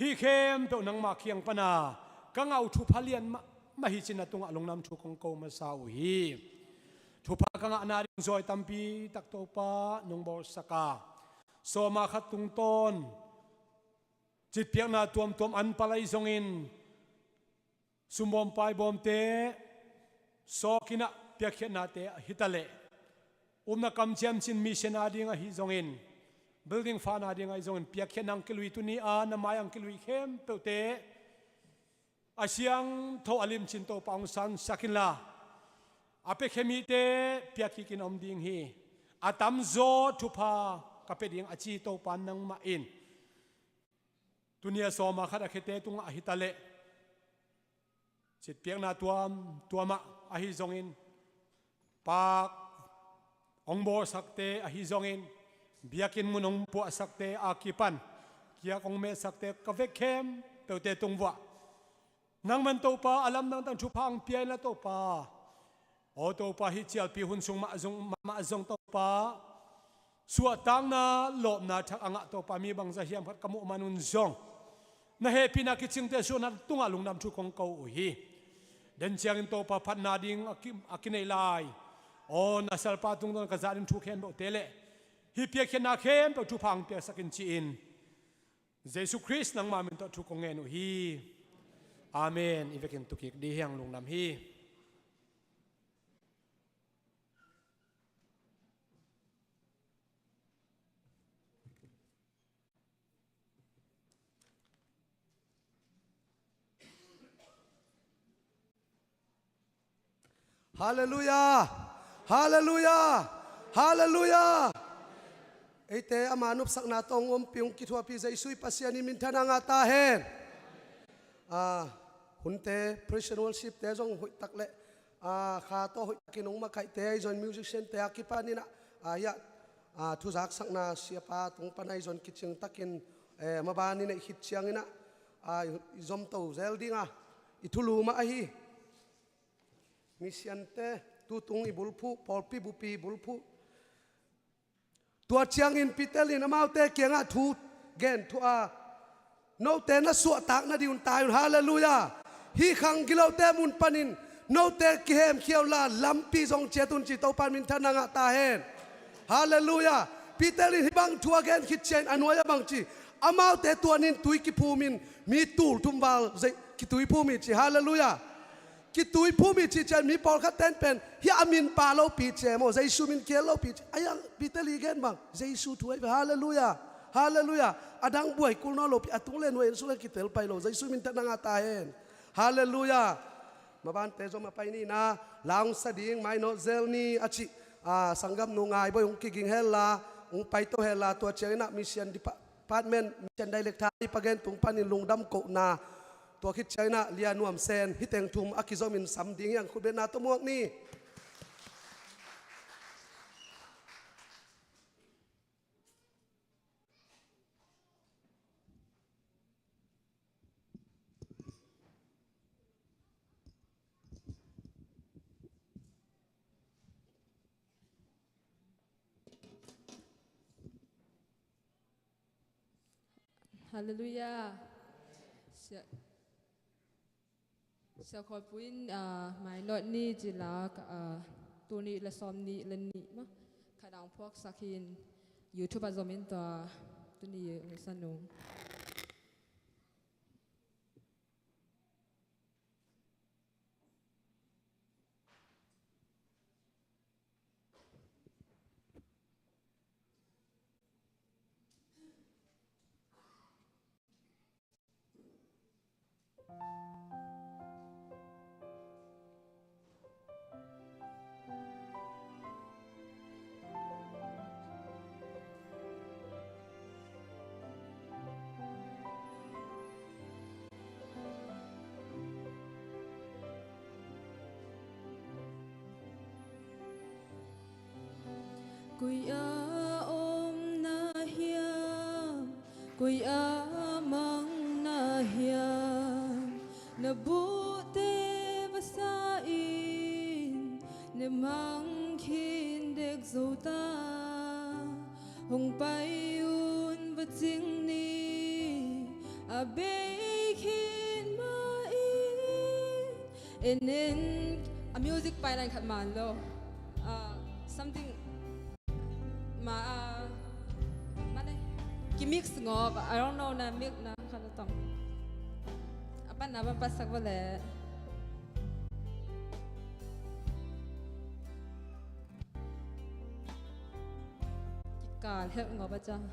hih khempeuh nangmah kiang pana ka ngah uh thupha lian mahmah hi ci-in na tungah lungdam thu kong ko masa uh hi. Thupha ka ngahna ding zawi tampi tak Topa nong bawlsak a, sawma khat tungtawn citpiakna tuamtuam an pal ahi zongin, sumbawm paibawmte sawk in ah piakkhiatnate hi ta leh, upna kamciam cin mission ading ahi zongin, building fund ading ahi zongin, piakkhiatna hong kilui tuni a na mai hong kilui khempeuhte a siangtho a limcin Topa hong sansak inla, a piakhia mite piakkikin om ding hi. A tamzaw thupha ka pia ding a ci Topa nangmah in, tuni a sawma khat a khiate tungah ahi ta leh, citpiakna tuamtuamah ahi zongin, paak hong bawlsakte ahi zongin, biakinn mun hong puahsakte a kipan kiak hong metsakte ka vek khempeuhte tung vuah, nangman Topa a lamdang tang thupha hong pia inla Topa, aw Topa, hih cialpi hun sung mah zong, mah zong Topa, suahtakna, lawpna thak a ngah Topa mi bangzah hiam khat ka muh man un zong, na hehpihna kicingte suahna tungah lungdam thu kong ko uh hi. Den ciangin Topa phatna ding a ki, a kinei lai, aw na salpa tungtawn ka zah ding thu khempeuhte le hih piakkhiatna khempeuh thupha hong piaksak in ci-in, Jesu Khrist nangma min tawh thu kong ngen uh hi. Amen. I vekin tukik dih hiang, lungdam hi. Halleluiah! Halleluiah! Halleluiah! Eite ama nopsakna tawh hong ompih, hong kithuahpih Jesu i Pasian in minthanna ngah ta hen. Ah, hunte, praise and worship te zong hoihtak le, ah, kha tawh hoihtakin hong makaihte ahi zongin, musician te a kipanin ah, ah, hiah, ah, thuzaksakna siapa tung pan ahi zongin kicingtakin, eh, maban i neih khit ciangin ah, ah, i zomto zel ding a, i thulu mah ahi. Mission te, tutung i bulphuh, pawlpi bupi i bulphuh. Tua ciangin Peter in amaute kiangah thu gen thuah a, note na suahtak nading un tai un. Halleluiah. Hih khang gilote mun panin note kihemkhia unla, lampi zong ciat un ci, Topa in minthanna ngah ta hen. Halleluiah. Peter in hih bang thu a gen khit ciangin a nuai-ah bang ci, amaute tuanin tui kiphum in mi tul thum val zei, kitui phum hi ci. Halleluiah. Kitui phum hi ci ciang mi pawlkhat ten pen hih a min pha lopi ci e maw, Jesu min khel lopi ci. Ahi hang Peter i gen bang, Jesu thu ahi ve. Halleluiah. Halleluiah. A dang buai kul nawn lopi, a tung le nuai en sung le kitel pai lo, Jesu min tawh nang a ta hen. Halleluiah. Mabante zom a pai ni na, la hong sa ding mainawt zel ni a cih, a, sanggamnu Ngai Bawi hong kiging hela, hong paito hela, tua ciangin ah mission department, mission director i pagen tung panin lungdam kohna, tua khit ciangin ah Lia Nuam Sen, hih teng thum a kizomin sam ding hi hang, khutbetna tawh muak ni. Halleluiah. Sia, Sia Khawl Pu in, ah, mainawt ni ci la, ah, tul nih le sawmnih le nih maw, khat ah hong phuaksak hi in, YouTube ah zom in tua, tuni hong sa nung. Koi ah om na hiam, koi ah mang na hiam, na buhte va sa in, na mang khin dek zo ta. Hong pai un va cing ni, a bei khin mah in. En en, a music pai lai khat man lo. Ah, something ma, ah, ma le. Ki mix ngawp, I don't know na mix na khat na tong. A pan na pan pasak va le. Kikal help ngawp a ciang.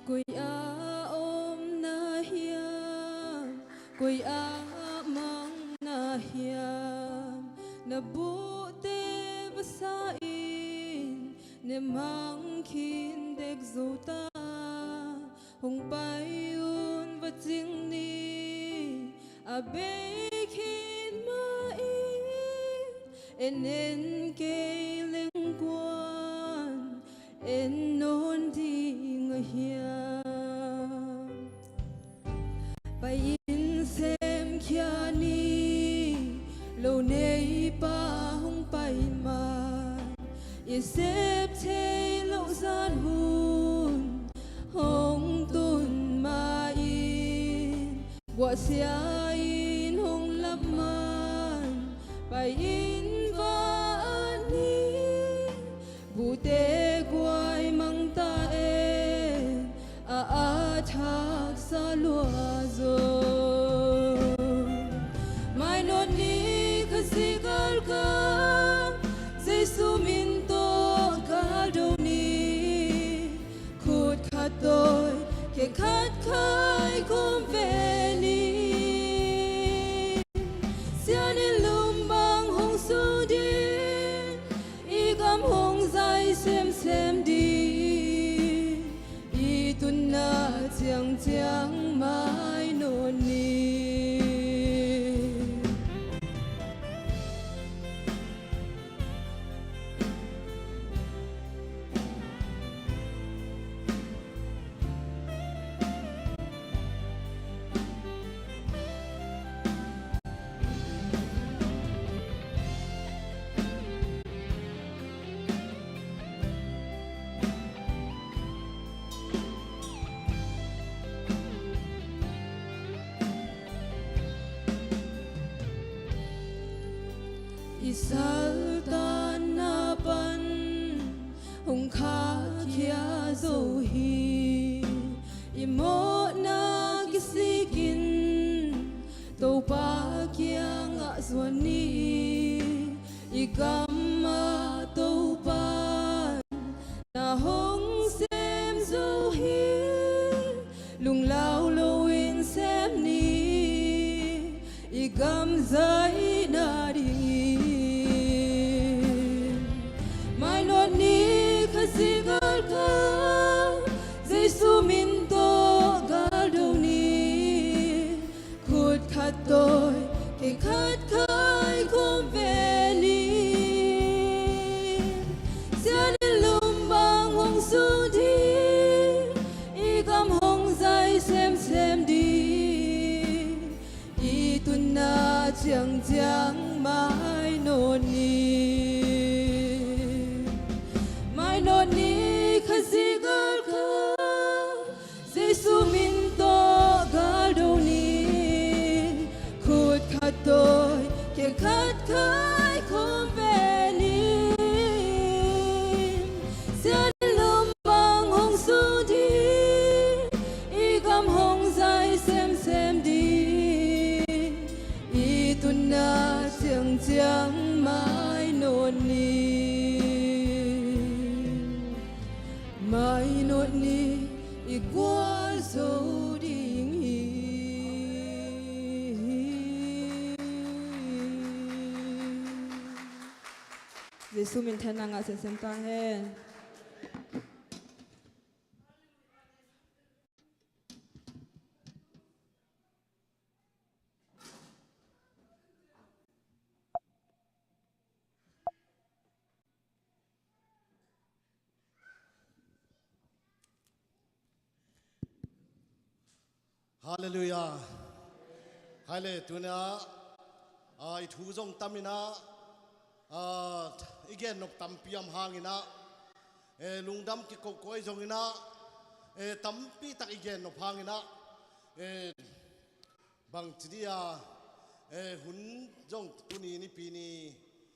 Koi ah om na hiam, koi ah mang na hiam, na buhte va sa in, na mang khin dek zo ta. Hong pai un va cing ni, a bei khin mah in. En en kei leng kuan en nawn ding a hiam. Pai in semkhia ni, lo neipa hong pai man, i sep thei loh zan hun hong tun mah in. Guahsia in hong lap man, pai in va at ni. Buhte guai mang ta e, a at hak sa lua zo. Mainawt ni Khazih galkap, Jesu min tawh galdo ni. Khut khat tawi, khe khat khai khawm ve ni. Sian in lum bang hong su ding, i gam hong zai semsem ding, i tunna ciangciang mainawt ni. I saltanna pan hong khahkhia zo hi. I mawhna kisikin Topa kiangah zuan ni. I gam ah Topa na hong sem zo hi. Lunglau loin sem ni, i gam zaina dingin. Mainawt ni Khazih galkap, Jesu min tawh galdo ni. Khut khat tawi, khe khat khai khawm ve ni. Sian in lum bang hong su ding, i gam hong zai semsem ding, i tunna ciangciang mainawt ni. Mainawt ni Khazih galkap, Jesu min tawh galdo ni. Khut khat tawi, khe khat khai khawm ve ni. Sian in lum bang hong su ding, i gam hong zai semsem ding, i tunna ciangciang mainawt ni. Mainawt ni, i gualzo ding hi. Jesu minthanna ngah semsem ta hen. Halleluiah. Hai le, tuna, ah, i thu zong tam inah, ah, i gennop tampi om hang inah, eh, lungdam kikohkoh ahi zong inah, eh, tampi tak i gennop hang inah, eh, bangci dia, eh, hun zong tuni nipi ni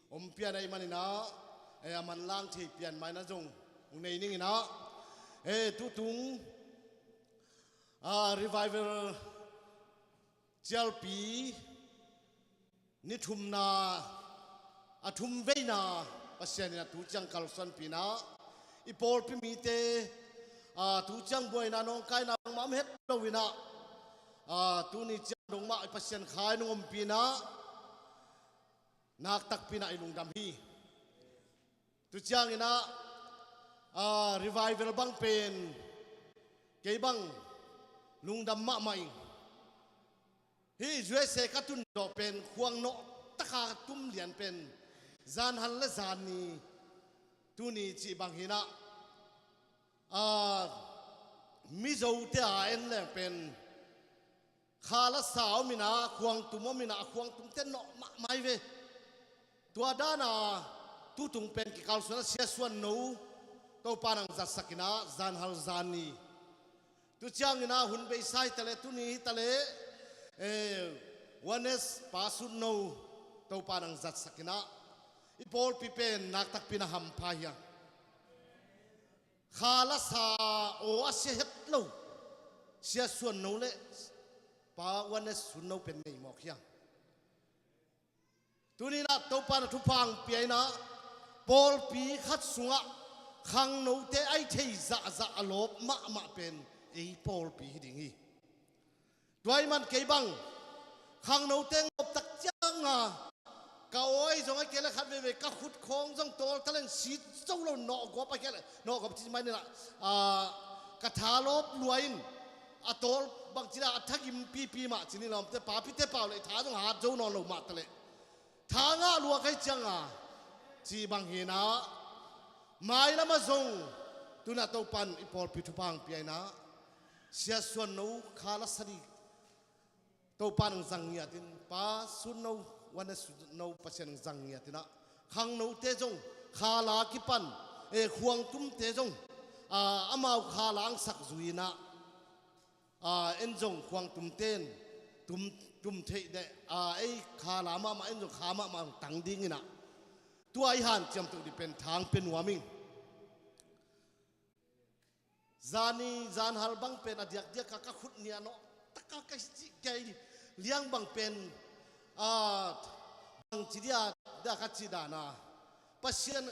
om pian ahih man inah, eh, a manlang thei pian mah inah zong hong nei ning inah, eh, tutung, ah, revival cialpi ni thumna, a thum veina Pasian in a tu ciang kalsuanpi inah, i pawlpi mite, a, tu ciang buaina nawngkaina bangmah om het lo inah, a, tuni ciang dong mah i Pasian kha in hong ompih inah, naktakpi inah i lungdam hi. Tu ciang inah, a, revival bang pen kei bang lungdam mahmah ing. Hih U S A ka tun zawh pen khuang nawh taka tum lian pen zanhal le zanni, tuni cih bang hi inah, a, Mizote a en leng pen kha la sa om inah, khuang tum om inah, a khuang tumte nawh mahmah hi ve. Tua dana tutung pen kikalsuan a siasuan no Topa nang zatsak inah, zanhal zanni. Tu ciang inah hun beisa hi ta leh, tuni hi ta leh, eh, Oneness pastor no Topa nang zatsak inah, i pawlpi pen naktakpi inah hampha hi a. Kha la sa aw a sia het lo. Sia Suan No le Pa Wan Ne Sun No pen nei mawk hiang. Tuninah Topa na thupha ang pia inah pawlpi khat sungah khangnote ai thei zahzah a lawp mahmah pen ei pawlpi hi ding hi. Tua ih man kei bang khangnote ngawp tak cianga ka awi zong a kele khat veve ka khut khawng zong tawl taleng sit zo lo nawhgawp a kele nawhgawp ci mai nena ka tha lawp lua in a tawl bang cina a thagim pipi mah cini lawmte papite pau le tha zong hat zo nawn lo mah tale. Tha ngah lua kai cianga ci bang hinah mailamah zong tuna Topan i pawlpi thupha ang pia inah Sia Suan No kha la sadi Topan ang zang ngiatin Pa Sun No Wan Ne Sun No Pasian ang zang ngiatinah khangnote zong kha la kipan e khuangtumte zong amau kha la ang sak zui inah en zong khuangtumten tum theih deh ei kha la mahmah en zong kha mahmah ang tang dinginah tua i hanciam toh dih pen thang pe nuam ing. Zani zanhal bang pen a diakdiak ka ka khut nia nawh taka ka cih kei liang bang pen bang ci dia da ka cih dana Pasian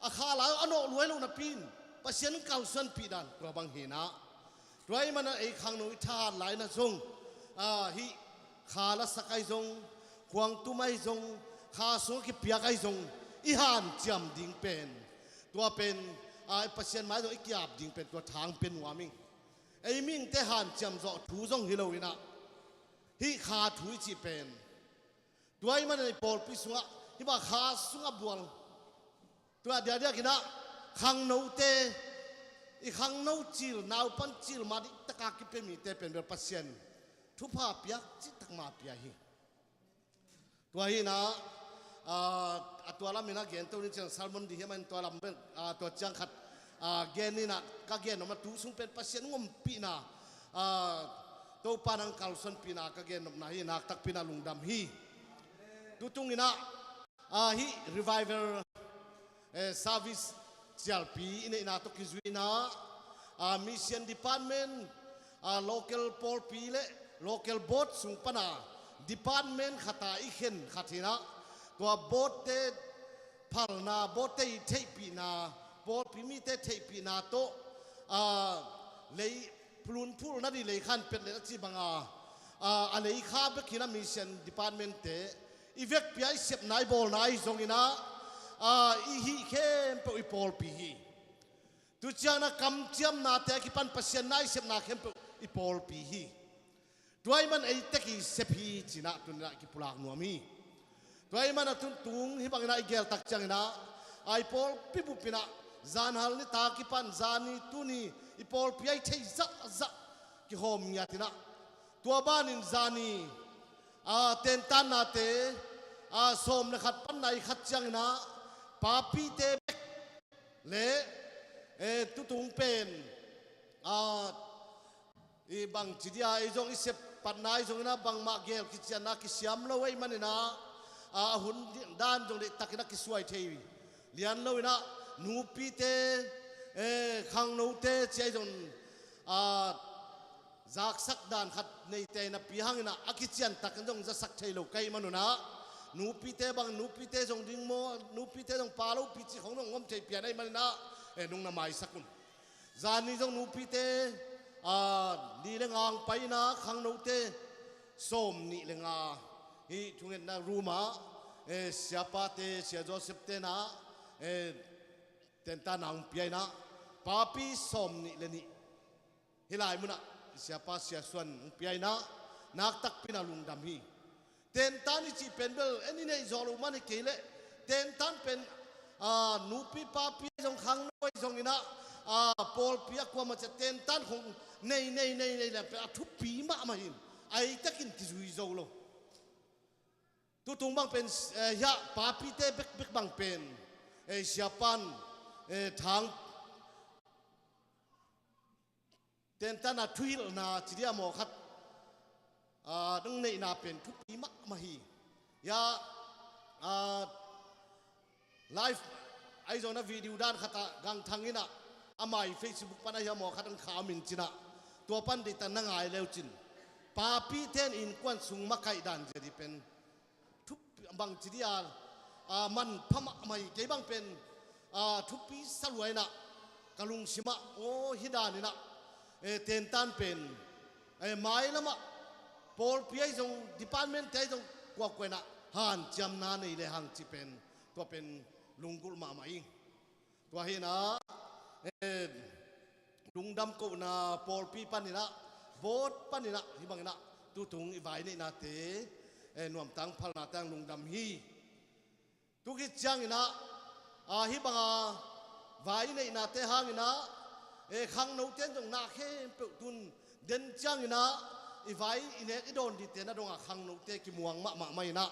a kha la a nawh luai lo napi in Pasian kalsuanpih dan tua bang hinah tua ih mana ei khangno i thahat laina zong hih kha la sak ai zong khuangtum ai zong kha sung a kipiak ai zong i hanciam ding pen tua pen Pasian mai zong i kiap ding pen tua thang pe nuam ing. Ei mihingte hanciam zawh thu zong hi lo inah hih kha thu i cih pen tua ih mana i pawlpi sungah hih bang kha sungah bual tua diakdiak inah khangnote i khangno cil naupan cil mah dihtaka kipia mite pen bel Pasian thupha piak cihtak mah pia hi. Tua hinah a tua lam inah gento ni cian sermon dih hiam an tua lam tua ciang khat gen inah ka gen nopna tu sung pen Pasian ngompihna Topa nang kalsuanpihna ka gen nopna hi naktakpihna lungdam hi. Tutung inah hih revival service cialpi i neihna tawh kizuina mission department local pawlpi le local board sung pana department khata i khen khat hinah tua boardte phalna boardte i theihpihna pawlpi mite theihpihna tawh lei phulunphul na di lei khan pet le a ci banga a lei kha bek hinah mission departmentte i vekpia i sepna i bawlna ahi zonginah i hih khempeuh i pawlpi hi. Tuciangna kamciamnate a kipan Pasian na i sepna khempeuh i pawlpi hi. Tua ih man ei tek i sep hi cinah tuninah kipulak nuam hi. Tua ih mana tuntung hih banginah i geltak cianginah a i pawlpi bupinah zanhal nita kipan zani tuni i pawlpi a i thei zahzah kihawm ngiatinah tua banin zani tentannate sawm le khat panna i khat cianginah papite bek le tutung pen i bang ci dia i zong i sep patna i zonginah bangmah gel kicianna kisiam lo ei maninah a hun dan zong deihtakinah kisuai thei lian loinah nupite khangnote cia i zong zaksak dan khat neite napi hanginah a kiciantak in zong zasak thei lo ka hih manunah nupite bang nupite zong ding maw nupite zong pa lopi cih khong zong ngom thei pian ei maninah nung na maisak un. Zani zong nupite ni le nga ang paina khangnote sawm nih le nga hih thungetna ruma siapate sia Joseph tena tentana ang piaina papi sawm nih le nih hih lai munah siapa sia suan ang piaina naktakpina lungdam hi. Tentan i cih pen bel en i neih zawh loh man hi kei leh tentan pen nupi papi zong khangno ahi zonginah pawlpi a kuamah ciah tentan khong nei nei nei nei leng pen a thupi mahmah hin a eitakin kizui zo lo. Tutung bang pen hiah papite bekbek bang pen siapan thang tentana thuhilhna ci dia maw khat nang neihna pen thupi mahmah hi. Hiah live ahi zongna video dan khatah gangthang inah amai Facebook pan ahi a maw khat ang kha a min cinah tua pan deihtak na ngai leucin, papite in innkuan sung makaih dan zia dih pen thupi bangci dih a, a, manpha mahmah hi. Kei bang pen, a, thupi sa lua inah ka lungsimah, aw, hih dan inah, e, tentan pen, e, mailamah pawlpi ahi zong, department te ahi zong, kuakua inah hanciamna nei le hang cih pen, tua pen lunggulh mahmah hi. Tua hinah, e, lungdam kohna pawlpi paninah, board paninah, hih banginah tutung i vai neihnate, e, nuamtang phalnate hang lungdam hi. Tukhit cianginah, a, hih banga vai neihnate hanginah, e, khangnote in zong na khempeuh tun den cianginah i vai i nek i dawn dihte na dongah khangnote kimuang mahmah mah inah,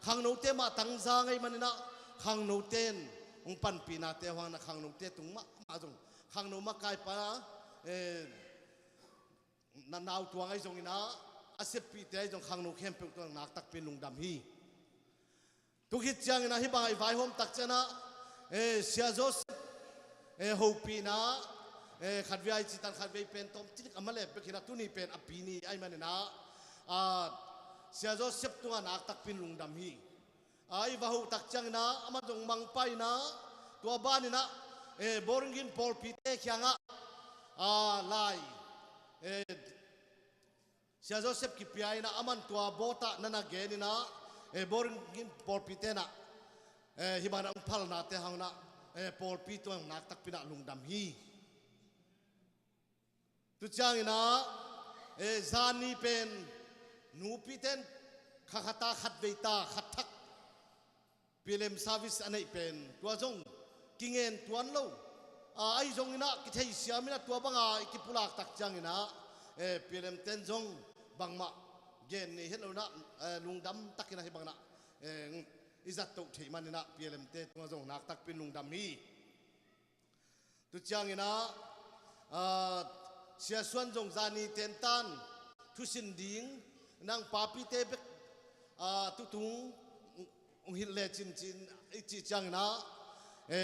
khangnote mah tangza ngei maninah, khangnote in hong panpihnate huanginah khangnote tung mahmah zong, khangno makaipa, e, na nautuang ahi zonginah, a seppihte ahi zong khangno khempeuh tungah naktakpi in lungdam hi. Tukhit cianginah hih bangah i vaihawm tak cianginah, e, Sia Joseph, e, hopihna, e, khatvei a i citan khatvei pen tawm cilik a malep bek hinah tuni pen a pi ni ahi maninah, a, Sia Joseph tungah naktakpi in lungdam hi. A, i va hoh tak cianginah amah zong mangpa inah, tua baninah, e, Boringin pawlpite khiangah, a, lai, e, Sia Joseph kipia inah aman tua board ah na na gen inah, e, Boringin pawlpite inah, e, hih banah hong phalnate hanginah, e, pawlpi tungah naktakpi inah lungdam hi. Tu cianginah, e, zani pen nupite in khakhata khatvei ta khatthak P L M service a neih pen tua zong kingen tuan lo. A, ahi zonginah kitheisiam inah tua banga i kipulak tak cianginah, e, P L M te in zong bangmah gen nei het lo inah, e, lungdam takinah hih banginah, e, i zattoh theih maninah P L M te tungah zong naktakpi in lungdam hi. Tu cianginah, a, Sia Suan zong zani tentan thusin ding, nang papite bek, a, tutung hong hilh lecin cin i cih cianginah, e,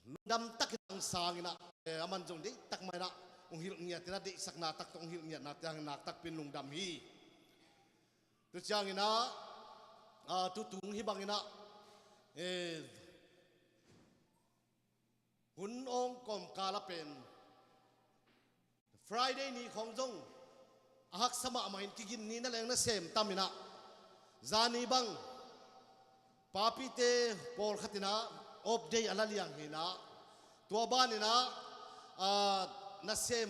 lungdam takin hong sanginah, e, aman zong deihtak mah inah hong hilh ngiat inah, deihsakna tak tawh hong hilh ngiatnate hang naktakpi in lungdam hi. Tu cianginah, a, tutung hih banginah, e, hun awng kawmkal a pen Friday ni khawng zong a haksa mahmah in kigin ni na leng nasem tam inah, zani bang papite pawlkhat inah off day a la liang hinah, tua baninah, a, nasem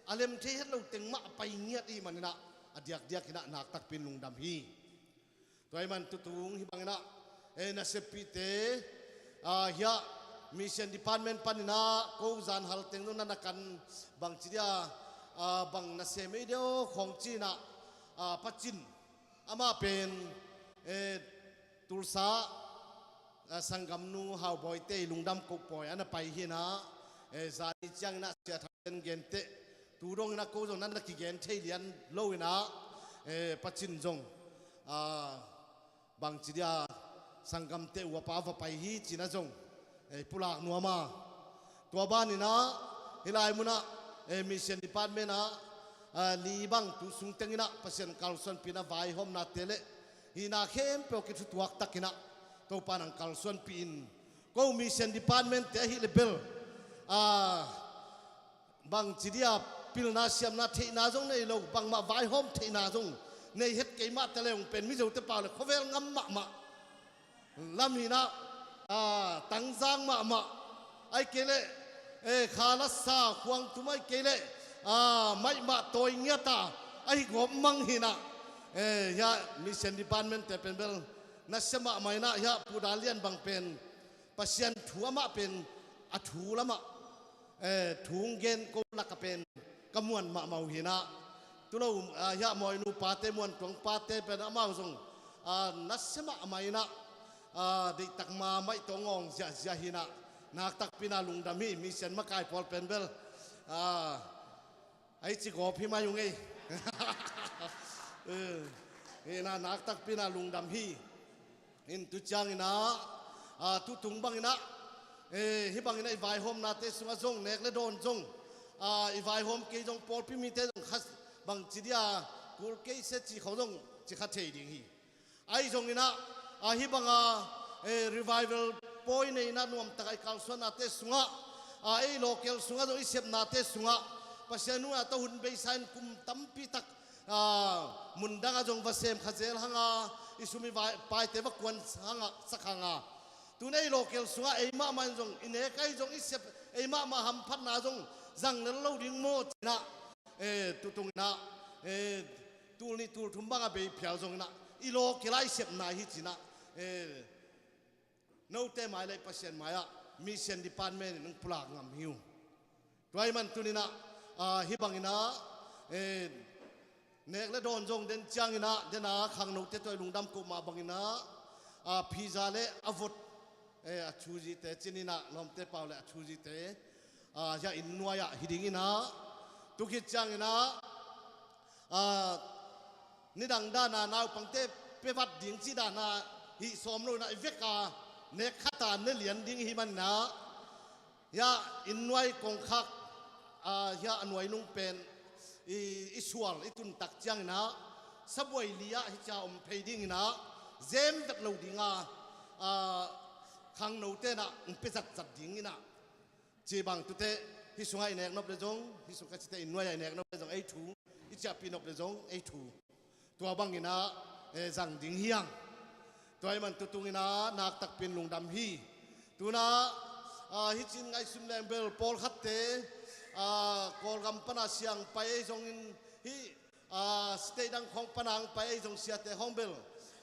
a lem thei het lo teng mah a pai ngiat i hih maninah a diakdiak inah naktakpi in lungdam hi. Tua ahih man tutung hih banginah, e, na seppihte, a, hiah mission department paninah ko zan hal teng zong na na kan bangci dia, a, bang nasem ei deuh khawng ci inah, a, Pa Cin amah pen, e, Tulsa, a, sanggamnu Hau Bawite i lungdam koh pawi a na pai hinah, e, zani cianginah Sia Thang Pen genteh tu donginah ko zong na na kigen thei lian lo inah, e, Pa Cin zong, a, bangci dia sanggamte uh a pa va pai hi cinah zong, e, pulak nuam a. Tua baninah hih lai munah, e, mission department ah, a, li bang tu sung tenginah Pasian kalsuanpihna vaihawmnate le hihna khempeuh kithutuak takinah Topa nang kalsuanpih in. Ko mission department te ahih le bel, a, bangci dia pilna siamna theihna zong nei lo, bangmah vaihawm theihna zong nei het kei mah ta le hong pen Mizote pau le khuavel ngam mahmah lam hinah, a, tangzang mahmah, ahih kei leh, e, kha lasa khuang tum ahih kei leh, a, maihmah tawi ngiata ahi gawp mang hinah, e, hiah mission department te pen bel nasia mahmah inah hiah Pu Dal Lian bang pen Pasian thu amah pen a thu lamah, e, thu hong gen ko laka pen ka muan mahmah uh hinah. Tulo, a, hiah Mawinu pate, Muantuang pate pen amau zong, a, nasia mahmah inah, a, deihtak ma maih tawh ngawng ziahziah hinah naktakpi inah lungdam hi. Mission makai pawl pen bel, a, a i ci gawp hi mai uh ngei. E, hinah naktakpi inah lungdam hi. In tu cianginah, a, tutung banginah, e, hih banginah i vaihawmnate sungah zong nek le dawn zong, a, i vaihawm kei zong pawlpi mite zong kha bangci dia kul kei se ci khawng zong ci kha thei ding hi. Ahi zongin ah, a, hih banga, eh, revival pawi nei-in ah nuamtak a i kalsuannate sungah, a, ei local sungah zong i sepnate sungah Pasian nungah tawh hun beisa in kum tampi tak, a, mundang ah zong va sem kha zel hang a, i sum i vai, paite va kuan hang a, sak hang a. Tun ei local sungah ei mahmah in zong i nek ahi zong i sep, ei mahmah hamphatna zong zang lel lo ding maw ci-in ah, eh, tutung in ah, eh, tul nih tul thum bang a bei phial zongin ah i local ah i sepna hi ci-in ah, eh, note mai le Pasian mai-ah mission department in hong pulak ngam hi uh. Tua ahih man tuni-in ah, ah, hih bangin ah, eh, nek le dawn zong den ciangin ah, den a khangnote tawh i lungdam koh mah bangin ah, ah, pizza le a vot, eh, a thuzite cin in ah, lawmte pau le a thuzite, ah, hiah inn nuai ah hi dingin ah, tu khit ciangin ah, ah, nidang dan a naupangte pia vat ding cih dan a hih sawm lo-in ah i vek a nek khat a ne lian ding i hih manin ah, hiah inn nuai kongkhak, ah, hiah a nuai nung pen i, i sual i tun tak ciangin ah sabuai li ah hih ciang om phei dingin ah zem vet lo ding a, ah, khangnote in ah hong pia zatzat dingin ah, ci bang tute hih sungah i nek nop le zong, hih sung ka cite inn nuai ah i nek nop le zong ei thu, i ciahpih nop le zong ei thu. Tua bangin ah, eh, zang ding hi hang. Tua ahih man tutung in ah nak takpi in lungdam hi. Tu-in ah, ah, hih ci-in ngaihsun leng bel pawlkhatte, ah, Kawlgam pan a siang pai ei zongin hih, ah, state dang khawng pan a hong pai ei zong siate khawng bel,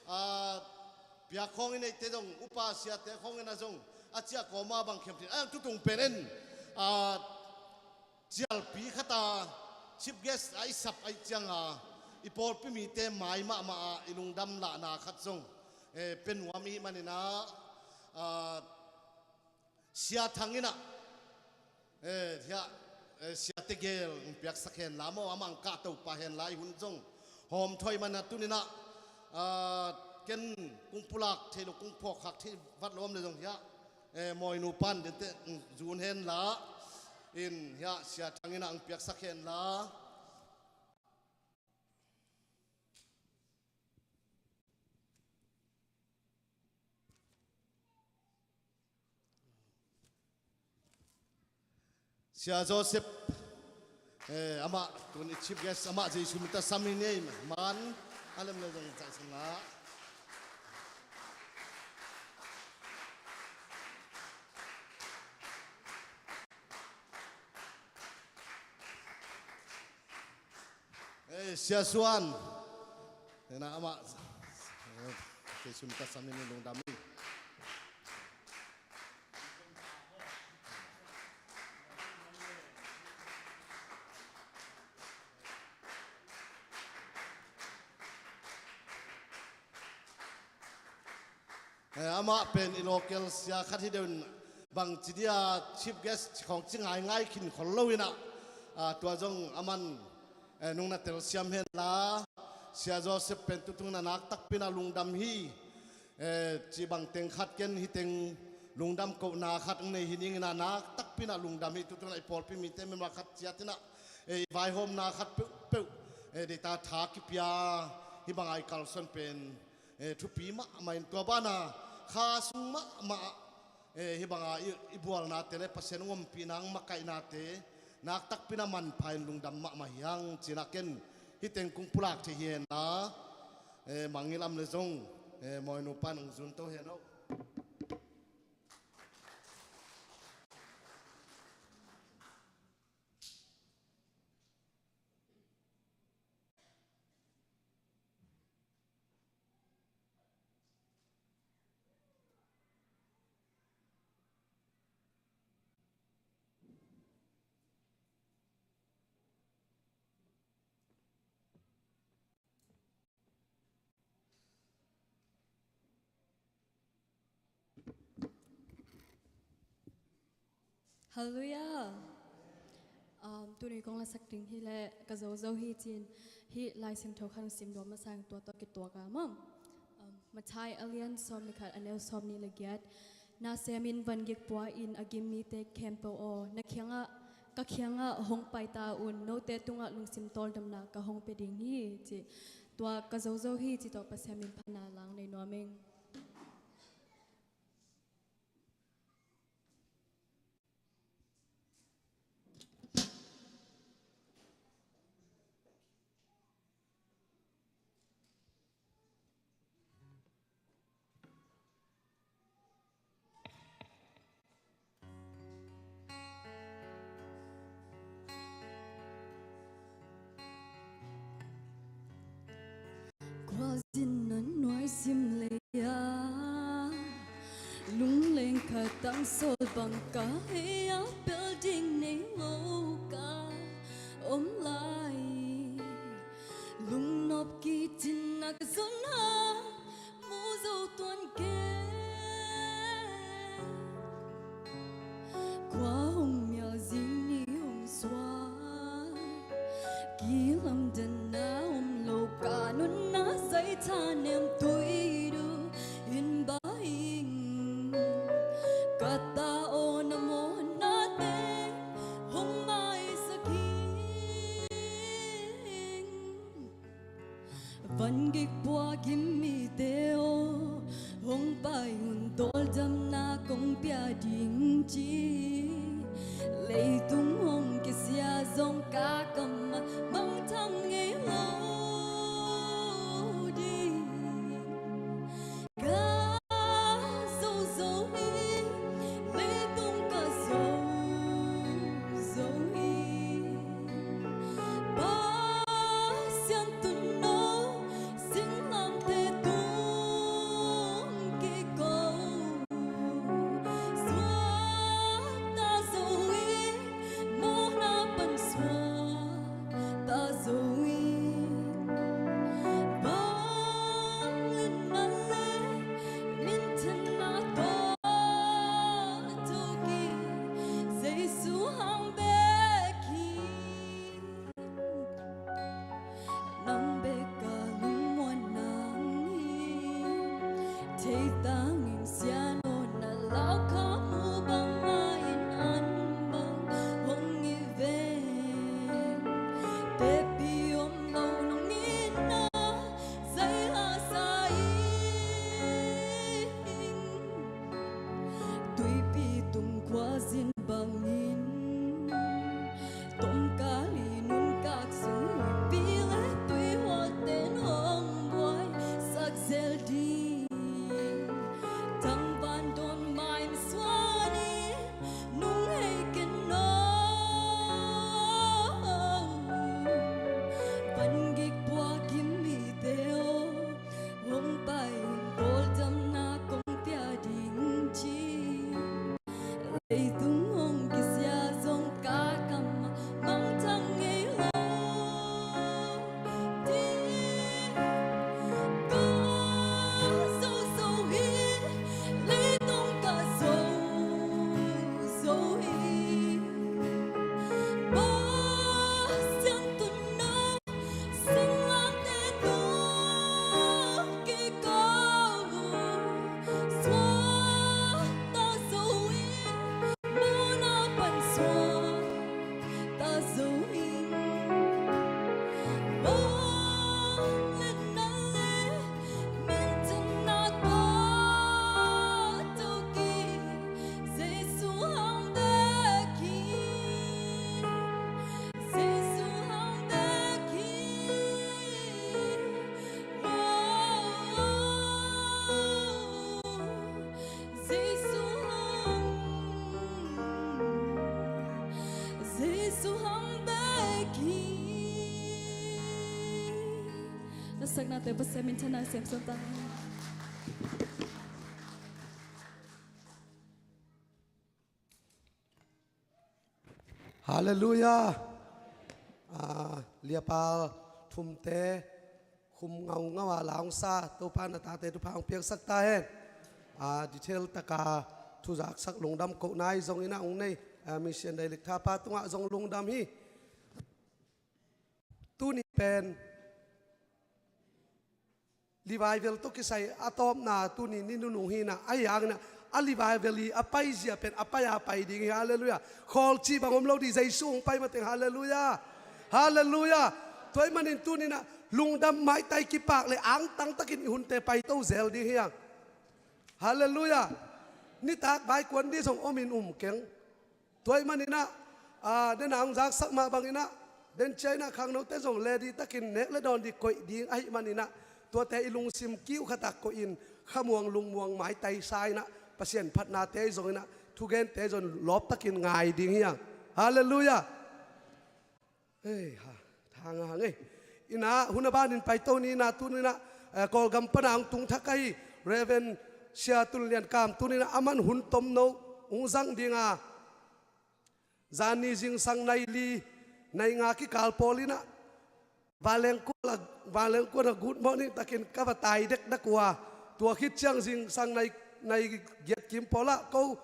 ah, piak khawng i neite zong upa siate khawng in ah zong a ciah kawm a bang khiam thei-in ah tutung pen en, ah, cialpi khat a chief guest a i sap ahih ciang a i pawlpi mite mai mahmah a i lungdam lahna khat zong, eh, pia nuam i hih manin ah, ah, Sia Thang in ah, eh, hiah, eh, Sia Tegel hong piaksak hen la maw, amah hong kahto pah hen la, i hun zong hawm thei manin ah tuni-in ah, ah, ken kong pulak thei lo, kong phawkkhak thei vat lo om le zong hiah, eh, Mawi nu pan dente, mm, zun hen la in hiah Sia Thang in ah hong piaksak hen la. Sia Joseph, eh, amah tun i chief guest, amah Jesu min tawh sam hi ni ei, man a lem le zong zaihsan la. Eh, Sia Suan. Ena amah, eh, Jesu min tawh sam hi ni, lungdam hi. Eh, amah pen i local sia khat hi deuh in bangci dia chief guest khawng ci ngaingai khin khol lo-in ah, ah, tua zong aman, eh, nungna telsiam hen la. Sia Joseph pen tutung in ah nak takpi in ah lungdam hi. Eh, ci bang teng khat ken hih teng lungdam kohna khat hong nei hi ning in ah nak takpi in ah lungdam hi. Tutung in ah i pawlpi mite member khat ciat in ah, eh, i vaihawmna khat peuhpeuh, eh, deita tha kipia hih banga i kalsuan pen, eh, thupi mahmah in tua bana kha sung mahmah, eh, hih banga i, i bualnate le Pasian hong ompihna hong makaihnate nak takpi in ah manpha in lungdam mahmah hi hang ci-in ah ken hih teng kong pulak thei hi hen la, eh, mangngilh a om le zong, eh, Mawi nu pan hong zun to hen aw. Halleluiah. Um, tuni kong lasak ding hi leh ka zozo hi ci-in hih Lai Siangtho khat hong sim nuam masa in tua tawh kituak a maw. Um, Matthai a lian sawm le khat, a neu sawmnih le giat. Na semin vangik pua-in a gim mite khempeuh aw, na kiangah ka kiangah hong pai ta un, note tungah lungsim tawldamna ka hong pia ding hi, ci. Tua ka zo zo hi, ci tawh Pasian min phatna lang nei nuam ing. Khuazin nan nuai sim lei a, lungleng khat tang sawl bang ka hei a, pel ding nei lo ka om lai. Lungnop kicinna ka zon a, mu zo tuan kei. Khua hong mial zing ni hong suak, kilamdanna om lo ka nunna, zaitha nem tui du in ba ing. Ka ta aw, na mawhnate hong maisak ing. Van gik pua gim mite aw, hong pai un, tawldamna kong pia ding ci. Leitung hong kisia zong ka kam ah mangthang ngei lo ding. Ka zo zo hi, leitung ka zo zo hi. Pasian tun aw, singlamteh tung kiko. Suak ta zo hi, mawhna pan suak ta zo hi. Vangliatna le minthanna tawh thuk hi, Jesu hang bek hi. Nang bek a lungmuanna hi. Theitang in sian aw, na lau ka mu bangmah in an bang hong hi veng. Tepi om lo nong itna zaila sa ing. Tuipi tung khuazin bangin, tomkal i nunkak sung, pi le tuihuaten hong buaisak zel ding. Tangval dawn mai misuan in nung hei ken aw. Van gik pua gim mite aw, hong pai un, tawldamna kong pia ding ci. Leitung hong kisia zong ka kam ah mangthang ngei lo ding. Ka zo zo hi, leitung ka zo zo hi. Pasian tun aw, singlamteh tung kiko. Suak ta zo hi, mawhna pan suak ta zo hi. Vangliatna le minthanna tawh thuk hi, Jesu hang bek hi. Jesu hang bek hi. Oh, Jesu hang, Jesu hang bek hi. Na saknate Pasian minthanna sem suan ta. Halleluiah. Ah, liapal thumte khum ngaungau a la hong sa Topa na tate thupha hong piaksak ta hen. Ah, detail taka thuzaksak lungdam kohna i zong in a hong nei, ah, mission dailik thapa tungah zong lungdam hi. Tuni pen revival tawh kisai a tawpna tuni ni nunung hi na, ahi hangin a A livai veli a paizia pen a pai a pai ding hi. Halleluiah. Khawl cih bang om lo ding, Jesu hong pai mateng. Halleluiah. Halleluiah. Tua ahih manin tuni-in ah lungdam maitai kipak le angtang takin i hunte paito zel ding hi hang. Halleluiah. Nitak vai kuan ding zong om in um keng. Tua ahih manin ah, ah, den a hong zaksak mah bangin ah, den ciangin ah khangnote zong leh ding takin nek le dawn ding koih ding ahih manin ah, tuate i lungsim kiu khat ah koih in khamuang lungmuang maitai sa in ah, Pasian phatnate zong in ah, thugente zong lawp takin ngai ding hi hang. Halleluiah. Ei, ha, thang a hang ei. In ah, hun a banin paito ni in ah, tuni in ah, eh, Kawlgam pan a hong tung thak ahi Reverend Sia Tun Lian Kam, tuni in ah aman hun tomno hong zang ding a, zani zingsang nai li, nai nga kikal pawl in ah, vanleng kuan a, vanleng kuan a good morning takin ka va tai dekdek uh a, tua khit ciang zingsang nai, nai giat kim pawl ah ko,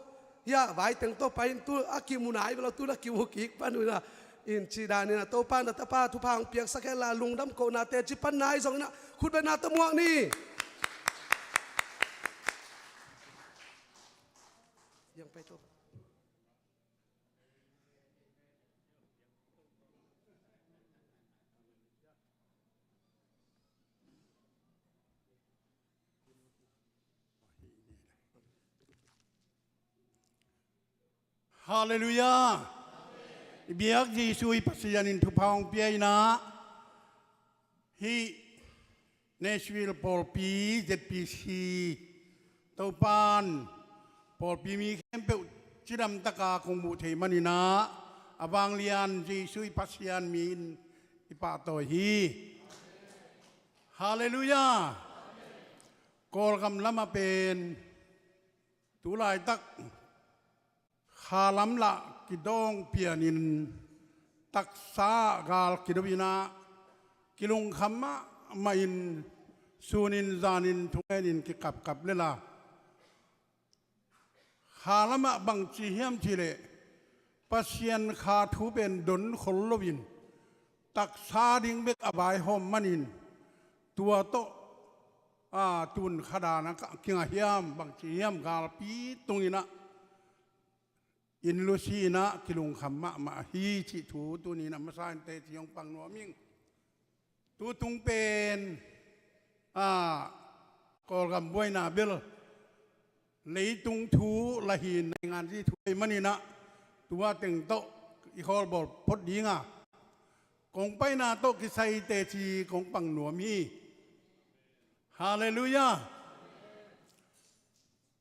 hiah vai teng tawh pai in, tu a kimu nai bel lo, tu a kimu kik pan uh in ah, in cih dan in ah, Topa na tapa thupha hong piaksak hen la, lungdam kohna teci pan nai zong in ah, khutbetna tawh muak ni. Yang pai to. Halleluiah. I biak Jesu i Pasian in thupha hong pia in ah, hih Nashville pawlpi Z P C, Topan pawlpi mi khempeuh cidam taka kong muh theih manin ah, a vanglian Jesu i Pasian min i pahtawi hi. Halleluiah. Kawlgam lamah pen tu laitak kha lam lah kidawng pianin taksa gal kido in ah, kilungkham mahmah in, sunin zanin thungenin kikapkap lel a, kha lamah bangci hiam cih leh Pasian kha thu pen don khol loin taksa ding bek a vaihawm manin, tua tawh, a, tun kha dan a ka, kingah hiam, bangci hiam, galpi tung in ah, inn lusi in ah kilungkham mahmah hi cih thu tuni in ah masa in teci hong pang nuam ing. Tutung pen, a, Kawlgam buaina bel leitung thu lah hi in, nainganzi thu ahih manin ah, tua teng tawh i khawlbawl phot ding a, kong paina tawh kisai teci kong pang nuam hi. Halleluiah.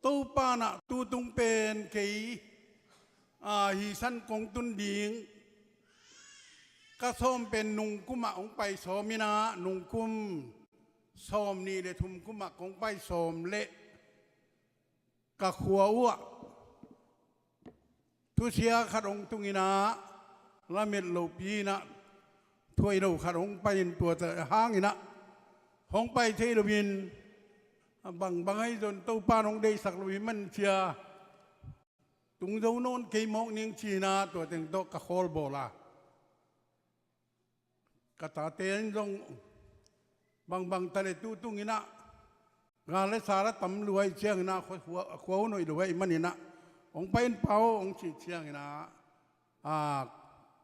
Topa in ah tutung pen kei, a, hi san kong tun ding, ka sawm pen nungkum ah hong pai sawm in ah, nungkum sawm nih le thum kum ah kong pai sawm leh ka khua uh ah thusia khat hong tung in ah, lamet lopi in ah, thuailo khat hong pai in, tua hang in ah hong pai thei loin, a, bangbang ahi zong Topa in hong deihsak lo hi man cia, tung zo nawn kei mawk ning ci in ah, tua teng tawh ka khawlbawl a. Ka tate in zong bangbang ta leh tutung in ah, gal le sa la tam lua ahih ciangin ah, khua, khua, khua hun hoih lo ahih manin ah, hong pai in pau hong cih ciangin ah, a,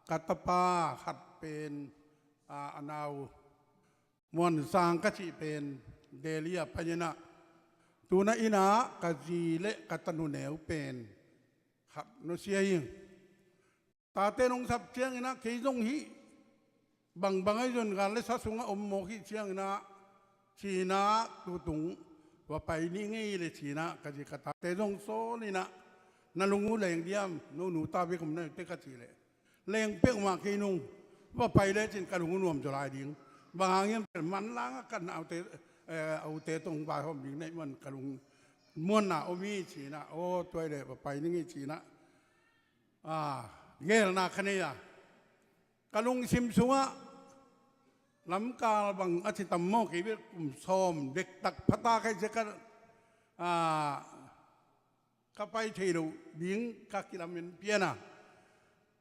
ka tapa khat pen, a, a nau Muan Sang ka cih pen Delhi ah pai in ah, tu-in ah inn ah ka zi le ka tanu neu pen khat nusia ing. Tate in hong sap ciangin ah, kei zong hih bangbang ahi zong gal le sa sungah om mawk hih ciangin ah, ci-in ah, tutung va pai ni ngei leh ci-in ah, ka zi, ka tate zong sawl in ah, na lung uh leng diam, no nu ta bek om na hi teh ka cih leh, leng peuhmah kei nung, va pai lecin ka lung uh nuam zaw lai ding. Bang hang hiam cih leh manlang ah ka na ute, eh, a ute tawh hong vaihawm ding na hih man ka lung muanna om hi ci-in ah, aw tua hi leh va pai ni ngei ci-in ah, a, geelna ka nei a. Ka lungsim sungah lamkal bang a ci tam maw, kei bel kum sawm dektak phata ka hih ciang ka, a, ka pai thei loh ding ka kilamen pian a.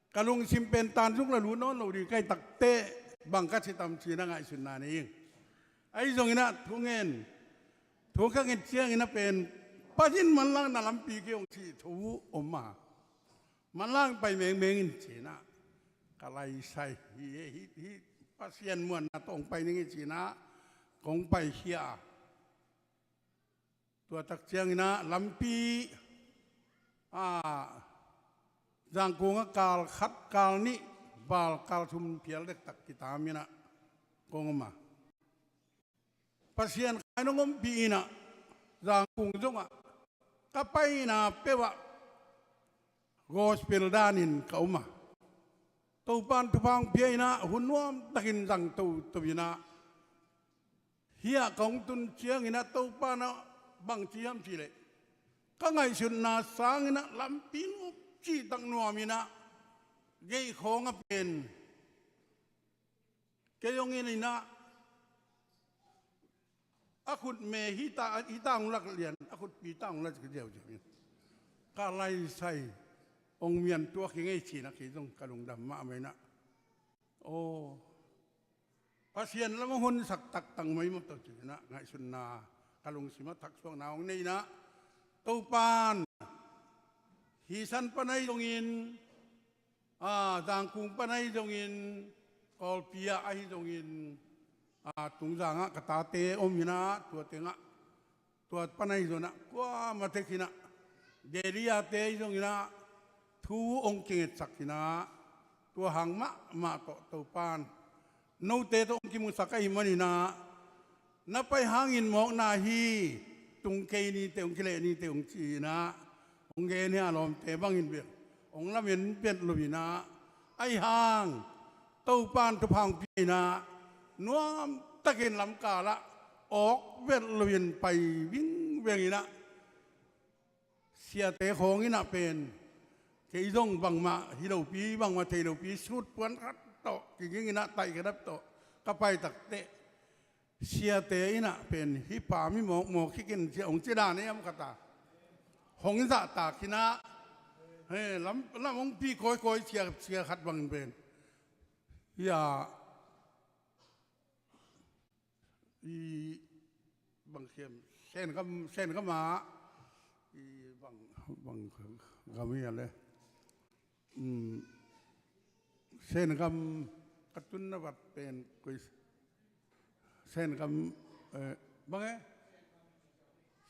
Ka lungsim pen tan sung la lut nawn lo ding ka hih tak teh bang ka ci tam ci-in ah ngaihsutna nei ing. Ahi zongin ah thu ngen, thu ka nget ciangin ah pen Pasian manlang na lampi kei ung cih thu om a, manlang pai mengmeng in ci-in ah ka laisai hi, hi, hi, Pasian muanna tawh hong pai ning hi ci-in ah kong paikhia a, tua tak ciangin ah lampi, a, Zangkong ah kal khat, kal nih, val kal thum phial dektak kitam in ah kong om a, Pasian kha in hong ompih in ah Zangkong zong ah ka paina peuh ah gospel danin ka om a, Topa'n thupha hong pia in ah hun nuam takin zang toto in ah, hiah kong tun ciangin ah Topa'n ah bang ci hiam cih leh, ka ngaihsutna sangin ah lampi nuam, cihtak nuam in ah gei khawng ah pen kei hong en in ah, a khut me hi ta, hi ta hong lak lian, a khutpi ta hong lak lian ziauziau in ka laisai hong mian tuak hi ing ei ci-in ah kei zong ka lungdam mahmah in ah, aw, Pasian lam hong honsak taktak mai maw tawh ci-in ah ngaihsutna ka lungsim ah thaksuakna hong nei in ah, Topa'n hih san pan ahi zongin, a, Zangkong pan ahi zongin, Kawlpi ah ahi zongin, a, Tungzang ah ka tate om in ah, tua teng ah, tua pan ahi zong ah kuamah tek in ah, Delhi ah te ahi zongin ah thu hong kingetsak in ah, tua hang mahmah tawh Topa'n note tawh hong kimusak ahih manin ah, na pai hangin mawkna hi, tung kei ni teh ung, kileh ni teh ung ci-in ah hong gen hi a, lawmte bangin bel hong lamen pet lo in ah, ahi hang Topa'n thupha hong pia in ah nuam takin lamkal ah awk vet loin pai vingveng in ah, siate khawng in ah pen kei zong bangmah hi lopi, bangmah thei lopi, sut puan khat tawh kiging in ah, taih ka dap tawh ka pai takteh, siate in ah pen, "Hih pa mi mawkmawk hi kei in," ci-a hong ci dan ei, am khat a hong zahtak in ah, he, lam, lam hong pi kawikawi sia, sia khat bang pen, ya, i, bang hiam, Sengam, Sengam ah, i, bang, bang gam hi a le, um, Sengam ka tunna vat pen koi, Sengam, eh, bang e?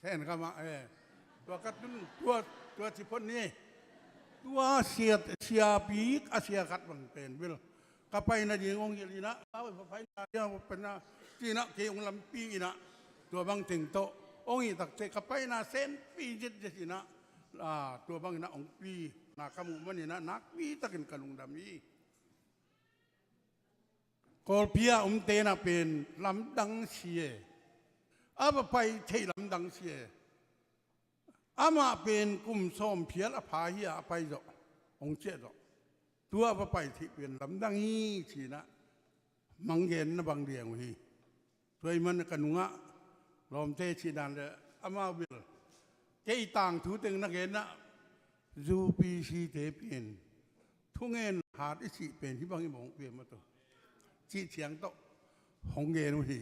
Sengam ah, eh. Tua ka tun, tua, tua ci phot ni. Tua sia, siapi a sia khat bang pen bel ka paina ding hong hilh in ah, a, paina ding hong paina, ci-in ah kei hong lampi in ah, tua bang teng tawh hong hih takteh ka paina senpi ziatziat in ah, a, tua bang in ah hong pi na ka muh manin ah nakpi takin ka lungdam hi. Kawlpi a omte in ah pen lamdang si e. A va pai theih lamdang si e. Amah pen kum sawm phial a pha hi a, a pai zawh, hong ciah zawh. Tua a va pai theih pen lamdang hi ci-in ah manggenna bang liang uh hi. Tua ahih manin ka nungah lawmte cih dan le amau bel kei tangthu teng na gen ah, U P C te pen thungen hat i cih pen hih bang hi mawk ve maw tawh, cih ciang tawh hong gen uh hi.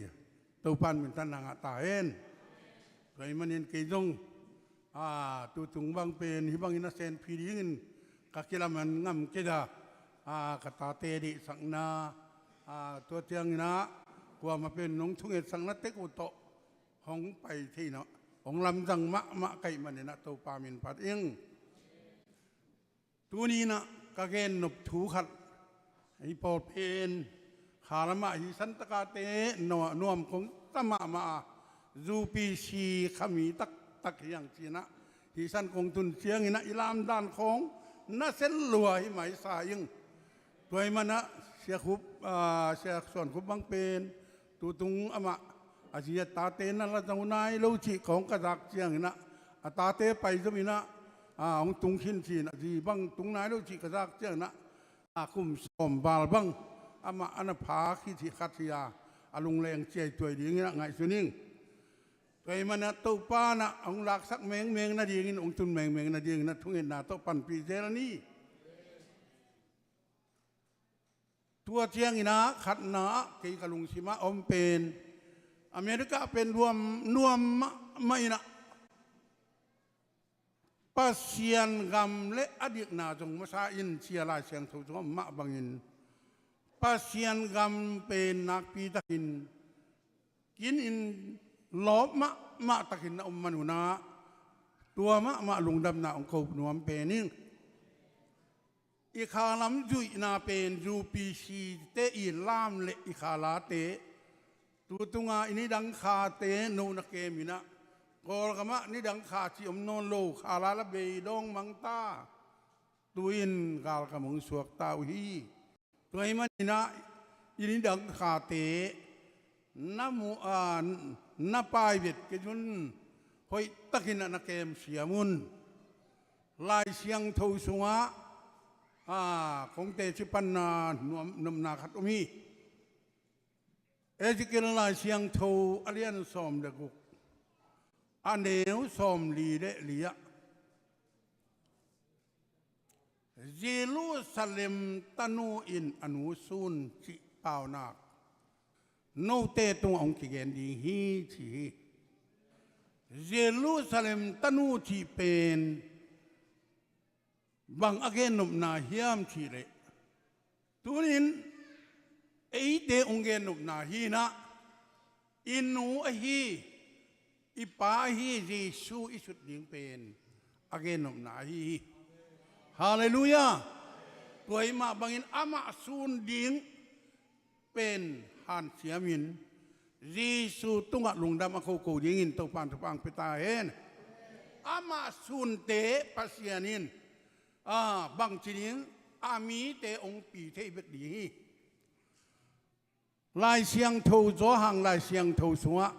Topa'n minthanna ngah ta hen. Tua ahih manin kei zong, a, tutung bang pen hih bangin a senpi dingin ka kilamen ngam kei a, a, ka tate deihsakna, a, tua ciangin ah kuamah pen nong thungetsakna tek uh tawh hong pai theihna, hong lamdang mahmah ka hih manin ah Topa min phat ing. Tuni in ah ka gennop thu khat, hih pawl pen kha lamah hih santakate nuam kong ta mahmah a, U P C khami taktak hi hang ci-in ah, hih san kong tun ciangin ah i lamdan khawng nasia lua hi maisa ing. Tua ahih manin ah Sia Khup, a, Sia Suan Khup bang pen tutung amah a zi a tate na la zo nai lo cih kawng ka zak ciangin ah, a tate pai zom in ah, a, hong tung khin ci-in ah, zi bang tung nai lo cih ka zak ciangin ah, a, kum sawm val bang amah a na pha khit hi khat hi a, a lungleng ciaituai dingin ah ngaihsun ing. Tua ahih manin ah Topa'n ah hong laksak mengmeng nadingin, hong tun mengmeng nadingin ah thungetna tawh panpih zel ni. Tua ciangin ah khatna ah kei ka lungsim ah om pen, America pen nuam, nuam mahmah in ah, Pasian gam le a dikna zong masa in, ci-a Lai Siangtho zong mah bangin Pasian gam pen nakpi takin kinin lawp mahmah takin na om manun ah tua mahmah lungdamna hong ko nuam pen ing. I khalam zuihna pen U P C te i lam le i khalate, tu tunga i nidang khate no na kem in ah, Kawlgam ah nidang kha ci om nawn lo, khala la bei dawng mang ta. Tu-in galkam hong suak ta uh hi. Tua ahih manin ah i nidang khate na mu, a, na pai vet kei un, hoih takin ah na kem siam un. Lai Siangtho sungah, a, kong teci panna nuam, nuamna khat om hi. Ezekiel Lai Siangtho a lian sawm le guk, a neu sawmli le li ah, Jerusalem tanu in a nu sun cih paunak note tungah hong kigen ding hi, ci hi. Jerusalem tanu cih pen bang a gennopna hiam cih leh, tunin eite hong gennopna hi in ah, i nu ahi, i pa ahi Jesu i sut ding pen a gennopna ahi hi. Halleluiah. Tua ahih mah bangin amah sun ding pen hanciamin Jesu tungah lungdam a koko dingin Topan thupha hong pia ta hen. Amah sunte Pasian in, a, bangci ding, a mite hong pi thei bek ding hi. Lai Siangtho, Johan Lai Siangtho sungah,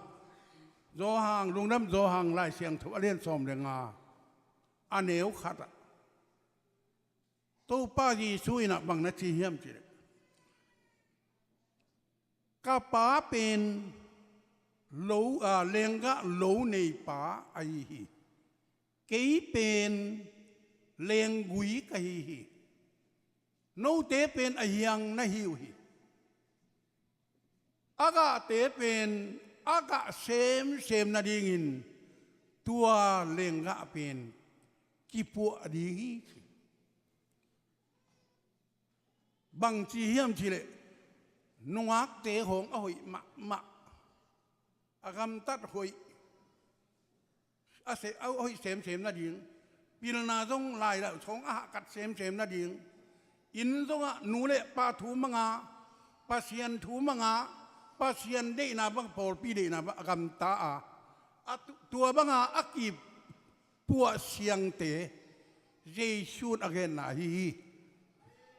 Johan, Lungdam Johan Lai Siangtho a lian sawm le nga, a neu khat ah Topa Jesu in ah bang na ci hiam cih leh, ka Pa pen lo, a, lenggah lo neipa ahi hi. Kei pen lenggui ka hi hi. Note pen a hiang na hi uh hi. A gahte pen a gah semsem nadingin tua lenggah pen kipuah ding hi, ci. Bangci hiam cih leh, nungakte khawng a hoih mahmah, a gamtat hoih, a se, a hoih semsem nading, pilna zong lailau khawng a hahkat semsem nading, inn zongah nu le pa thu manga, Pasian thu manga, Pasian deihna bang, pawlpi deihna bang a gamta a, a tu-, tua banga a kip puah siangte Jesu in a genna ahi hi.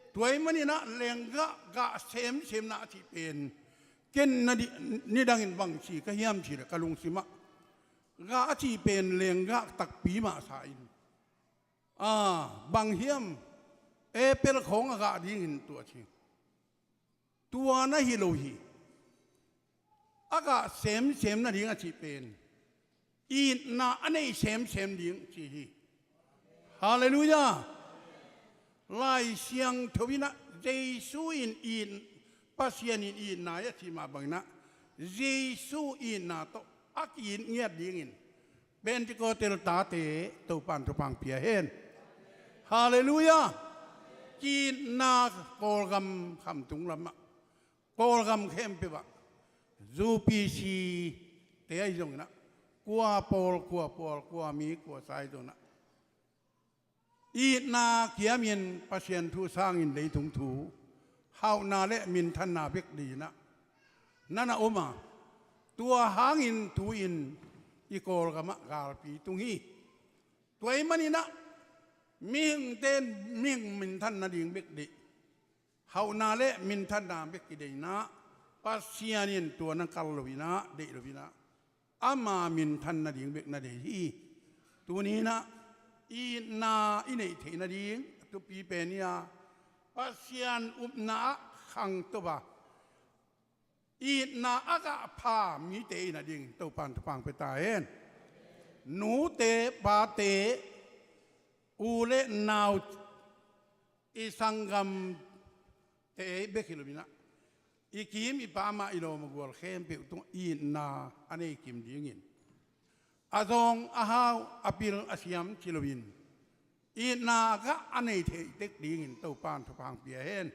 Tua ahih manin ah lenggah gah semsemna a cih pen ken na di-, nidangin bangci ka hiam cih leh ka lungsim ah gah a cih pen lenggah takpi masa in, a, bang hiam, apple khawng a gah dingin tua ci. Tua na hi lo hi. A gah semsem nading a cih pen itna a nei semsem ding ci hi. Halleluiah. Lai Siangtho in ah Jesu in it, Pasian in itna hi a cih mah bangin ah Jesu itna tawh a ki-it ngiat dingin Pentecost tate Topan thupha hong pia hen. Halleluiah. Ki-itna Kawlgam khamtung lamah, Kawlgam khempeuh ah, U P C te ahi zongin ah, kua pawl, kua pawl, kua mi, kua sa ahi zongin ah, itna kiamin Pasian thu sangin leitung thu hauhna le minthanna bek dingin ah na na om a, tua hangin tu-in i Kawlgam ah galpi tung hi. Tua ahih manin ah mihingte in mihing minthan nading bek deih, hauhna le minthanna bek kideih in ah, Pasian in tua na kal lo in ah, deih lo in ah, ama minthan nading bek na deih hi. Tuni in ah itna i neih theih nading a thupi pen hi a, Pasian upna ah khangto a, itna a gah pha mite in a dingin Topan thupha hong pia ta hen. Nute, pate, u le nau, i sanggamte bek hi lo in ah, i kim i pam ah i lawm a gual khempeuh tungah itna a nei kim dingin, a zawng a hau, a pil a siam ci loin, Itna gah a nei theih tek dingin Topa'n thupha hong pia hen.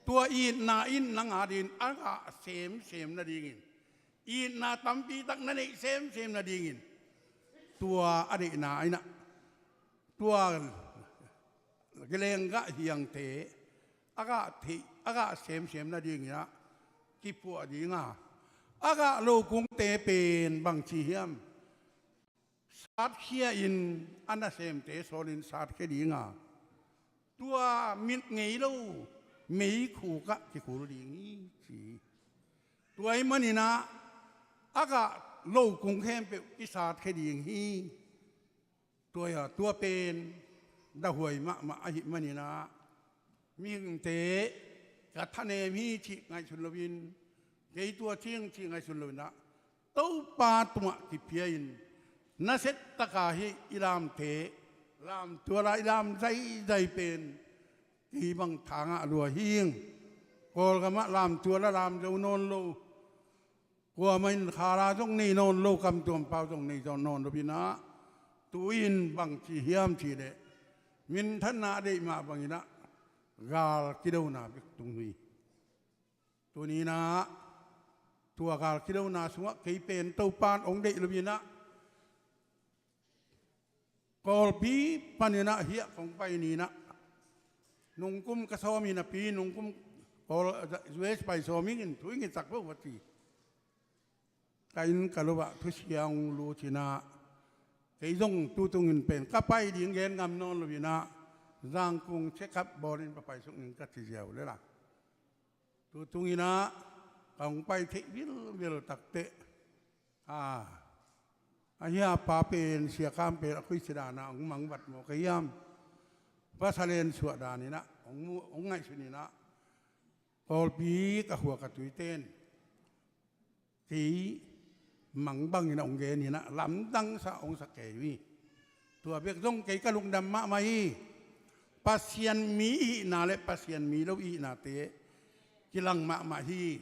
Tua itna in nang adingin a gah semsem nadingin, itna tampi tak na neih semsem nadingin, tua a deihna in ah, tua geleng gah hiangte a gah theih, a gah semsem nadingin ah kiphuah ding a, a gah lo kungte pen bangci hiam, satkhia in a nasemte sawlin satkhia ding a, tua mit ngei lo meikhuk ah kikhul ding hi, ci. Tua ahih manin ah a gah lo kung khempeuh kisatkhia ding hi. Tua, tua pen dahuai mahmah ahih manin ah, mihingte ka thanem hi cih ngaihsun loin, kei tua cing cih ngaihsun loin ah, Topa tungah kipia in, nasettaka hih i lamte, lamtual a i lam zaizai pen kei bang tha ngah lua hing. Kawlgam ah lamtual a lam zo nawn lo, kuamah in khala zong nei nawn lo, kamtuam pau zong nei nawn lo in ah, tu-in bangci hiam cih leh, minthanna a deih mah bangin ah gal kidona bek tung hi. Tuni-in ah tua gal kidona sungah kei pen Topa'n hong deih lo in ah, Kawlpi panin ah hiah kong pai ni-in ah, nungkum ka sawm hi napi, nungkum Kawl, U S pai sawm ing in thu ing in sak lo va ci. Ka inn ka lo ah thusia hong lut in ah, kei zong tu tungin pen ka pai ding gen ngam nawn lo in ah, Zangkong check up bawlin va paisuk ning ka ci ziau lel a. Tu tungin ah ka hong pai theih vilvil takteh, a, a hia pa pen, Sia Kam pen a khuici dan a hong mangbat mawk ahi hiam? Vasa len suah dan in ah hong mu, hong ngaihsun in ah, Kawlpi ka khua ka tuite in kei mang bangin ah hong gen in ah, lamdang sa hong sa kei uh hi. Tua bek zong kei ka lungdam mahmah hi. Pasian mi i hihna le Pasian mi lo i hihnate kilang mahmah hi.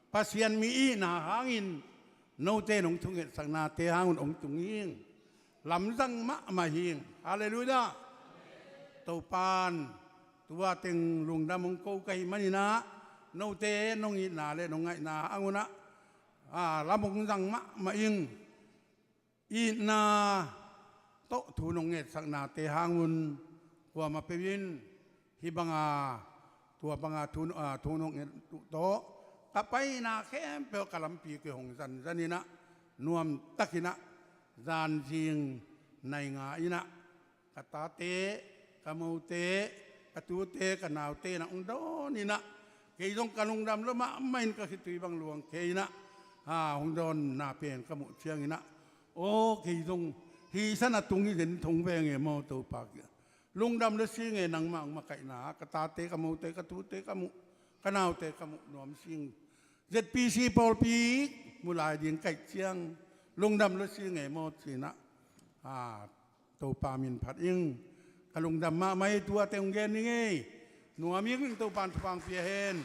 Pasian mi i hihna hangin note in hong thungetsaknate hang un hong tung hing. Lamdang mahmah hing. Halleluiah. Topa'n tua teng lungdam hong ko ka hih manin ah, note nong itna le nong ngaihna hang un ah, a, lam hong zang mahmah ing. Itna tawh thu nong ngetsaknate hang un kuamah peuh in hih banga, tua banga thu, a, thu nong nget uh tawh ka paina khempeuh ka lampi kihong zanzan in ah, nuamtak in ah, zan zing nai nga in ah, ka tate, ka mote, ka tute, ka naute in ah hong dawn in ah, kei zong ka lungdam lua mahmah in ka khitui bang luang kei in ah, a, hong dawnna pen ka muh ciangin ah, aw, kei zong hih san a tung hi zen thong veng e maw Topa, lungdam lua sing e, nangmah hong makaihna ka tate, ka mote, ka tute ka muh, ka naute ka muh nuam sing. Z P C pawlpi mu lai ding ka hih ciang lungdam lua sing e maw ci-in ah, a, Topa min phat ing. Ka lungdam mahmah hi. Tua teng hong gen ning ei. Nuam ing, Topa'n thupha hong pia hen.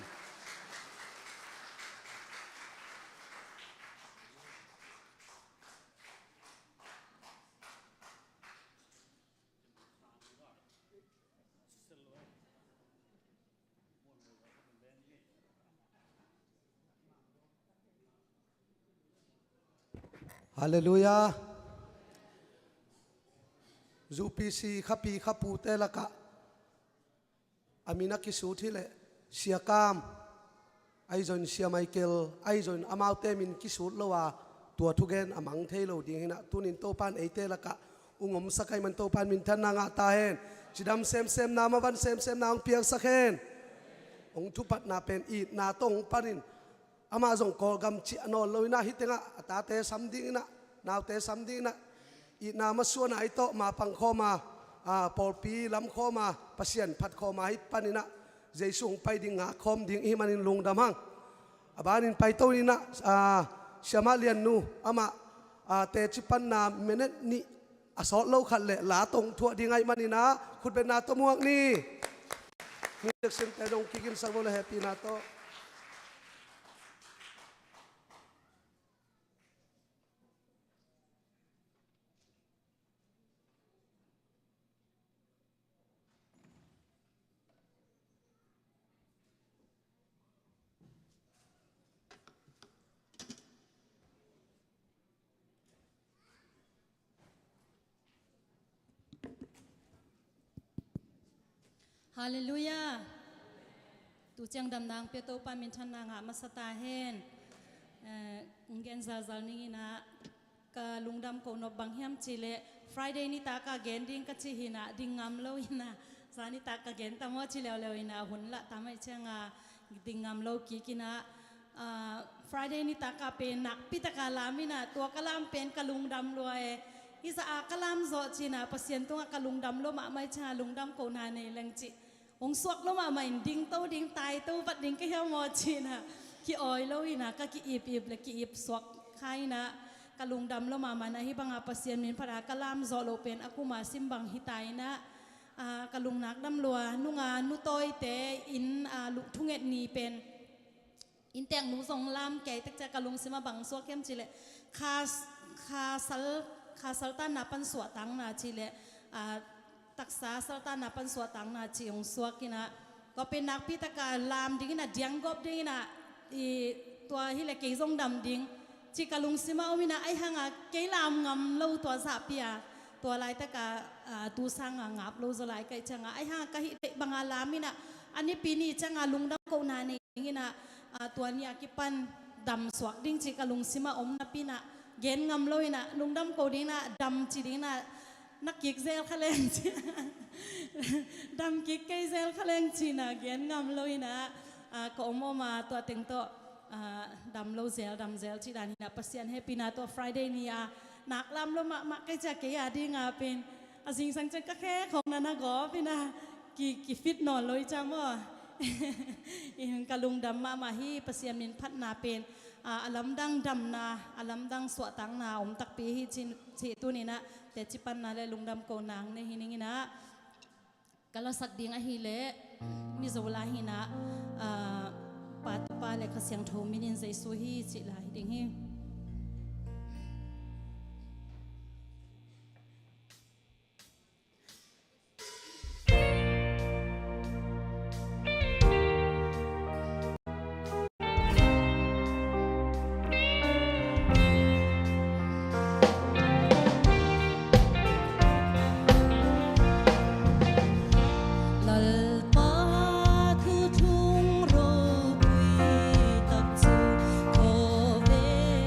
Halleluiah. U P C khapi khapute lakah a min a kisut hileh Sia Kam, ahi zongin Sia Michael, ahi zongin amaute min kisut lo a, tua thugen a mang thei lo ding hi-in ah, tuni-in Topa'n eite lakah ung omsak ahih man Topa'n minthanna ngah ta hen. Cidam semsemna, maban semsemna hong piangsak hen. Hong thupatna pen itna tawh hong panin, amah zong Kawlgam ciah nawn lo-in ah, hih tengah a tate sam dingin ah, naute sam dingin ah, itna masuan a i tawh mapang khawm a, a, pawlpi lam khawm a, Pasian phat khawm a, hih panin ah Jesu hong pai ding ngak khawm ding i hih manin lungdam hang. A banin paito ni-in ah, a, Siamah Liannu, amah, a, teci panna minute nih a sawt lo khat le la tawh thuah ding ahih manin ah, khutbetna tawh muak ni. Music center dong kiginsak vo le happyna tawh. Halleluiah. Tu ciang damna hong pia Topa minthanna ngah masa ta hen. Eh, hong gen zalzal ning in ah, ka lungdam koh nop bang hiam cih leh Friday nitak a gen ding ka cih hi in ah, ding ngam lo in ah, zan nitak ka gen ta maw ci leuleu in ah, hun lah tam ahih ciang a ding ngam lo kik in ah, ah, Friday nitak a pen nakpi tak a lam in ah, tua ka lam pen ka lungdam lua e. Hih zah a ka lam zawh ci in ah, Pasian tungah ka lungdam lua mahmah ahih ciang a lungdam kohna nei leng cih hong suak lua mahmah in, ding to ding, tai to vat ding ka hiam maw ci in ah, ki-awi lo in ah, ka ki-ip ip le ki-ip suak kha in ah, ka lungdam lua mahmah in ah, hih bang a Pasian min phat a ka lam zawh loh pen a kum a sim bang hi ta in ah, ah, ka lungnak dam lua. Nung a Nu Tawite inn, ah, thunget ni pen innteknu zong lam kei tek ciang ka lungsim ah bang suak hiam cih leh, kha, kha sal, kha saltanna pan suahtakna cih leh, ah, taksa saltanna pan suahtakna cih hong suak in ah, tua pen nakpi tak a lam ding in ah, dianggawp ding in ah, i, tua hi leh kei zong dam ding cih ka lungsim ah om in ah, ahih hang a kei lam ngam lo tua zahpi a, tua laitak a, ah, tu sang a ngap lo zaw lai ka hih ciang a, ahih hang a ka hih theih bang a lam in ah, a nipi ni ciang a lungdam kohna nei ding in ah, ah, tua ni a kipan dam suak ding cih ka lungsim ah om napi in ah, gen ngam lo in ah, lungdam koh ding in ah, dam ci ding in ah, na kik zel kha leng ci. Dam kik kei zel kha leng ci in ah, gen ngam lo in ah, ah, ka om om a, tua teng tawh, ah, dam lo zel, dam zel cih dan hi in ah, Pasian hehpihna tawh Friday ni a nak lam lua mahmah ka hih ciang kei a ding a pen, a zingsang ciang ka khe khong na na gawp in ah, ki, ki fit nawn lo hi ciang maw. In ka lungdam mahmah hi. Pasian min phatna pen, ah, a lamdang damna, a lamdang suahtakna om takpi hi cih, cih tuni in ah teci panna le lungdam kohna hong nei hi ning in ah, ka lasak ding ahih leh Mizo la hi in ah, ah, Pa, Tapa le Kha Siangtho min in Jesu hi cih la hi ding hi. Lalpa thu thung ropui tak cu khawvel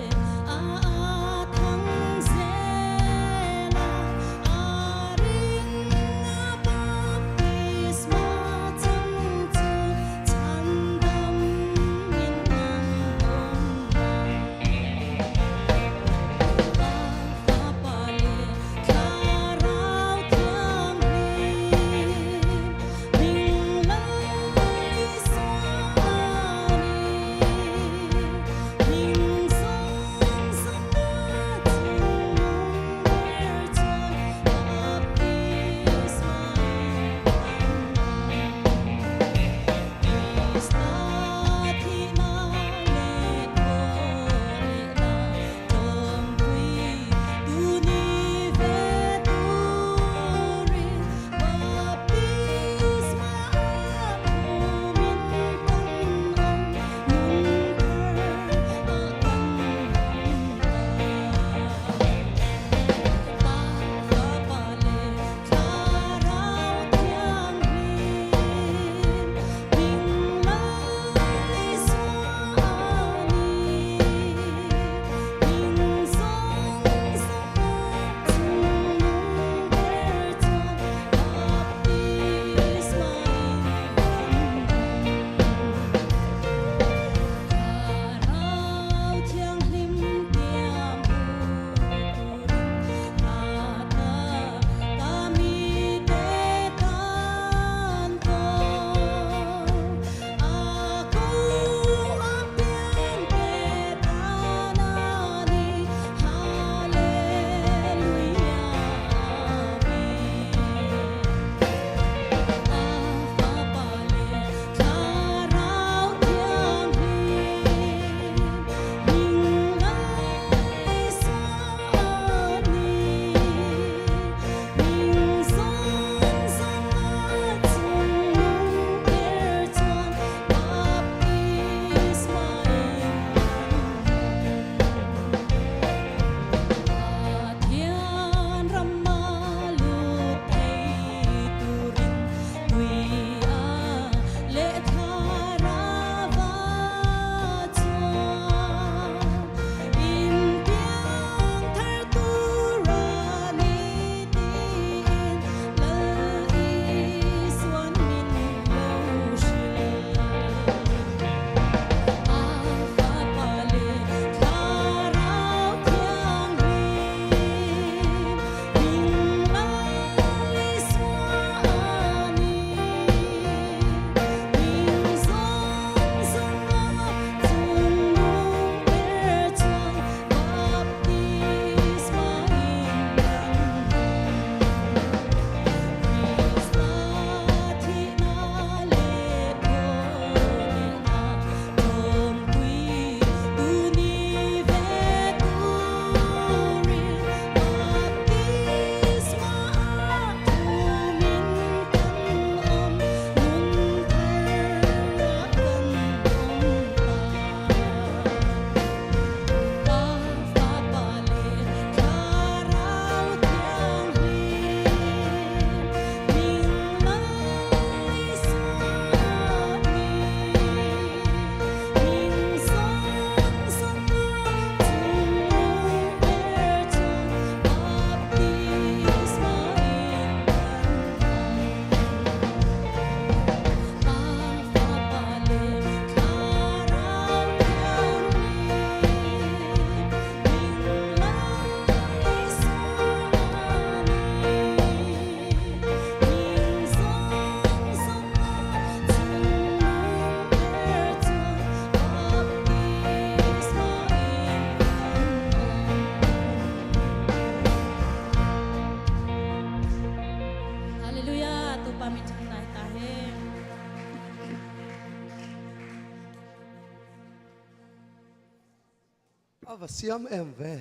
A va siam em ve.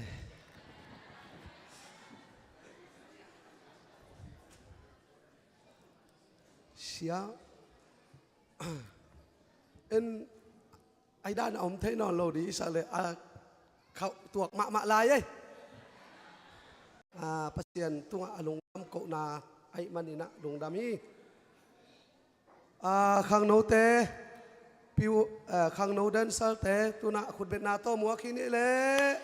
Sia. En, ai dan a om thei nawn lo ding i sa le a khauh tuak mahmah lai ei. A, Pasian tungah a lungdam kohna ahih manin ah lungdam hi. A, khangnote, piu, a, khangno dancer te, tunah khutbetna tawh muak hi ni leh.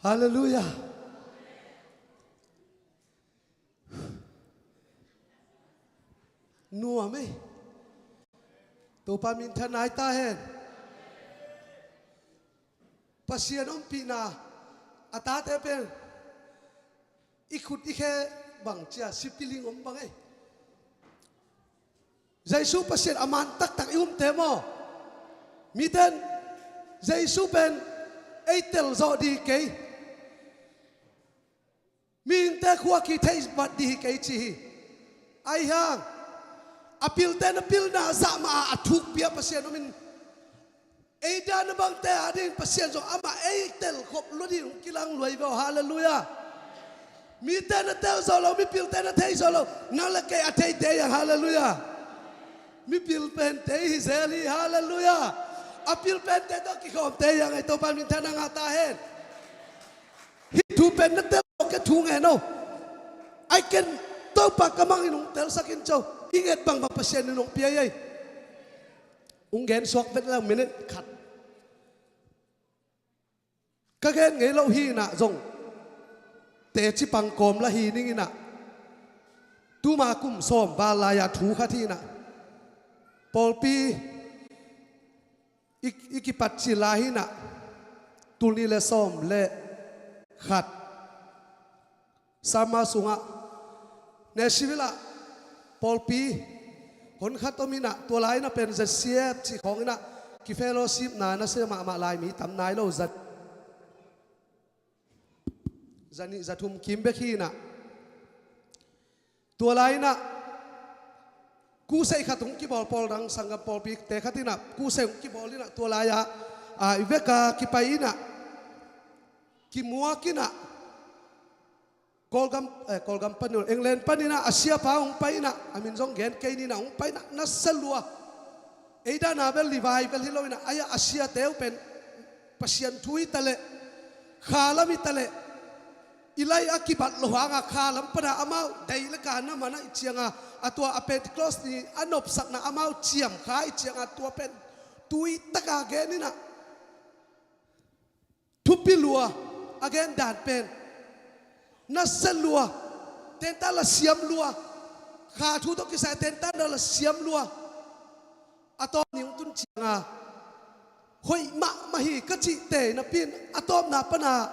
Halleluiah. Nuam ei. Topa minthanna hi ta hen. Pasian ompihna a tate pen i khut i khe bang cia sipiling om bang ei. Jesu Pasian a man taktak i umte maw? Miten Jesu pen ei telzawh dih kei, mihingte khua ki theihbat dih hi kei ci hi. Ahi hang a pilte na pilna zah mah a thukpia Pasian omin, ei dan a bangte a ding Pasian zong amah ei telkhop lua dih hong kilang luai ve aw. Halleluiah. Mite na telzawh lo, mipilte na theizawh lo, nang le kei a theite hi hang. Halleluiah. Mipil pente hi zel hi. Halleluiah. A pil pente tawh kikhawmte hi hang ei. Topa minthanna ngah ta hen. Hih thu pen na tel lo ke thu ngen aw. Ai ken Topa ka mangin hong telsak in co. I nget bangbang Pasian in hong pia ei. Hong gen suak vet lang minute khat. Ka gen ngei loh hi inah zong teci pangkawm la hi ning inah. Tuma kum sawm val lai-a thu khat hi inah. Pawlpi i, i kipat cil lai hi inah. Tul nih le sawm le khat. Sama sungah Nashville ah pawlpi hon khat om inah, tua lai inah pen Z C F cih khawng inah kifellowshipna nasia mahmah lai mi tam nai lo, za, za nih za thum kim bek hi inah. Tua lai inah kusei khat hong kibawl, pawl dang sanggam pawlpite khat inah kusei hong kibawl inah tua lai-ah, a, i veka kipai inah kimuak inah Kawlgam, eh, Kawlgam panin, England panin ah a siapa hong pai inah, a min zong gen kei ni inah, hong pai inah, nasia lua. Ei dan a bel revival hi lo inah, ai-ah a siate uh pen Pasian thu hi ta leh, kha lam hi ta leh, i lai a kibat loh hangah kha lam pana amau daih le ka na man ah i cianga, a tua a Pentecost ni a nopsakna amau ciam kha i cianga, tua pen tui taka gen inah. Thupi lua, a gen dan pen nasia lua, tentan la siam lua, kha thu tawh kisai tentan la siam lua. A tawp ni hong tun cianga hoih mahmah hi ka cihte napi in a tawpna pana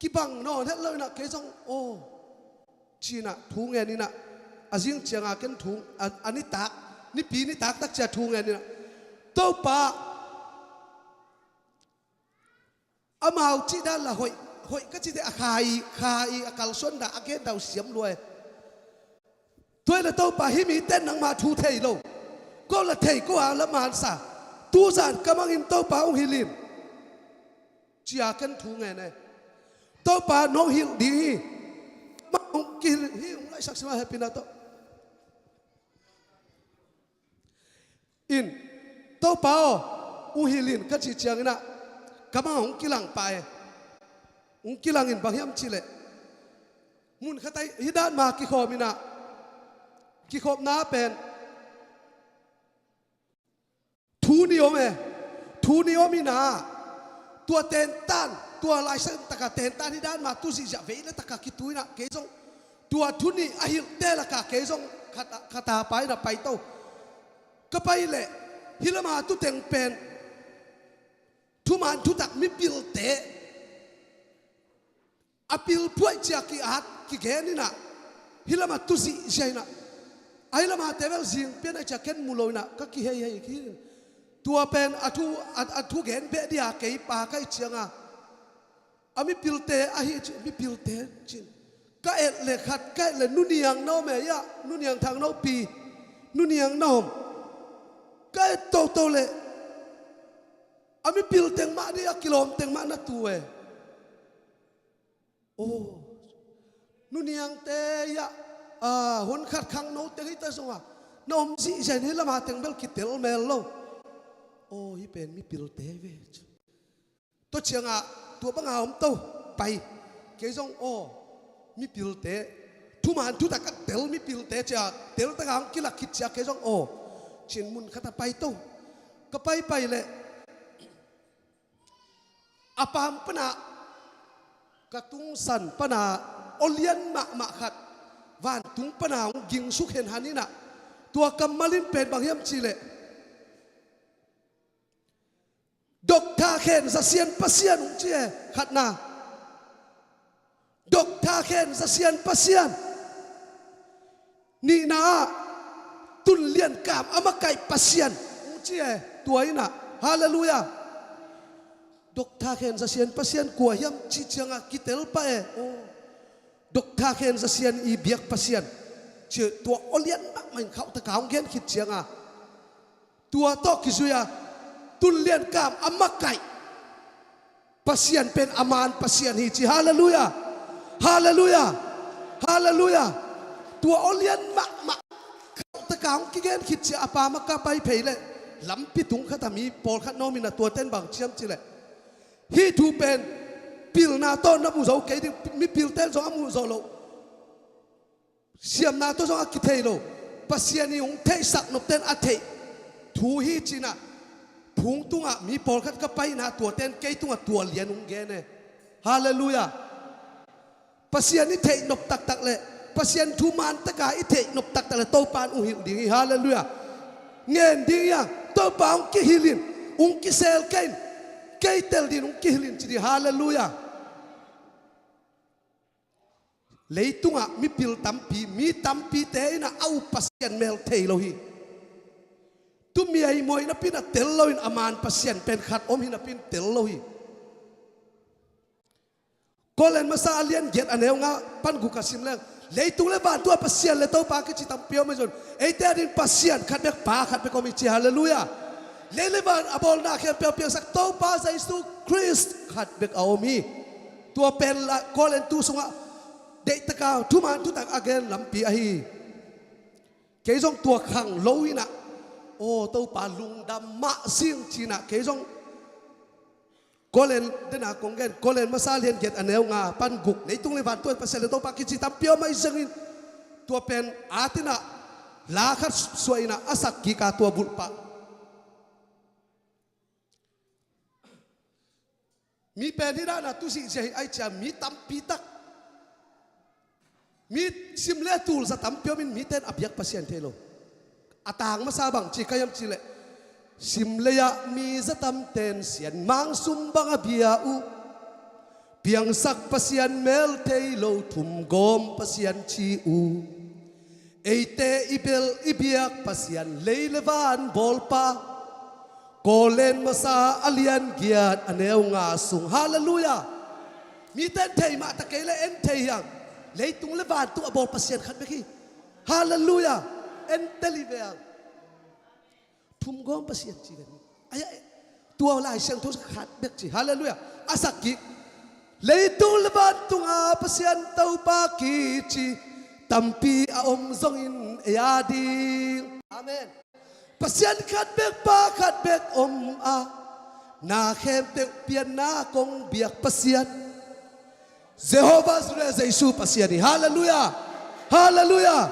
kibang nawn het lo inah kei zong aw ci inah thu ngen inah, a zing cianga ken thu, a, a nitak, nipi nitak tak cia thu ngen inah, Topa, amau cih dan la hoih, hoih ka cihte a kha i, kha i a kalsuan dah a gen dah uh siam lua e. Tua hi le Topa, hih mite nangmah thu thei lo, ko la thei ko a la mansa, tuzan ka mangin Topa hong hilh in cia ken thu ngen e. Topa nong hilh ding hi. Mah hong kihilh hi, hong laisak sima hepina tawh. In, Topa aw, hong hilh in ka cih ciang inah, ka mah hong kilang pah e. Hong kilang in bang hiam cih leh, mun khat ah hih dan mah kikhawm inah, kikhopna pen thu nih om e. Thu nih om inah, tua tentan, tua laisan taka tentan hih dan mah tu zihziah vei le taka kitu inah, kei zong tua thu nih a hilhte laka kei zong khat, khat a pai inah pai to. Ka pai leh hih lama tuteng pen thuman thutak mipilte a pilphuaih cia ki-at kigen inah, hih lama tu zihziah inah, ahi lama te bel zing pian a cia ken mu lo inah ka kiheihei khin. Tua pen a thu, a, a thu gen beh dia kei pa ka hih cianga a mipilte ahi ci, mipilte cin. Ka et le khat, ka et le nuniang na om e, ia, nuniang thang na om pi, nuniang na om. Ka et toto le a mipil teng mah dih, a kilawm teng mah na tu e. Oh, nuniangte ia, a, hun khat khangno teng hita zonga na om zihziah in hih lama teng bel kitel mel lo. Oh, hih pen mipilte ve. Tua cianga tua banga om to pai. Kei zong aw, mipilte, thuman thutak a tel mipilte cia, tel taka hong kilak khit cia kei zong aw, cin mun khat a pai to. Ka paipai leh A pam pana ka tungsan pana aw lian mahmah khat vantung pana hong gingsuk henhan inah, tua kammal in pen bang hiam cihleh, Doctor Khen Za Sian Pasian hong ci e, khatna. Doctor Khen Za Sian Pasian. Nihna ah Tun Lian Kam a makaih Pasian hong ci e, tua inah. Halleluiah. Doctor Khen Za Sian Pasian kua hiam cih ciangah kitel pah e. Oh. Doctor Khen Za Sian i biak Pasian, ci tua aw lian mahmah in khauhtaka hong gen khit cianga, tua tawh kizui-a Tun Lian Kam a makaih Pasian pen a man Pasian hi ci. Halleluiah. Halleluiah. Halleluiah. Tua aw lian mahmah khauhtaka hong kigen khit cia a pam a ka pai phei leh, lampi tung khat a mi pawlkhat na om inah, tuate in bang ci hiam cihleh, hih thu pen pilna tawh na mu zo kei ding, mipilte in zong a muh zawh loh, siamna tawh zong a kithei lo, Pasian in hong theihsak nopte in a theih thu hi cinah, phung tungah mi pawlkhat ka paina, tuate in kei tungah tua lian hong gen e. Halleluiah. Pasian i theih nop taktak leh, Pasian thu man taka i theih nop taktak leh Topa in hong hilh ding hi. Halleluiah. Ngen ding hi a, Topa hong kihilh in, hong kisel kei in, kei tel dingin hong kihilh in ci ding. Halleluiah. Leitungah mipil tampi, mi tampite inah a up Pasian mel thei lo hi. Tumi a i muai napi inah tel loin a man Pasian pen khat om hi napi in tel lo hi. Korin masa a lian giat a neu nga pan guk a sim leng, leitung le vantung ah Pasian le Topa kici tampi om ahi zongin, eite adingin Pasian khat bek, Pa khat bek om hi ci. Halleluiah. Lei le van a bawlna khempeuh piangsak Topa Jesu Khrist khat bek a om hi. Tua pen la Korin tu sungah deihtaka thuman thutak a gen lampi ahi hi. Kei zong tua khang lo inah, aw Topa lungdam mah zing cinah, kei zong Korin, dena kong gen, Korin masa lian giat a neu nga pan guk, leitung le vantung ah Pasian le Topa kici tampi om ahi zongin, tua pen at inah la khat suah inah a sak kik a, tua bulh pah. Mi pen hih dana tu zihziah hi, ahi cia mi tampi tak, mi sim le tul za tampi omin mite in a biak Pasian thei lo. A tang masa bang ci ka hiam cihleh, sim lei-ah mi za tamten sianmang sum bang a bia uh, piangsak Pasian mel thei lo, thumgawm Pasian ci uh. Eite i bel i biak Pasian lei le van bawlpa, Korin masa a lian giat a neu nga sung. Halleluiah. Mite in thei mah ta kei leh en thei hiang. Leitung le vantung a bawl Pasian khat bek hi. Halleluiah. En tel hi ve hang. Thumgawm Pasian ci ve. Tua Lai Siangtho khat bek ci. Halleluiah. A sak kik. Leitung le vantung ah Pasian Topa kici tampi a om zongin ei ading. Amen. Pasian khat bek, Pa khat bek om a, na khempeuh pianna kong biak Pasian Jehovah Jireh Jesu Pasian hi. Halleluiah. Halleluiah.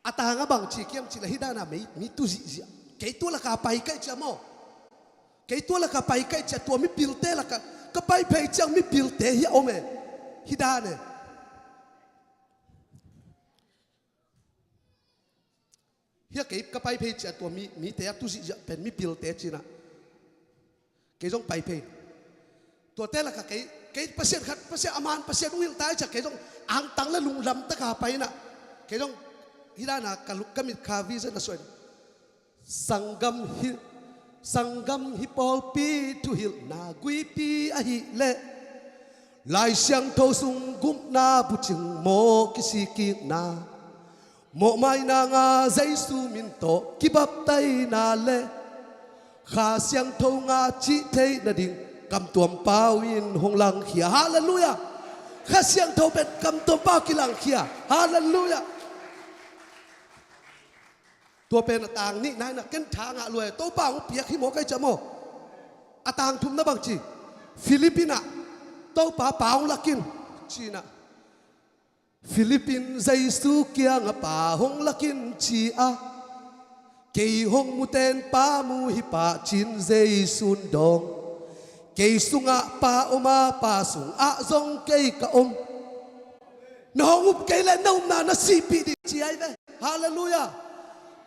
A tangah bang ci kiam cihleh, hih dana mi, mi tu zihziah. Kei tua laka pai kaih cia maw, kei tua laka pai kaih cia, tua mipilte laka ka pai phei ciang mipilte hi a om e. Hih dan e. Hih a kei ka pai phei cia tua mi, mite a tu zihziah pen mipilte cinah. Kei zong pai phei. Tuate lakah kei, kei Pasian khat, Pasian a man Pasian hong hilh ta hi cia, kei zong angtang le lungdam taka pai inah. Kei zong hih dana ka luk ka mit kha vision a suah inah, sanggam hi, sanggam hi pawlpi thuhilhna guipi ahih leh Lai Siangtho sung gupna bucing maw kisikkikna, mawhmaina nga Jesu min tawh kibaptaina le Kha Siangtho nga cih theih nading kamtuam pau in hong langkhia. Halleluiah. Kha Siangtho pen kamtuam pau kilangkhia. Halleluiah. Tua pen a tang nihna inah ken tha ngah lua e, Topa hong piak hi maw kaih cia maw. A tang thumna bang ci, Philip inah Topa, Pa hong lak in cinah. Philip in Jesu kiangah Pa hong lak in ci a, Kei hong muten Pa mu hi pah cin Jesu'n dawng. Kei sungah Pa om a, Pa sungah zong kei ka om. Na hong up kei leh na upna na sihpih ding ci ahi ve. Halleluiah.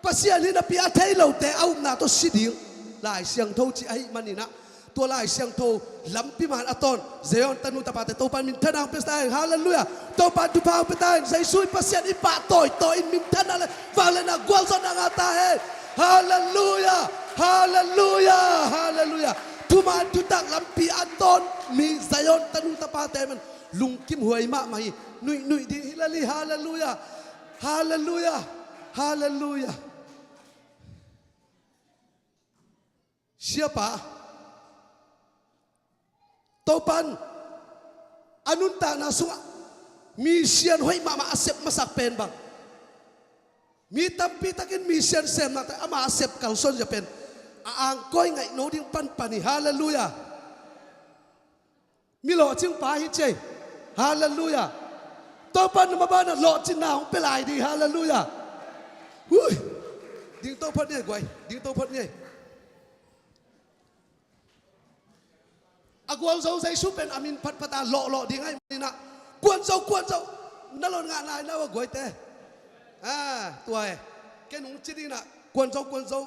Pasian hi napi a thei lote a upna tawh si ding Lai Siangtho ci ahih manin ah, tua Lai Siangtho lampi man a tawn Zion tanu tapate Topa'n minthanna hong pia ta hen. Halleluiah. Topa'n thupha hong pia ta hen. Jesu i Pasian i pahtawi tawi in minthanna le vangliatna gualzawhna ngah ta hen. Halleluiah. Halleluiah. Halleluiah. Thuman thutak lampi a tawn mi Zion tanu tapate man lungkimhuai mahmah hi. Nuihnuih ding hi lel hi. Halleluiah. Halleluiah. Halleluiah. Siapa, Topa'n a nuntakna sungah mission hoih mahmah a sep masak pen bang, mi tampi takin mission semnate ama a sep kalsuan zia pen a angkawh ngaih no ding panpan hi. Halleluiah. Mi lawhcing pa hi cei. Halleluiah. Topa'n na maban ah lawhcinna hong pia lai ding. Halleluiah. Hui. Dingto phot ni ei guai. Dingto phot ni ei. A gualzo Jesu pen a min phatphat a lawhlawh ding ahih manin ah, Kuanzo, Kuanzo, na lon ngah nai na uh a guaite. Ah, tua e. Ken hong ci ding in ah, Kuanzo, Kuanzo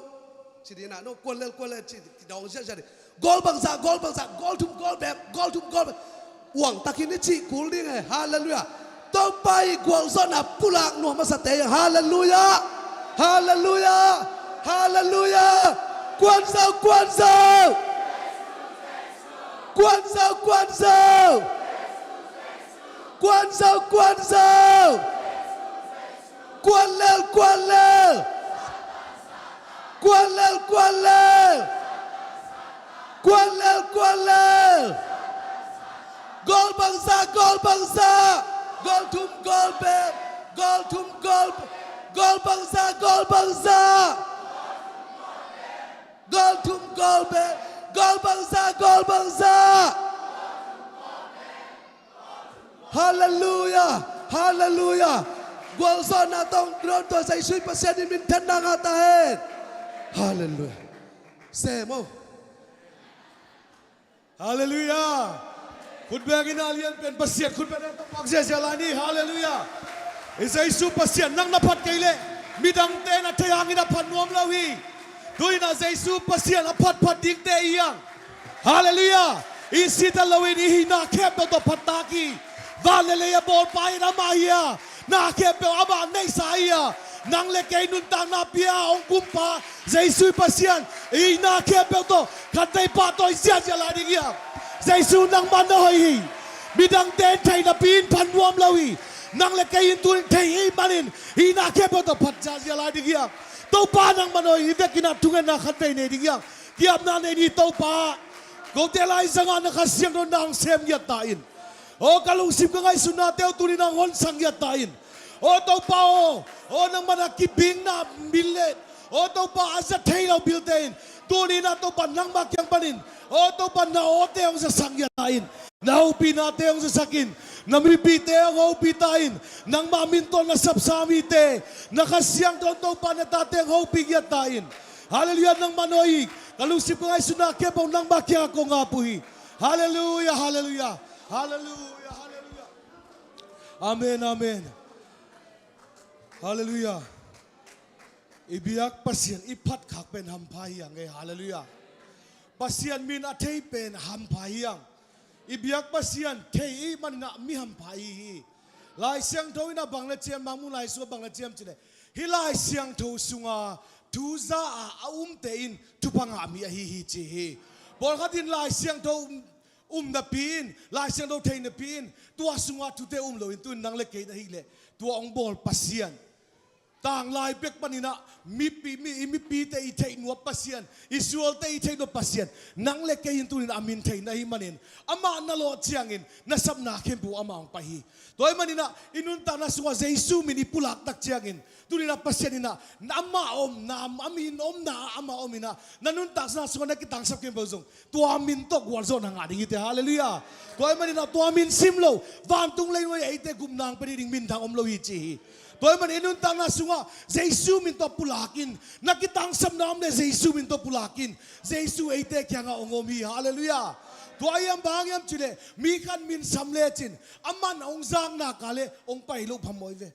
ci ding in ah, no, Kuanlel, Kuanlel ci, kidawng ziahziah ding. Gawl bangzah, gawl bangzah, gawl thum, gawl bek, gawl thum, gawl bek. Uang takin i cih kul ding e. Halleluiah. Topa i gualzawhna pulak nuam a sate hi hang. Halleluiah. Halleluiah. Halleluiah. Kuanzo, Kuanzo. Kuanzo, Kuanzo. Kuanzo, Kuanzo. Kuanlel, Kuanlel. Kuanlel, Kuanlel. Kuanlel, Kuanlel. Gawl bangzah, gawl bangzah. Gawl thum, gawl bek. Gawl thum, gawl, gawl bangzah, gawl bangzah. Gawl thum, gawl bek. Gawl bangzah, gawl bangzah. Halleluiah. Halleluiah. Gualzawhna tawh hong dawntuah Jesu i Pasian in minthanna ngah ta hen. Halleluiah. Sem aw. Halleluiah. Khutbeng in a lianpen Pasian khutbeng in a tawh pak ziahziah lai ni. Halleluiah. I Jesu Pasian nang na phat kei leh midangte na thei hangin a phat nuam lo hi. Tu-in ah Jesu Pasian a phatphat dingte i hi hang. Halleluiah. I sihtat loin i hihna khempeuh tawh phattak hi. Van le lei a bawlpa in amah hi a, na khempeuh amah neihsa hi a, nang le kei nuntakna pi-a hong kumpa Jesu i Pasian i hihna khempeuh tawh khatvei pahtawi ziahziah lai ding hi hang. Jesu nangmah na hoih hi. Midangte in theih napi in phat nuam lo hi. Nang le kei in tu-in thei i hih manin hihna khempeuh tawh phat ziahziah lai ding hi hang. Topa nangmah na hoih hi. Vekin ah thungetna khatvei nei ding hi hang. Ki-apna nei ni. Topa, kote laizangah na Kha Siangtho nang sem ngiat ta in. Aw ka lungsim ka ngaihsutnate uh tuni nang honsak ngiat ta in. Aw Topa aw, aw nangmah na kibingna min le, aw Topa a za thei lo bilte in tuni na Topa nangmah kiang panin, aw Topa na awte hong zasak ngiat ta in. Na hopihnate hong zasak in. Na mipite hong hopih ta in. Nangmah min tawh na sapsa mite, na Kha Siangtho Topa na tate hong hopih ngiat ta in. Halleluiah. Nangmah na hoih hi. Ka lungsim ka ngaihsutna khempeuh nangmah kiangah kong ap uh hi. Halleluiah. Halleluiah. Halleluiah. Halleluiah. Amen. Amen. Halleluiah. I biak Pasian i phat khak pen hampha hi hang e. Halleluiah. Pasian min a thei pen hampha hi hang. I biak Pasian thei i hih manin ah mi hampha i hi hi. Lai Siangtho in ah bang na ci hiam, Mangmuh Lai Siangtho ah bang na ci hiam cih leh, hih Lai Siangtho sunga thu za a a umte in thupha ngah mi ahi hi ci hi. Pawlkhat in Lai Siangtho um, um napi in, Lai Siangtho thei napi in tua sunga thute um loin tu-in nang le kei na hih leh tua hong bawl Pasian, tanglai pek panin ah mipi, mi, i mipite i theihnuam Pasian, i sualte i theihnuam Pasian, nang le kei in tu-in a min thei na hih manin amah na lawh ciangin na sapna khempeuh amah hong pai hi. Tua hih manin ah i nuntakna sungah Jesu min i pulak tak ciangin tuni-in ah Pasian in ah amah omna, a min omna ah amah om in ah na nuntakna sungah na kitangsap khempeuh zong tua min tawh gualzawhna ngah ding hi te. Halleluiah. Tua hih manin ah tua min sim lo vantung leinuai eite gupna hong pia ding minthang om lo hi ci hi. Tua ahih manin i nuntakna sungah Jesu min tawh pulak in, na kitangsapna om leh Jesu min tawh pulak in, Jesu eite kiangah hong om hi. Halleluiah. Tua ahi hiam, bang hiam cih leh mi khat min sam lecin aman hong zak nak leh hong pai loh phamawh hi ve.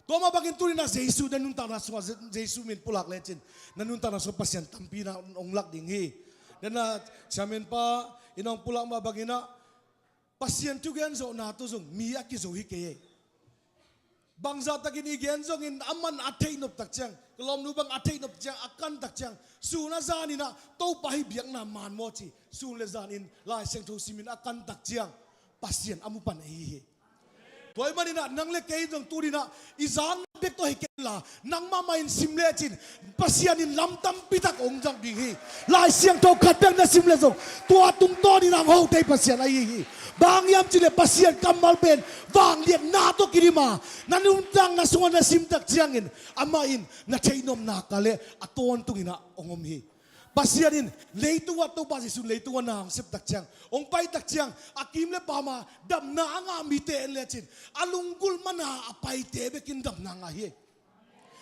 Tua mah bangin tuni-in ah Jesu na nuntakna sungah Je-, Jesu min pulak lecin na nuntakna sungah Pasian tampi na hong lak ding hi. Tua ahih manin ah, siaminpa in hong pulak mah bangin ah Pasian thugen zawhna tawh zong mi a kizo hi kei hi. Bangzah takin i gen zongin aman a theihnop tak ciang, ka lawmnu bang a theihnop ciang, a kan tak ciang, sun a zanin ah Topa hih biakna man maw ci, sun le zanin Lai Siangtho simin a kan tak ciang Pasian a mu pan ahi hi. Tua ahih manin ah nang le kei zong tuni-in ah i zak bek tawh hi kei inla, nangmah mah in sim lecin Pasian in lam tampi tak hong zang ding hi. Lai Siangtho khat bek na sim leh zong tua tungtawnin ah hong ho thei Pasian ahi hi. Bang hiam cih leh Pasian kammal pen vangliatna tawh kidim a, na nuntakna sungah na sim tak ciangin amah in na theihnop nak leh a tawntungin ah hong om hi. Pasian in leitung ah, Topa Jesu in leitung ah na hong sep tak ciang, hong pai tak ciang, a kim le pam a damna a ngah mite en lecin a lunggulh man a a paite bekin damna ngah hi.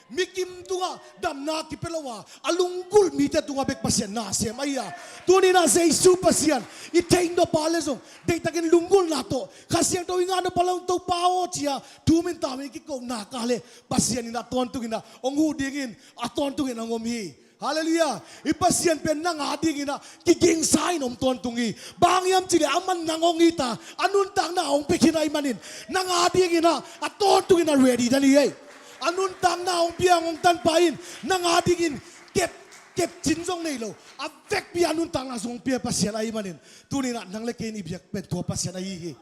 Mi kim tungah damna kipia lo a, a lunggulh mite tungah bek Pasian na sem ahi a. Tuni-in ah Jesu Pasian i theihnop a leh zong deihtakin lunggulhna tawh, Kha Siangtho i ngah nop a leh zong, Topa aw ci-a thu min tawm in kiko nak leh Pasian in a tawntungin ah hong huh dingin a tawntungin hong om hi. Halleluiah. I Pasian pen nang a dingin ah kigingsa in om tawntung hi. Bang hiam cih leh aman nang hong it a, a nuntakna hong pia khin ahih manin nang a dingin ah a tawntungin ah ready dan hi ei. A nuntakna hong piang, hong tanpha in nang a dingin kep, kepcin zong nei lo, a vekpi a nuntakna zong hong pia Pasian ahih manin tuni-in ah nang le kei in i biak pen tua Pasian ahi hi.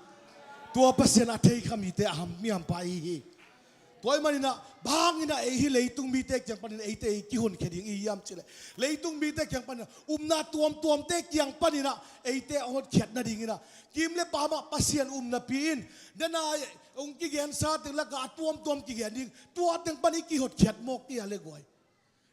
Tua Pasian a thei kha mite a ham, mi hampha ahi hi. Tua ahih manin ah bang hangin ah ei hih leitung mite kiang panin eite i kihonkhia ding i hiam cih leh, leitung mite kiang panin ah, upna tuamtuamte kiang panin ah eite a hotkhiat nadingin ah kim le pam ah Pasian um napi in, tua-in ah hong kigensa teng lakah a tuamtuam kigen ding, tua teng pan i kihotkhiat mawk kei a leh guai,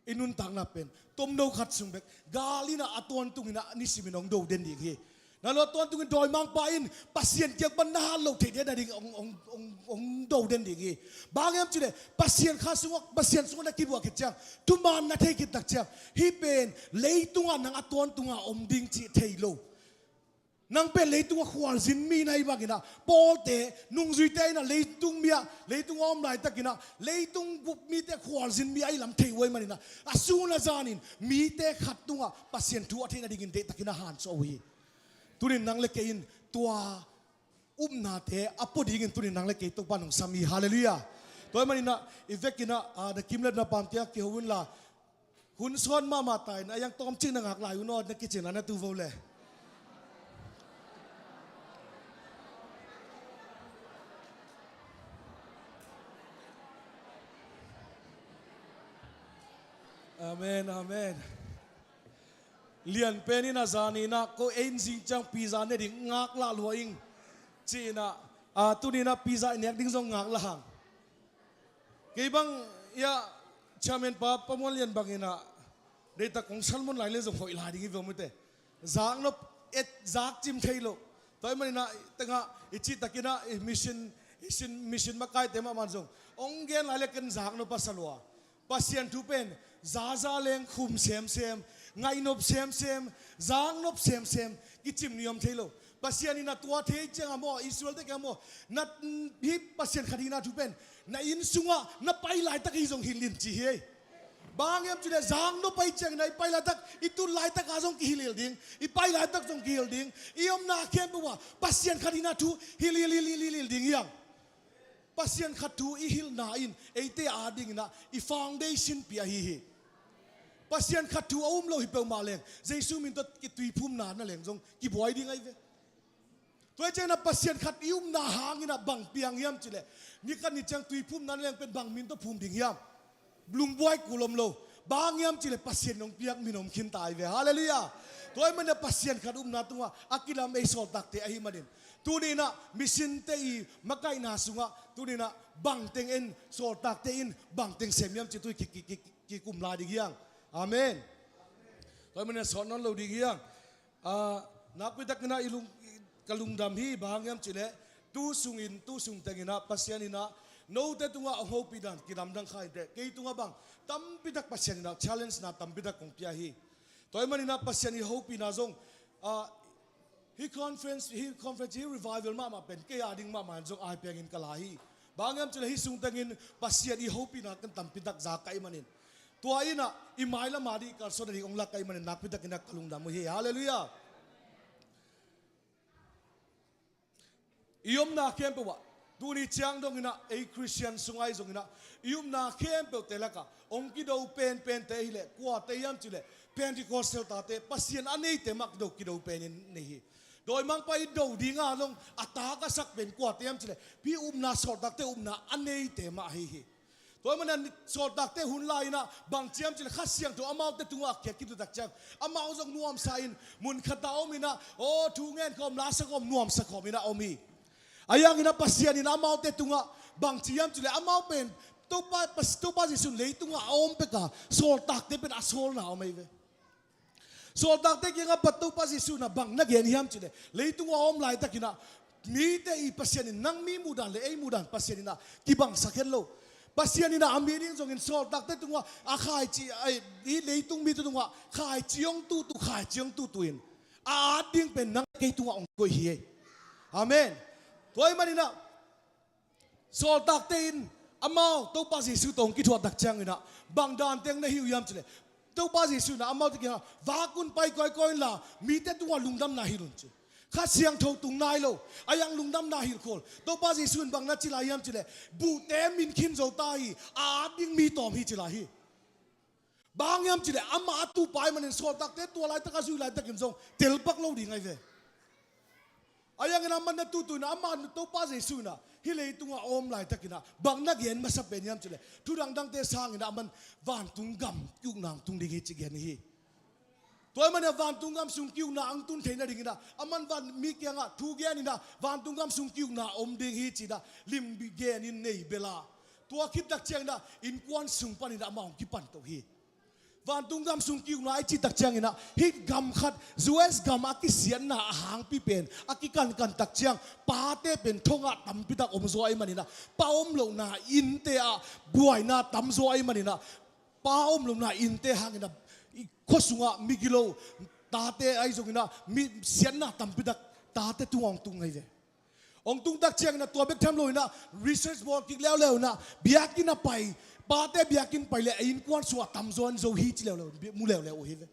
i nuntakna pen tomno khat sung bek gal in ah a tawntungin ah nisimin hong do den ding hi. Na lo a tawntungin dawimangpa in Pasian kiang pan na hat loh theih nading hong, hong, hong, hong do den ding hi. Bang hiam cih leh Pasian kha sungah, Pasian sungah na kibuak khit ciang, thuman na thei khit tak ciang, hih pen leitungah nang a tawntungah om ding cih thei lo. Nang pen leitungah khualzin mi na hih bangin ah, pawlte, nungzuite in ah leitung mi ah, leitung a om laitakin ah leitung bup mite khualzin mi ahih lam thei uh ahih manin ah, a sun a zanin mite khat tungah Pasian thu a theih nadingin deihtakin a hanciam uh hi. Tuni-in nang le kei in tua upnate a pua dingin tuni-in nang le kei Topa in hong sam hi. Halleluiah. Tua ahih manin ah i vekin ah, ah, na kim le na pam kiang kiho unla, hun sawn mahmah ta in, a hiang tawmcik na ngak lai un aw, na kicing lai na tu vo le. Amen, amen. Lianpen in a zanin ah ko ei in zing ciang pizza ne ding ngak lah lua ing ci-in ah, a, tuni-in ah pizza i nek ding zong ngak lah hang. Kei bang, ia, chairman pa, Pa Muan Lian bangin ah, deihtak kong sermon lai le zong hoih lai ding hi ve mite. Zaknop et, zak cim thei lo. Tua ahih manin ah, tengah, i cihtakin ah, i mission, i sin, mission makaite mahmah zong hong gen lai le ken zaknop a sa lua. Pasian thu pen, zaza leng khum semsem, ngaihnop semsem, zaknop semsem, kicim ni om thei lo. Pasian in a tua thei ciang a maw, Israel te kiang a maw, na, hih Pasian khat hihna thu pen na inn sungah na pai laitak hi zong hilh in ci hi. Bang hiam cih leh zaknop ahih ciangin ah i pai laitak, i tun laitak ah zong kihilhhilh ding, i pai laitak zong kihilh ding, i omna khempeuh ah Pasian khat hihna thu hilh, hilh, hilh, hilh, hilh, hilh ding hi hang. Pasian khat thu i hilhna in eite adingin ah i foundation pia ahi hi. Pasian khat thu a um lo hi peuhmah leng, Jesu min tawh kituiphumna na leng zong kibuai ding ahi ve. Tua hi ciangin ah Pasian khat i upna hangin ah bang piang hiam cih leh, ni khat ni ciang tuiphumna na leng pen bang min tawh phum ding hiam? Lungbuai kul om lo. Bang hiam cih leh Pasian in hong piak min om khin ta ahi ve. Halleluiah. Tua ahih manin ah Pasian khat upna tungah a kilam ei sawltakte ahih manin, tuni-in ah missionte i makaihna sungah tuni-in ah bangteng en, sawltakte in bangteng sem hiam cih tu-in ki, ki, ki, ki, kikum lai ding hi hang. Amen. Tua ahih manin ah sawt nawn lo ding hi hang. Ah, nakpi takin ah i lung, ka lungdam hi, bang hang hiam cih leh tu sungin, tu sung tengin ah Pasian in ah Note tungah hong hopih dan kilamdang kha inteh, kei tungah bang tampitak Pasian in ah challenge na tampitak kong pia hi. Tua ahih manin ah Pasian i hopihna zong, ah, hih conference, hih conference, hih revival mahmah pen kei a ding mahmah in zong ai pengin ka la hi. Bang hiam cih leh hih sung tengin Pasian i hopihna kan tampitak za ka hih manin, tua in ah i mailam a ding kalsuan a ding hong lak ka hih manin nakpitakin ah ka lungdam uh hi. Halleluiah. I omna khempeuh ah, tuni ciang dongin ah ei Khristian sung ahi zongin ah, i omna khempeuhte lakah hong kido penpente ahih leh kuate hiam cih leh, Pentecostal tate, Pasian a neite mah kido, kido penin nei hi. Dawimangpa i do dinga long a tak a sak pen kuate hiam cih leh, hih upna, sawltakte upna a neite mah ahi hi. Tua ahih manin sawltakte hun lai-in ah bang ci hiam cih leh, Kha Siangtho amaute tungah a khia khit uh tak ciang, amau zong nuamsa in mun khat ah om in ah, aw, thu ngen khawm, la sa khawm, nuamsa khawm in ah om hi. Ahi hangin ah Pasian in amaute tungah bang ci hiam cih leh, amau pen Topa, Pas-, Topa Jesu in leitungah a om pek a, sawltakte pen a sawlna om ahi ve. Sawltakte kiangah Topa Jesu in ah bang na gen hiam cih leh, leitungah a om laitakin ah mite i Pasian in, nang mi muhdan leh ei muhdan Pasian in ah kibangsak het lo. Pasian in ah a mi ding zongin sawltakte tungah a khaici, ai, hih leitung mite tungah khaici hong tuhtuh, khaici hong tuhtuh in, a at ding pen nang kei tungah hong koih hi. Amen. Tua ahih manin ah sawltakte in amau Topa Jesu tawh hong kithuah tak ciangin ah, bang dan teng na hi uh hiam cih leh, Topa Jesu in ah amaute kiangah, vak un, pai kawikawi inla mite tungah lungdamna hilh un, ci. Kha Siangtho tung nai lo, ahi hang lungdamna hilh khol. Topa Jesu in bang na ci lai hiam cih leh, buhte min khin zo ta hi, a at ding mi tawm hi, ci lai hi. Bang hiam cih leh, amah a tuhpa ahih manin sawltakte tua laitak a zui laitakin zong telpak lo ding ahi ve. Ahi hangin amah na tuhtuh in ah, amah Topa Jesu in ah hih leitungah a om laitakin ah bang na gen masa pen hiam cih leh, thu dangdangte sangin ah aman vantung gam ki-ukna hong tung ding hi, ci gen hi. Tua ahih manin ah vantung gam sung ki-ukna hong tun theihna dingin ah aman van mi kiangah thu gen in ah, vantung gam sung ki-ukna om ding hi, ci-in ah lim genin nei bel a, tua khit tak ciangin ah innkuan sung panin ah amah hong kipan to hi. Vantung gam sung ki-ukna i cih tak ciangin ah, hih gam khat, U S gam a kisiatna a hangpi pen a kikankan tak ciang, pate pen thong ah tampitak om zaw ahih manin ah, pa om lohna innte ah buaina tam zaw ahih manin ah, pa om lohna innte hangin ah, i khua sungah migilo tate ahi zongin ah, mi siatna tampitak tate tungah hong tung ahi ve. Hong tung tak ciangin ah, tua bek tham loin ah, research bawl kik leuleu in ah, biakinn a pai, pate biakinn pai leh a innkuan sungah tamzaw in zo hi, ci leuleu, mu leuleu uh hi ve.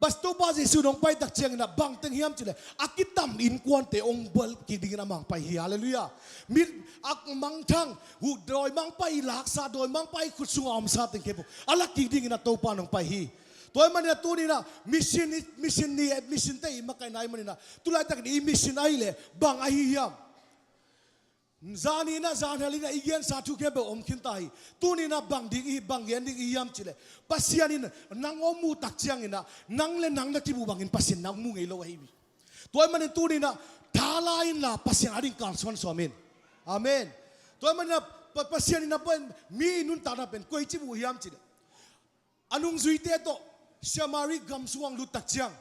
Bas, Topa Jesu in hong pai tak ciangin ah bang teng hiam cih leh, a kitam innkuante hong bual kik dingin amah hong pai hi. Halleluiah. Mi a mangthang, hu, dawimangpa i laksa, dawimangpa i khut sungah omsa teng khempeuh a lak kik dingin ah Topa in hong pai hi. Tua ahih manin ah tuni in ah mission, mission ni, mission te i makaihna ahih manin ah, tu laitakin i mission ahih leh bang ahi hiam? Zan in ah, zan hel in ah i gensa thu khempeuh om khin ta hi. Tuni in ah bang ding i, bang gen ding i hiam cih leh, Pasian in nang hong muh tak ciangin ah, nang le nang na kimuh bangin Pasian in nang hong mu ngei lo ahi hi. Tua ahih manin tuni in ah, tha la inla Pasian a ding kalsuan sawm in. Amen. Tua ahih manin ah, Pa-, Pasian in ah, Pa-, mi i nuntakna pen koici muh hiam cih leh, a nungzuite tawh Samari gam sungah hong lut tak ciang,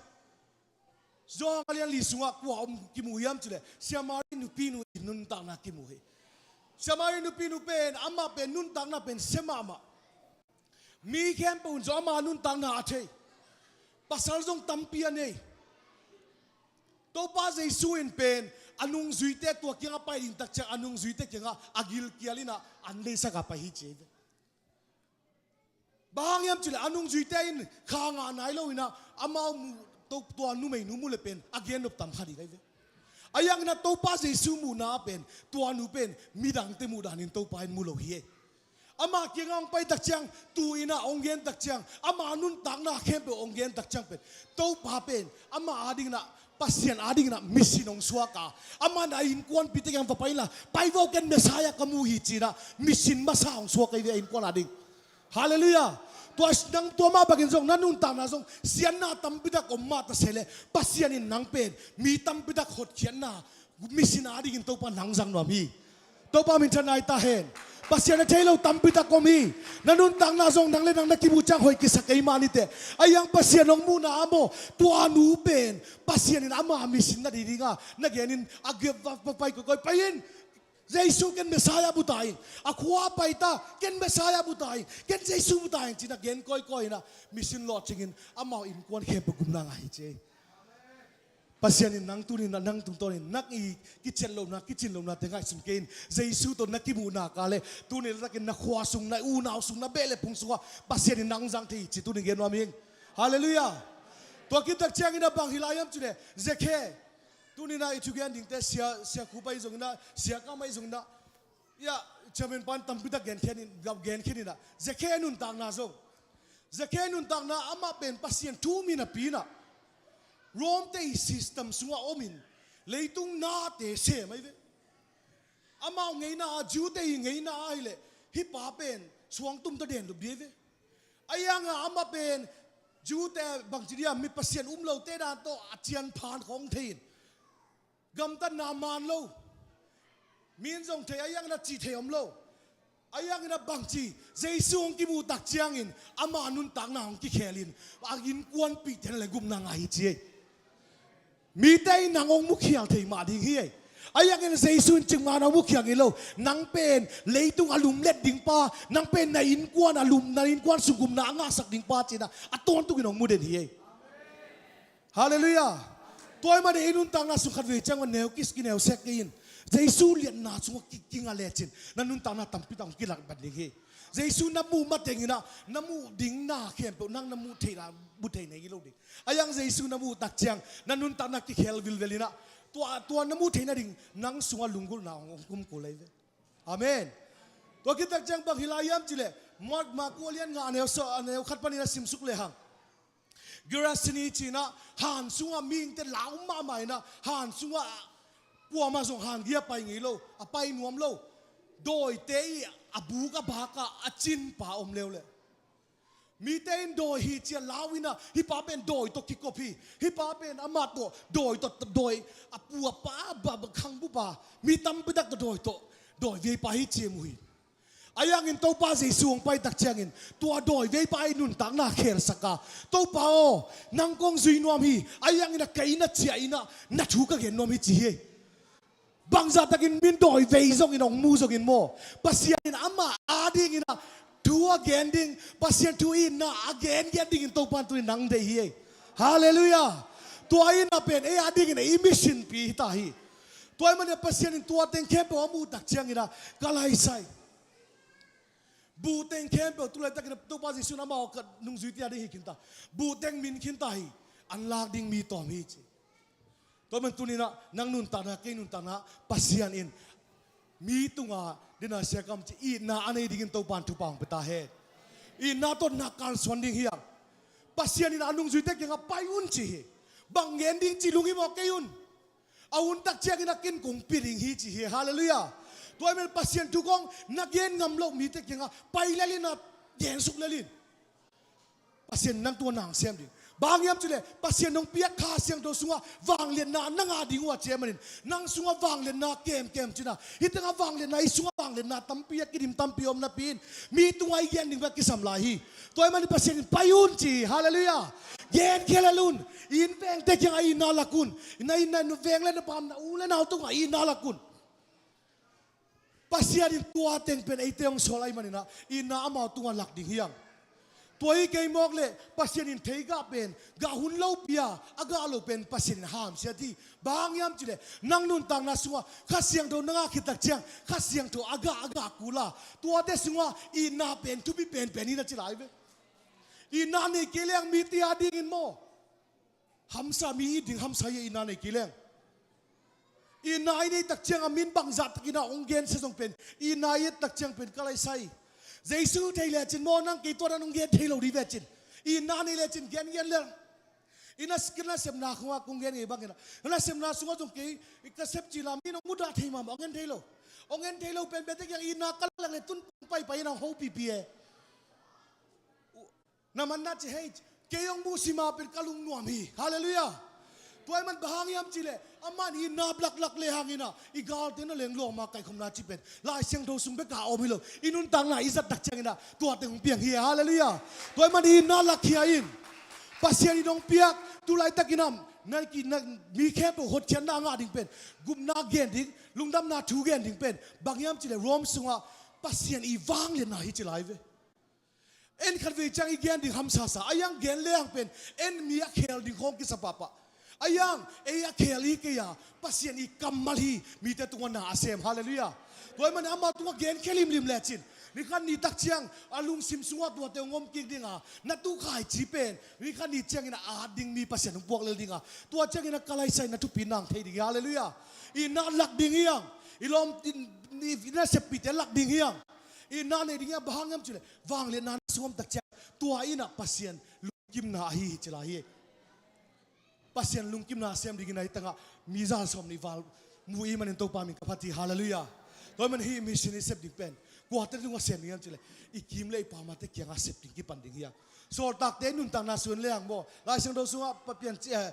Johan a lian li sungah kua om kimu hiam cih leh, Samari nupinu i nuntakna kimu hi. Samari nupinu pen, amah pen nuntakna pen sia mahmah. Mi khempeuh in zong ama nuntakna a thei. Pasal zong tampi a nei. Topa Jesu in pen a nungzuite tua kiangah pai ding tak ciang, a nungzuite kiangah a gilkial in ah an leisak a pai hi, ci hi ve. Bang hang hiam cih leh a nungzuite in kha ngah nai lo in ah, amau mu, tua numeinu mu leh pen a gen nop tam kha ding ahi ve. Ahi hangin ah Topa Jesu muhna pen, tua nu pen midangte muh danin Topa in mu lo hi. Ama kiangah hong pai tak ciang, tu in ah hong gen tak ciang, ama nuntakna khempeuh hong gen tak ciang pen, Topa pen ama adingin ah, Pasian adingin ah mission hong suak a, aman a innkuanpihte kiang va pai inla, pai vo, ken Messiah ka mu hi, ci-in ah mission masa hong suak ahi ve a innkuan ading. Halleluiah. Tua, nang tua mah bangin zong na nuntakna zong siatna tampi tak om mah ta se leh, Pasian in nang pen mi tampi tak hotkhiatna, mission adingin Topa nang zang nuam hi. Topa minthanna hi ta hen. Pasian a thei lo tampi tak om hi. Na nuntakna zong nang le nang na kimuh ciang hoih kisa kei mah ni teh. Ahi hang Pasian hong muhna ah maw, tua nu pen Pasian in ama mission na ding dingin ah, na genin a gep va, va pai koikoi, pai in. Jesu ken Messiah bu ta ing. A khua pai ta, ken Messiah bu ta ing. Ken Jesu bu ta ing ci-in a gen kawikawi in a, mission lawhcing in amau innkuan khempeuh gumna ngah hi ci hi. Pasian in nang tuni-in a, nang tungtawnin nang i kician lohna, kicin lohnate ngaihsun kei in. Jesu tawh na kimuh nak leh tuni laitakin na khua sung, na unau sung, na beh le phung sungah Pasian in nang zang thei hi ci tuni gen nuam ing. Halleluiah. Tua khit tak ciangin a bang hi lai hiam cih leh, Zakhe. Tuni-in a i thugen dingte, Sia, Sia Khup ahi zongin a, Sia Kam ahi zongin a, ya, chairman pan tampi tak gen khin in, gen khin in a, Zakhe nuntakna zong. Zakhe nuntakna amah pen Pasian thu mi napi in a, Rom te i system sungah om in, leitung nate sem ahi ve. Amau ngeina, Jew te i ngeina ahih leh, hih pa pen suangtum tawh den lup ding ahi ve. Ahi hangin amah pen Jew te bangci ding a, mi Pasian um lote dan tawh a cian phan khawng thei in, gamtatna man lo. Min zong thei, ahi hangin a cih thei om lo. Ahi hangin a bangci, Jesu hong kimuh tak ciangin ama nuntakna hong kikhel in, a innkuanpihte in le gumna ngah hi ci hi. Mite in nang hong mukhial thei mah ding hi. Ahi hangin Jesu in cikmah nang hong mukhial ngei lo. Nang pen leitung a lumlet ding pa, nang pen na innkuan a lum, na innkuan sung gumna a ngahsak ding pa ci-in a, a tawntung in hong mu den hi. Halleluiah. Tua ahih manin i nuntakna sung khatvei ciang a neu kis, kineu sek kei in. Jesu liatna sungah ki, kinga lecin na nuntakna tampi tak hong kilak ban ding hi. Jesu na muh matengin a, na muh ding na khempeuh nang na muh theih na, muh theih na hi lo ding. Ahi hang Jesu na muh tak ciang na nuntakna kikhel vilvel in a, tua, tua na muh theih nading nang sungah lunggulhna hong, hong kumkul ahi ve. Amen. Tua khit tak ciang bang hi lai hiam cih leh, Mark, Marku a lian nga a neu sawm, a neu khat panin a simsuk lehang, Gerasene ci-in a, han sungah mihingte lau mahmah in a, han sungah kuamah zong han gei a pai ngei lo, a pai nuam lo. Dawite i a buk a bakah a cin pa om leuleu. Mite in dawi hi ci-a lau in a, hih pa pen dawi tawh kikop hi. Hih pa pen amah tawh dawi tawh, dawi a pu a pa, a ba, ba, khangbu pa, mi tampi tak tawh dawi tawh, dawi vei pa hi ci-a mu hi. Ahi hangin Topa Jesu hong pai tak ciangin tua dawi vei pa i nuntakna khelsak a, "Topa aw, nang kong zui nuam hi, ahi hangin a kei na ciah in a, na thu ka gen nuam hi," ci hi. Bangzah takin min dawi vei zongin hong mu zongin maw, Pasian in amah adingin a thu a gen ding, Pasian thu itna a gengen dingin Topa in tuni nang deih hi. Halleluiah. Tua itna pen ei adingin ei missionpi hi ta hi. Tua ahih manin Pasian in tua teng khempeuh a muh tak ciangin a, ka laisai. Buh teng khempeuh, tu laitakin a Topa Jesu in amau ka nungzuite a ding hi khin ta. Buh teng min khin ta hi. An lak ding mi tawm hi ci. Tua man tuni-in a, nang nuntakna, kei nuntakna, Pasian in mi tungah, dena siakam ci, itna a nei dingin Topa in thupha hong pia ta hen. Itna tawh na kalsuan ding hi hang. Pasian in a nungzuite kiangah pai un ci hi. Bang gen ding ci lunghimawh kei un. A hun tak ciangin a kin kong pia ding hi ci hi. Halleluiah. Tua ahih manin Pasian thu kong na gen ngam loh mite kiangah pai lel in a, gensuk lel in. Pasian nang tua nang sem ding. Bang hang hiam cih leh Pasian hong piak Kha Siangtho sungah vangliatna na ngah ding uh a ci ahih manin, nang sungah vangliatna kemkem ci-in a, hih tengah vangliatna, i sungah vangliatna tampi a kidim tampi om napi in, mi tungah i gen ding bek kisam lai hi. Tua ahih manin Pasian in pai un ci hi. Halleluiah. Gen khia lel un. Inn vengte kiangah itna lak un. Na inn, na veng le na pam, na u le nau tungah itna lak un. Pasian in tua teng pen eite hong sawl ahih manin a, itna amau tungah lak ding hi hang. Tua hi kei mawk leh Pasian in thei gah pen gah hun lopi a, a gah lo pen Pasian in hamsiat hi. Bang hang hiam cih leh nang nuntakna sungah Kha Siangtho na ngah khit tak ciang Kha Siangtho a gah, a gah kul a, tuate sungah itna pen thupi penpen hi na ci lai ve. Itna nei kei leng mite a dingin maw, hamsa, mi it ding hamsa hi a, itna nei kei leng. Itna i neih tak ciang a min bangzah takin a hong gensia zong pen, itna i et tak ciang pen ka laisai. Jesu thei lecin maw, nang kei tua dan hong gen thei lo ding ve cin. Itna nei lecin gengen leng. I na, ka nasepna khawngah kong gen ngei bangin a, ka nasepna sungah zong kei ka sep cil a, mi in hong mudah thei mahmah, hong en thei lo. Hong en thei lo penpente kiang itna ka lak leh tun paipai in a hong hopipi e. Na manna ci hei, kei hong muhsim a pen ka lungnuam hi. Halleluiah. Tua ahih man bang hang hiam cih leh, aman itna laklak le hangin a, i galte na leng lawm a kaikhopna cih pen Lai Siangtho sung bek a om hi lo. I nuntakna i zat tak ciangin a, tua teng hong piang hi. Halleluiah. Tua ahih man itna lakkhia in. Pasian in hong piak, tu laitakin ah na ki, na, mi khempeuh hotkhiatna a ngah ding pen, gupna gen ding, lungdamna thu gen ding pen bang hiam cih leh Rom sungah Pasian i vangliatna hi ci lai ve. En khatvei ciang i gen ding hamsasa, a hiang gen lehang pen en mi a khel ding khawng kisa pahpah. A hiang ei a khel hi kei a, Pasian i kammal hi, mite tungah na a sem. Halleluiah. Tua ahih manin amah tungah gen khia limlim lecin, ni khat ni tak ciang a lungsim sungah tuate hong om kik ding a, na tukhaici pen ni khat ni ciangin a at ding mi Pasian hong puak lel ding a, tua ciangin a kalaisai na thupi nang thei ding hi. Halleluiah. I na lak ding hi hang. I lawm, i, i, i naseppihte lak ding hi hang. I na nei ding hi hang, bang hang hiam cih leh vangliatna na sung om tak ciang, tua in ah Pasian lungkimna ahi hi ci lai hi. Pasian lungkimna sem dingin ah hih tangah mi za sawmnih val mu i hih manin Topa min ka phat hi. Halleluiah. Tua ahih manin hih mission i sep ding pen kuate tungah sem ding hiam cih leh i kim le i pamate kiangah sep ding kipan ding hi hang. Sawltakte nuntakna sung en lehang maw, Lai Siangtho sungah Pasian ci, eh,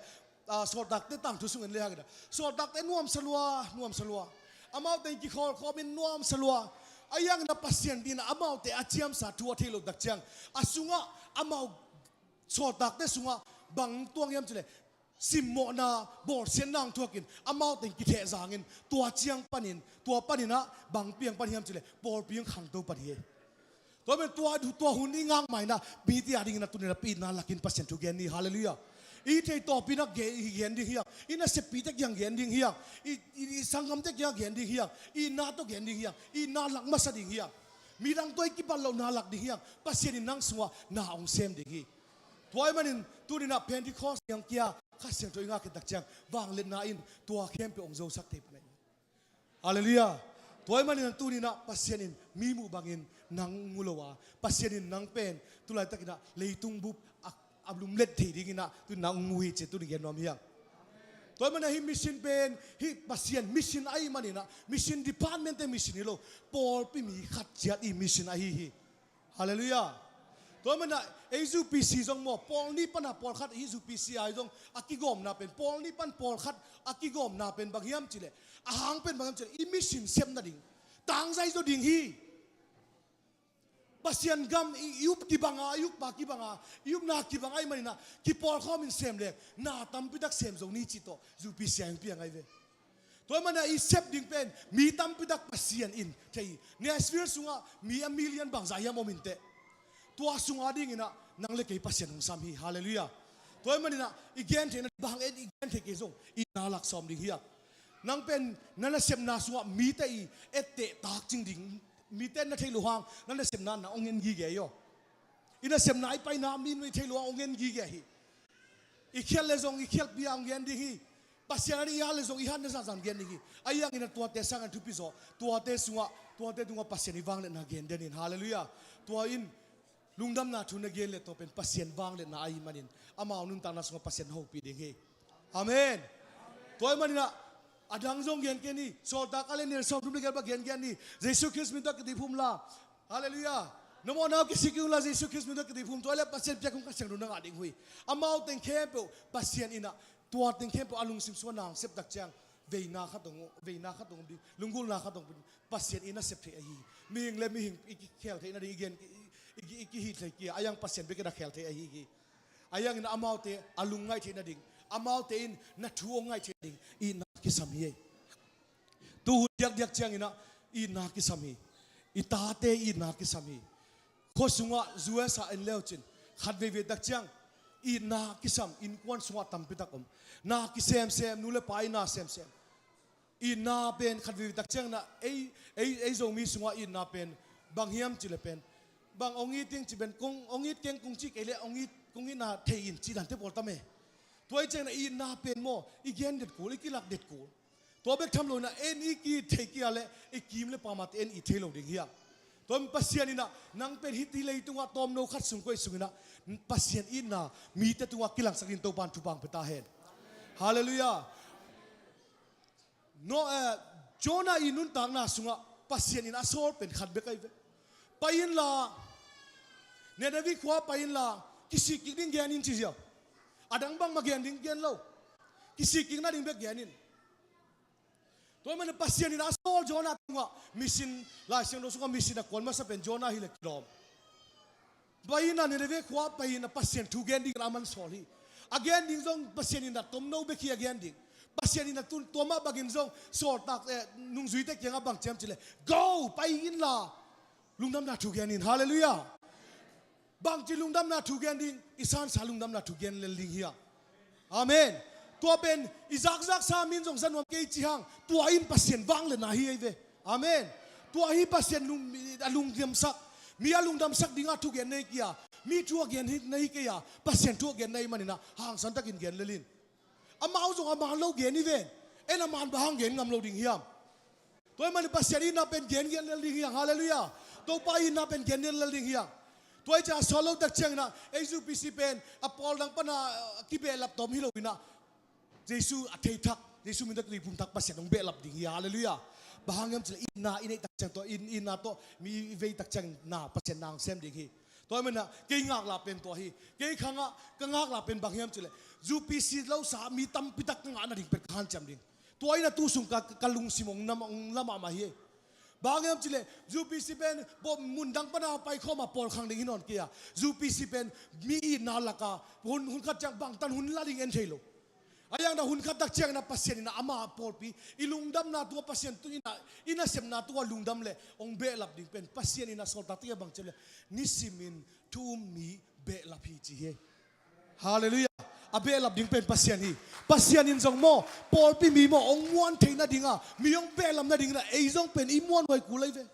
ah, Sawltakte tangthu sung en lehang in ah, sawltakte nuamsa lua, nuamsa lua. Amaute in kikhawlkhawm in nuamsa lua. A hiangin ah Pasian in ah amaute a ciamsa thu a thei loh tak ciang, a sungah amau sawltakte sungah bang tuang hiam cih leh simmawhna, bawlsiatna hong thuakin amaute in kithehzangin, tua ciang panin, tua panin ah bang piang pan hiam cih leh pawlpi hong khangto pan hi. Tua ahih manin tua, tua hun i ngak ma in ah mite a dingin ah tuni in ah i na lakin Pasian thu gen ni. Halleluiah. I theih tawpin ah gen, i gen ding hi hang. I naseppihte kiang gen ding hi hang. I, i, i sanggamte kiang gen ding hi hang. I na tawh gen ding hi hang. I na lak masa ding hi hang. Midang tawh i kibat loh na lak ding hi hang. Pasian in nang sungah na hong sem ding hi. Tua ahih manin tuni in ah Pentecost ni hong kia, Kha Siangtho i ngak khit tak ciang vangliatna in tua khempeuh hong zosak thei pan ahi. Halleluiah. Tua ahih manin tuni in ah Pasian in mi muh bangin nang mu lo a, Pasian in nang pen tu laitakin ah leitung bup a, a lumlet thei dingin ah tuni in ah hong mu hi ci-in tuni gen nuam hi hang. Tua ahih manin ah hih mission pen, hih Pasian mission ahih manin ah, mission department-te mission hi lo, pawlpi mi khat ciat i mission ahi hi. Halleluiah. Tua ahih manin ah ei U P C zong maw, pawl nih pan a pawl khat, ei U P C ah zong a kigawmna pen, pawl nih pan pawl khat a kigawmna pen bang hiam cih leh, a hang pen bang hiam cih leh i mission sep nading, tangzai zaw ding hi. Pasian gam i, i up kibang a, i upna kibang a, i upna kibang ahih manin ah kipawlkhawm in sem leng na tampi tak sem zo ni cih tawh U P C ah hong piang ahi ve. Tua ahih manin ah i sep ding pen mi tampi tak Pasian in thei hi. Nashville sungah mi a million bangzah hiam om inteh, tua sung a dingin ah nang le kei Pasian hong sam hi. Halleluiah. Tua ahih manin ah i gentheihna bang en, i gentheih kei zong i na lak sawm ding hi hang. Nang pen na nasepna sungah mite i etteh takcing ding, mite na theih loh hang na nasepna na hong en gige hi aw. I nasepna i paina mi in i theih loh hang hong en gige hi. I khialh leh zong i khialhpih a hong gen ding hi. Pasian ading i hat leh zong i hatna zahzah gen ding hi. Ahi hangin ah tuate sangin thupi zaw, tuate sungah, tuate tungah Pasian i vangliatna gen den in. Halleluiah. Tua in lungdamna thu na gen leh tua pen Pasian vangliatna ahih manin amau nuntakna sungah Pasian hopih ding hi. Amen. Tua ahih manin ah a dang zong gen kei ni. Sawltak a lian nih, sawmthum le giat bang gen kei ni. Jesu Khrist min tawh kituiphum la. Halleluiah. Na mawhna uh kisik kei un la, Jesu Khrist min tawh kituiphum, tua leh Pasian piak hong Kha Siangtho na ngah ding uh hi. Amau teng khempeuh Pasian in ah, tua teng khempeuh a lungsim sungah na hong sep tak ciang, veina khat hong, veina khat hong om ding, lunggulhna khat hong om ding. Pasian in a sep theih ahi hi. Mihing le mihing i kikhel theih nading i gen, i, i, i kihih theih kei a, ahi hang Pasian bek in a khel thei ahi hi. Ahi hangin amaute a lungngaih theih nading, amaute in na thu hong ngaih theih nading itna kisam hi. Tu hun diakdiak ciangin ah itna kisam hi. I tate itna kisam hi. Khua sungah U S A en le uh cin, khat veivei tak ciang itna kisam innkuan sungah tampi tak om. Na kisemsem, nu le pa itna semsem. Itna pen khat veivei tak ciangin ah ei, ei, ei Zomi sungah itna pen bang hiam cih leh pen, bang hong it ing cih pen, kong, hong it keng kong cih kei leh hong it, kong itna thei in cih dante pawl tam e. Tua ahih ciangin ah itna pen maw, i gen det kul, i kilak det kul. Tua bek tham loin ah en i ki-it theih kei a leh i kim le pamate en it thei lo ding hi hang. Tua ahih manin Pasian in ah nang pen hih leitungah tawmno khat sung koih sungin ah Pasian itna mite tungah kilangsak dingin Topa'n thupha hong pia ta hen. Halleluiah. No, eh, Jonah i nuntakna sungah Pasian in a sawl pen khat bek ahi ve. Pai inla, Nineveh khua pai inla, kisik kik ding gen in ci ziau. A dang bangmah gen ding gen lo. Kisik kik nading bek gen in. Tua ahih manin Pasian in a sawl Jonah tungah mission, Lai Siangtho sungah mission a kuan masa pen Jonah hi leh kilawm. Pai in a Nineveh khua pai in a Pasian thu gen dingin a man sawl hi. A gen ding zong Pasian in a tomno bek hi a gen ding. Pasian in a tun tua mah bangin zong sawltak, eh, nungzuite kiangah bang ci hiam cih leh, "Go, pai inla lungdamna thu gen in." Halleluiah. Bangci lungdamna thu gen ding, i sansa lungdamna thu gen lel ding hi a. Amen. Tua pen i zakzaksa min zong za nuam kei ci hang, tua in Pasian vangliatna hi ei ve. Amen. Tua hi Pasian lung, a lungdamsak, mi a lungdamsak dingah thugen na hi kei a, mi thu a gen hi na hi kei a, Pasian thu a gen na hi manin a hangsan takin gen lel in. Amau zong a man lo gen hi ven. En a man bang hang gen ngam lo ding hiam? Tua ahih manin Pasian itna pen gen gen lel ding hi hang. Halleluiah. Topa itna pen gen gen lel ding hi hang. Tua hi ciang a sawt lo tak ciangin a, ei U P C pen a pawl dang pan a, a kibehlap tawm hi lo in a, Jesu a thei thak, Jesu min tawh tui pum thak Pasian hong behlap ding hi. Halleluiah. Bang hang hiam cih leh itna i neih tak ciang tawh, in, itna tawh mi i vei tak ciangin na, Pasian na hong sem ding hi. Tua ahih manin a kei ngaklah pen tua hi. Kei khangah ka ngaklah pen bang hiam cih leh, U P C losa mi tampi tak ka ngah nading pen ka hanciam ding. Tua in a tu sung ka, ka lungsim hong na, hong la mahmah hi. Bang hang hiam cih leh U P C pen bawm mun dang pan a paikhawm a pawl khang ding hi nawn kei a, U P C pen mi itna lak a hun, hun khat ciang bangtan hun la ding en thei lo. A hi hang in a hun khat tak ciangin a Pasian in a ama pawlpi i lungdamna tungah, Pasian thu in a i nasepna tungah lungdam leh hong behlap ding pen Pasian in a sawltakte kiang bang ci hiam leh, nisimin thu um mi behlap hi ci hi. Halleluiah. A behlap ding pen Pasian hi. Pasian in zong maw, pawlpi mi maw, hong muan theih nading a, mi hong behlap nading in a, ei zong pen i muanhuai kul ei ve.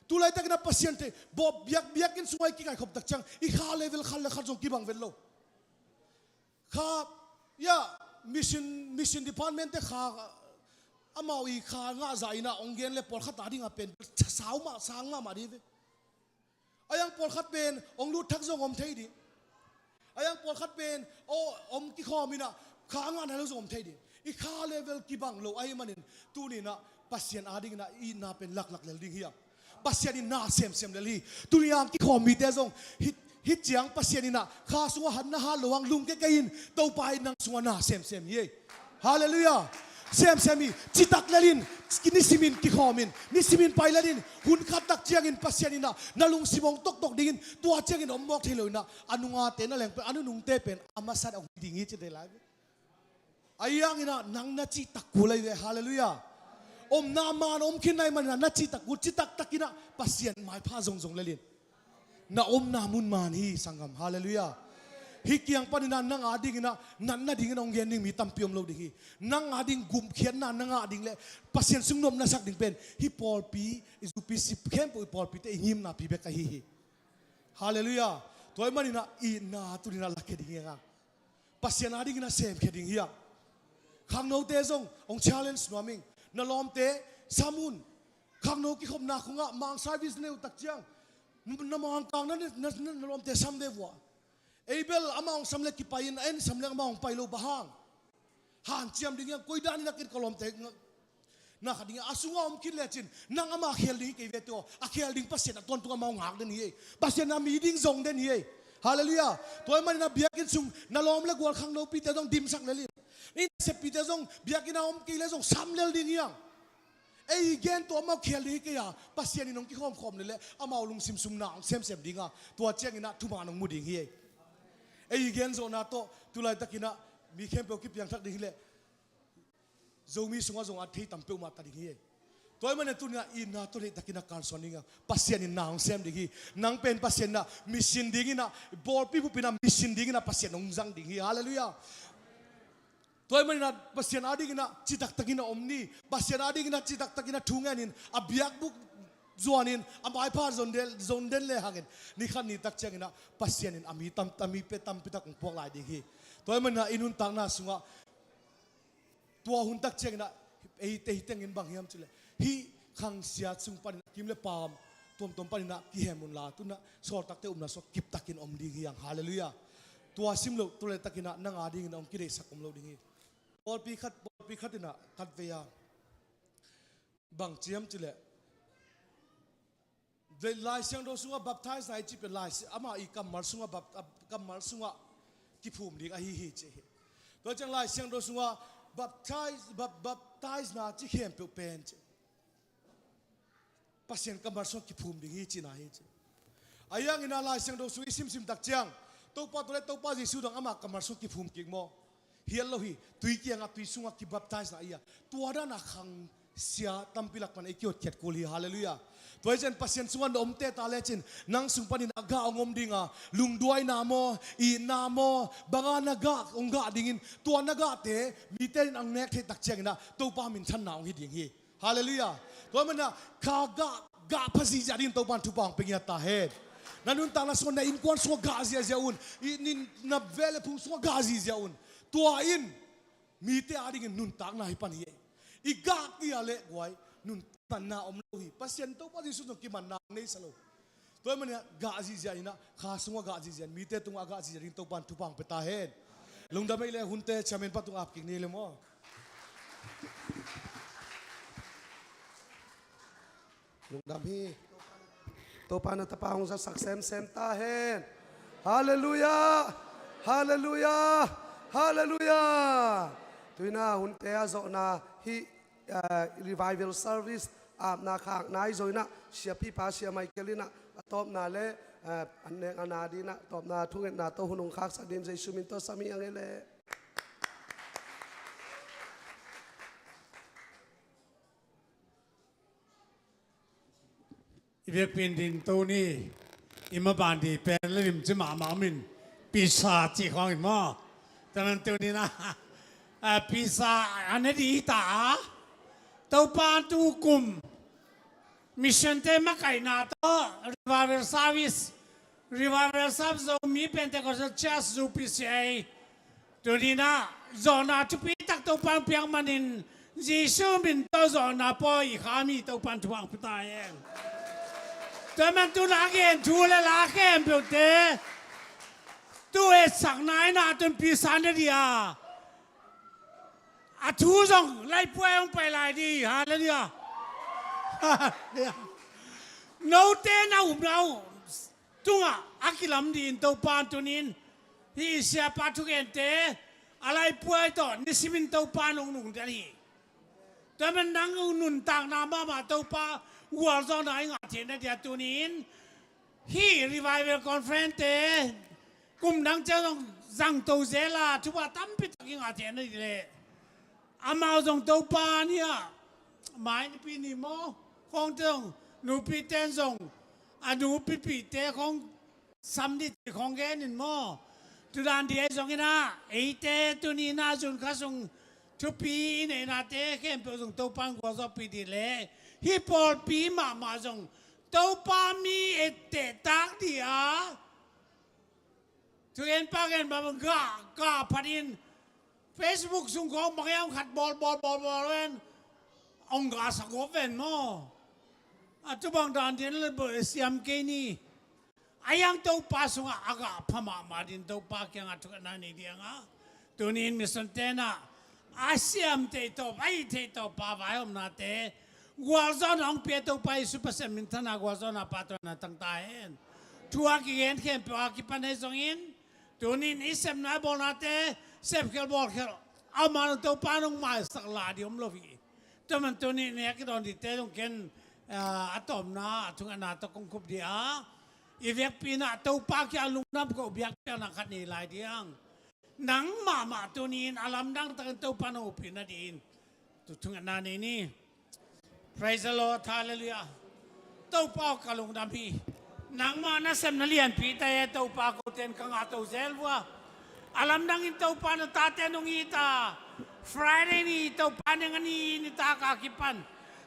Tu laitakin a Pasian thei, bawm biak, biakinn sungah i kikaikhop tak ciang i kha level khat le khat zong kibang vet lo. Kha, ya, mission, mission department te kha, amau i kha ngah zah in a hong gen leh pawlkhat a ding a pen sau mah, sang mahmah ding ve. A hi hang pawlkhat pen hong lut thak zong om thei ding. A hi hang pawlkhat pen, aw, hong kikhawm in a kha ngah nai lo zong om thei ding. I kha level kibang lo ahih manin tuni in a Pasian a dingin a itna pen laklak lel ding hi a. Pasian in na semsem lel hi. Tuni a hong kikhawm mite zong hih, hih ciang Pasian in a kha sungah hat na hat loh hang lungkia kei in, Topa in nang sungah na semsem hi ei. Halleluiah. Semsem hi, citak lel in, nisimin kikhawm in, nisimin pai lel in, hun khat tak ciangin Pasian in a na lungsim hong toktok dingin, tua ciangin om mawk thei lo in a, a nungate na leng pen, a nunungte pen a masa in hong hi ding hi ci thei lai. A hi hangin a nang na citak kul ei ve. Halleluiah. Omna man om khin na hih manin a na citak kul, citak takin a Pasian maipha zongzong lel in. Na omna mun man hi sanggam. Halleluiah. Hih kiang panin a nang a dingin a natna dingin a hong gen ding mi tampi om lo ding hi. Nang a ding gupkhiatna na ngah ding leh Pasian sung nopna sak ding pen hih pawlpi, i U P C khempeuh i pawlpite i ngimnapi bek ahi hi. Halleluiah. Tua ahih manin a itna tuni in a lakhia ding hi hang. Pasian a dingin a semkhia ding hi hang. Khangnote zong hong challenge nuam ing. Na lawmte sam un. Khangno kikhopna khungah mang service na neih uh tak ciang, na mangkang na, na, na, na lawmte sam ve vua. Ei bel amah hong sam leh kipai in, en sam leh amah hong pai lo, bang hang? Hanciam ding hi hang, koi dan in a ken ka lawmte ngah na kha ding hi. A sungah om khin lecin nang amah khel ding hi kei ve teh aw. A khel ding Pasian a tawntung amah hong ngak den hi ei. Pasian a mi ding zong den hi ei. Halleluiah. Tua ahih manin a biakinn sung na lawm le gual khangnopite zong dimsak lel in. I naseppite zong biakinn a om kei leh zong sam lel ding hi hang. Ei i gen tawh amau khel ding hi kei a, Pasian in hong kikhawmkhawm leh leh amau lungsim sung na hong semsem ding a, tua ciangin a thuman hong mu ding hi ei. Ei i gen zawhna tawh tu laitakin a mi khempeuh kipiangthak ding hi leh Zomi sungah zong a thei tam peuhmah ta ding hi. Tua ahih manin tuni-in a itna tawh deihtakin a kalsuan ding a, Pasian in na hong sem ding hi. Nang pen Pasian in a mission dingin a, bawlpi bupin a mission dingin a Pasian hong zang ding hi. Halleluiah. Tua ahih manin a Pasian a dingin a citaktakin a om ni. Pasian a dingin a citaktakin a thungen in, a biakbuk zuanin, a maipha zon den, zon den le hangin, ni khat ni tak ciangin a Pasian in a mi tam, a mi pe tampi tak hong puak lai ding hi. Tua ahih manin a i nuntakna sungah tua hun tak ciangin a, ei, ei tengin bang hiam cih leh, hih khangsiat sung panin a kim le paam tuamtuam panin a kihem unla, tu-in a sawltakte upna sungah kiptakin om ding hi hang. Halleluiah. Tua sim loh, tu laitakin a nang a dingin a hong kideihsak om lo ding hi. Pawlpi khat, pawlpi khat in a khatvei a bang ci hiam cih leh, Lai Siangtho sungah baptize na i cih pen Lai Si-, amah i kammal sungah bap-, a, kammal sungah kiphum ding ahi hi ci hi. Tua ciang Lai Siangtho sungah baptize, bap-, baptize na cih khempeuh pen ci, Pasian kammal sungah kiphum ding hi cihna hi ci. Ahi hangin a Lai Siangtho sung i simsim tak ciang, Topa tawh le Topa Jesu dong amah kammal sung kiphum kik maw? Hial lo hi. Tui kiangah, tui sungah kibaptize na hi a, tua dana khangsia tampi lak pan ei kihotkhiat kul hi. Halleluiah. Tua hi ciang Pasian sungah na omte ta lecin, nang sung panin a gah hong om dinga, lungduaina maw, itna maw, banga na gah hong gah dingin, tua na gahte mite in hong nek theih tak ciangin ah Topa minthanna hong hi ding hi. Halleluiah. Tua manah kha gah, gah pha zihziah dingin Topa in thupha hong pia ngiat ta hen. Na nuntakna sungah, na innkuan sungah gah ziahziah un. I, nin, na vele phung sungah gah zihziah un. Tua in mite adingin nuntakna hi pan hi. I gah kei leh guai, nuntakna om lo hi. Pasian Topa Jesu zong kimanna hong neisa lo. Tua hi manah gah zihziah inah, kha sungah gah zihziah in, mite tungah gah zihziah dingin Topa in thupha hong pia ta hen. Lungdam ei le, hunte chairman pa tung ap kik ni le maw? Lungdam hi. Topa na tapa hong zatsak semsem ta hen. Halleluiah. Halleluiah. Halleluiah. Tuina hunte a zawhna hi, eh, revival service apna khakna i zo inah, siapipa Sia Michael inah a tawpna le, eh, an nek a na dinah tawpna thungetna tawh hun hong khaksak din Jesu min tawh sam hi ang ei le. I biakpiin din to ni, i maban di pen le limci mahmah om in, pisa ci khawng in maw? Taman tu ni na, a, pisa a ne di ta a, Topa tu kum mission te makaihna tawh revival service, Revival Sap Zomi Pentecostal Church, U P C A. Tuninah zawhna thupi tak Topan piak manin Jesu min tawh zawhna pawi i khami Topan thupha pia ta hen. Tua man tuna a gen thu le la khempeuhte tu etsakna inah tun pisa ne dia. A thu zong laipuai hong pai lai di. Halleluiah. Halleluiah. Note na upna uh tungah a kilam dih in Topa tunin hih i siapa thugente a laipuai tawh nisimin Topa nong nungdan hi. Tua man nang uh nuntakna mahmah Topa gualzawhna i ngah theihna dia tunin hih Revival Conference te kum dang ciang zong zangto zela thupha tampi tak i ngah theihna dih leh amau zong Topa ni-ah mai nupi ni maw khawngte zong nupi ten zong a nupipihte khawng sam dih ci khawng genin maw? Tudan dih ahi zongin ah eite tuninah zunkha sung thupi i neihnate khempeuh zong Topa in gualzawhpih dih leh hih pawlpi mahmah zong Topa mi etteh tak dih a. Thugen pagen bang gah gah phatin Facebook sung khawng bang hiam khat bawl bawl bawl bawl ven ong gah sak gawp ven maw? A tu bang dan din le siam kei ni. A hiang Topa sungah a gah pha mahmah din Topa kiangah thukhenna nei dianga tunin mission tenah a siam theih tawp a hih theih tawp pa vaihawmnate gualzawhna hong pia Topa Jesu Pasian minthanna gualzawhna pa tawh na tang ta hen. Thu a kigen khempeuh a kipan ahi zongin tunin i sepna bawlnate sepkhial bawlkhial amah nong Topa nong maisak la dih om lo hi. Tua man tunin i a kidawn dihte zong ken a tawpna a thungetna tawh kong khup dih a i vekpi inah Topa kiang lungdam koh biakpiakna khat nei lai diang. Nang mahmah tunin a lamdang takin Topa nong upna dih in tu thungetna nei ni. Praise the Lord. Halleluiah. Topa aw ka lungdam hi. Nangmah nasepna lianpi ta e Topa, koten ka ngahto zel vua. A lamdangin Topa na tate nong it a Friday ni Topa neng a ni nitak a kipan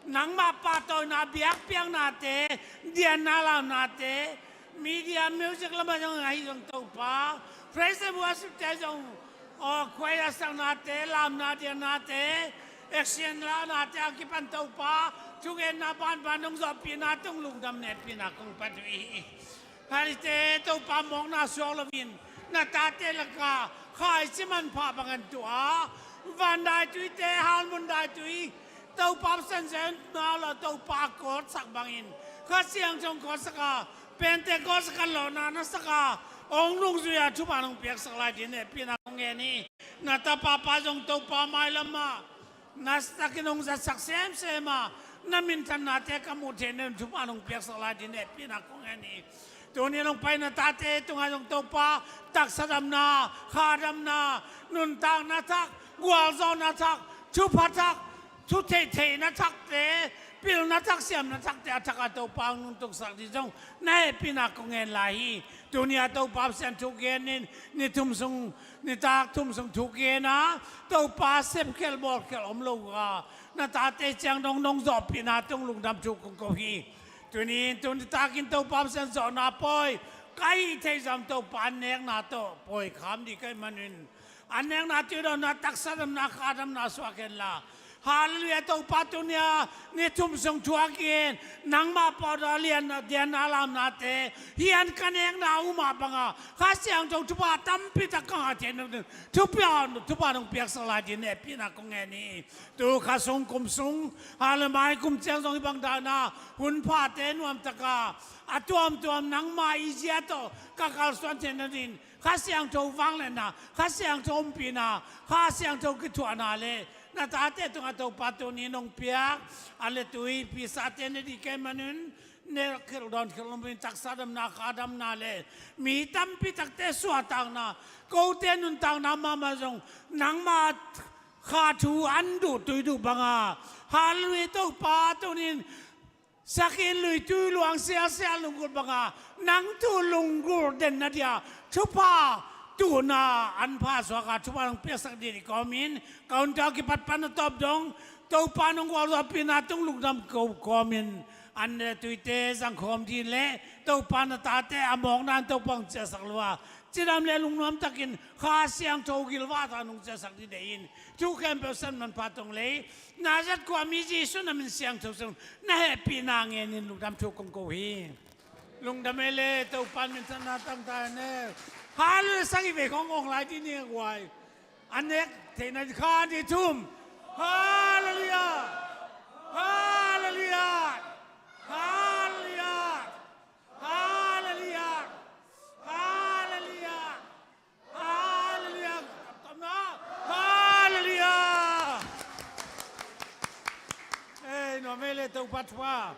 nangmah pahtawina biakpiaknate dianna lamnate media music lamah zong ahi zong Topa praise and worship te zong aw khuai a saknate lamna diannate action lahnate a kipan Topa thugenna banban nong zawhpihna tung lungdam nehpihna kong pan uh hi. Halite Topa mawkna suak loin na tate laka khaici manpha bangin tuah a van daituite halmun daitui Topa Pasian zen na lo Topa kawtsak bangin Kha Siangtho kawtsak a Pentecost kan lawhna na sak a hong nungzui a thupha nong piaksak lai din nehpihna kong ngen hi. Na tapa pa zong Topa mailamah na takin hong zatsak semsem a na minthannate ka muh theih nen thupha nong piaksak lai din nehpihna kong ngen hi. Tuni hong pai na tate tungah zong Topa, taksa damna, kha damna, nuntakna thak, gualzawhna thak, thupha thak, thu theihtheihna thakte, pilna thak, siamna thakte a thak a Topa hong nungtuksak ding zong na hehpihna kong ngen lai hi. Tuni a Topa Pasian thu genin, ni thum sung, nitak thum sung thu gen a, Topa sepkhelh bawlkhelh om lo a, na tate ciang dong nong zawhpihna tung lungdam thu kong ko hi. Tuni in, tuni takin Topa Pasian zawhna pawi ka hih theih zah Topa an nekna tawh pawi kham ding ka hih manin, an nekna, tuidawnna, taksa damna, kha damna suak hen la. Halleluiah, Topa tuni a ni thum sung thu a gen, nangmah pawldaw lianna, dianna, lamnate, hih an ka nekna uh mah banga Kha Siangtho thupha tampi tak ka ngah theih nading, thupha, thupha nong piaksak lai ding hehpihna kong ngen hi. Tu kha sung, kum sung, halleluiah, mai kum ciang zong hih bang dahna hun phate nuamtaka a tuamtuam nangma i zia tawh ka kalsuan theih nading, Kha Siangtho vangliatna, Kha Siangtho ompihna, Kha Siangtho kithuahna le na tate tungah Topa tuni nong piak a le tui pisate ne ding ka hih manin, ne khelh dawn khelh lomin taksa damna, kha damna le mi tampi takte suahtakna, kote nuntakna mahmah zong nangma kha thu an duh tui duh banga, halleluiah, Topa tuni in, sakhin lui tui luang sialsial lunggulh banga nang thu lunggulh den na dia thupha tuhna an pha suak a, thupha nong piaksak ding i kawmin, ka hun tawh kipat pan a tawp dong Topa nong gualzawhpihna tung lungdam ko kawmin, an le tuite zangkhawm ding le Topa na tate a mawkna in Topa hong ciahsak lua, cidam le lungnuam takin Kha Siangtho gilvah ta nong ciahsak ding deih in, thu khempeuh san manpha tong lei Nazareth khuami Jesu na min siangtho sung na hehpihna ngenin lungdam thu kong ko hi. Lungdam ei le, Topa in minthanna tang ta hen. Halleluiah, sagih vei khong ong lai ding ni a guai. An nek theihna kha ni thum. Halleluiah. Halleluiah. Halleluiah. Halleluiah. Halleluiah. Halleluiah. Halleluiah. Ei, nuam ei le, Topa thupha.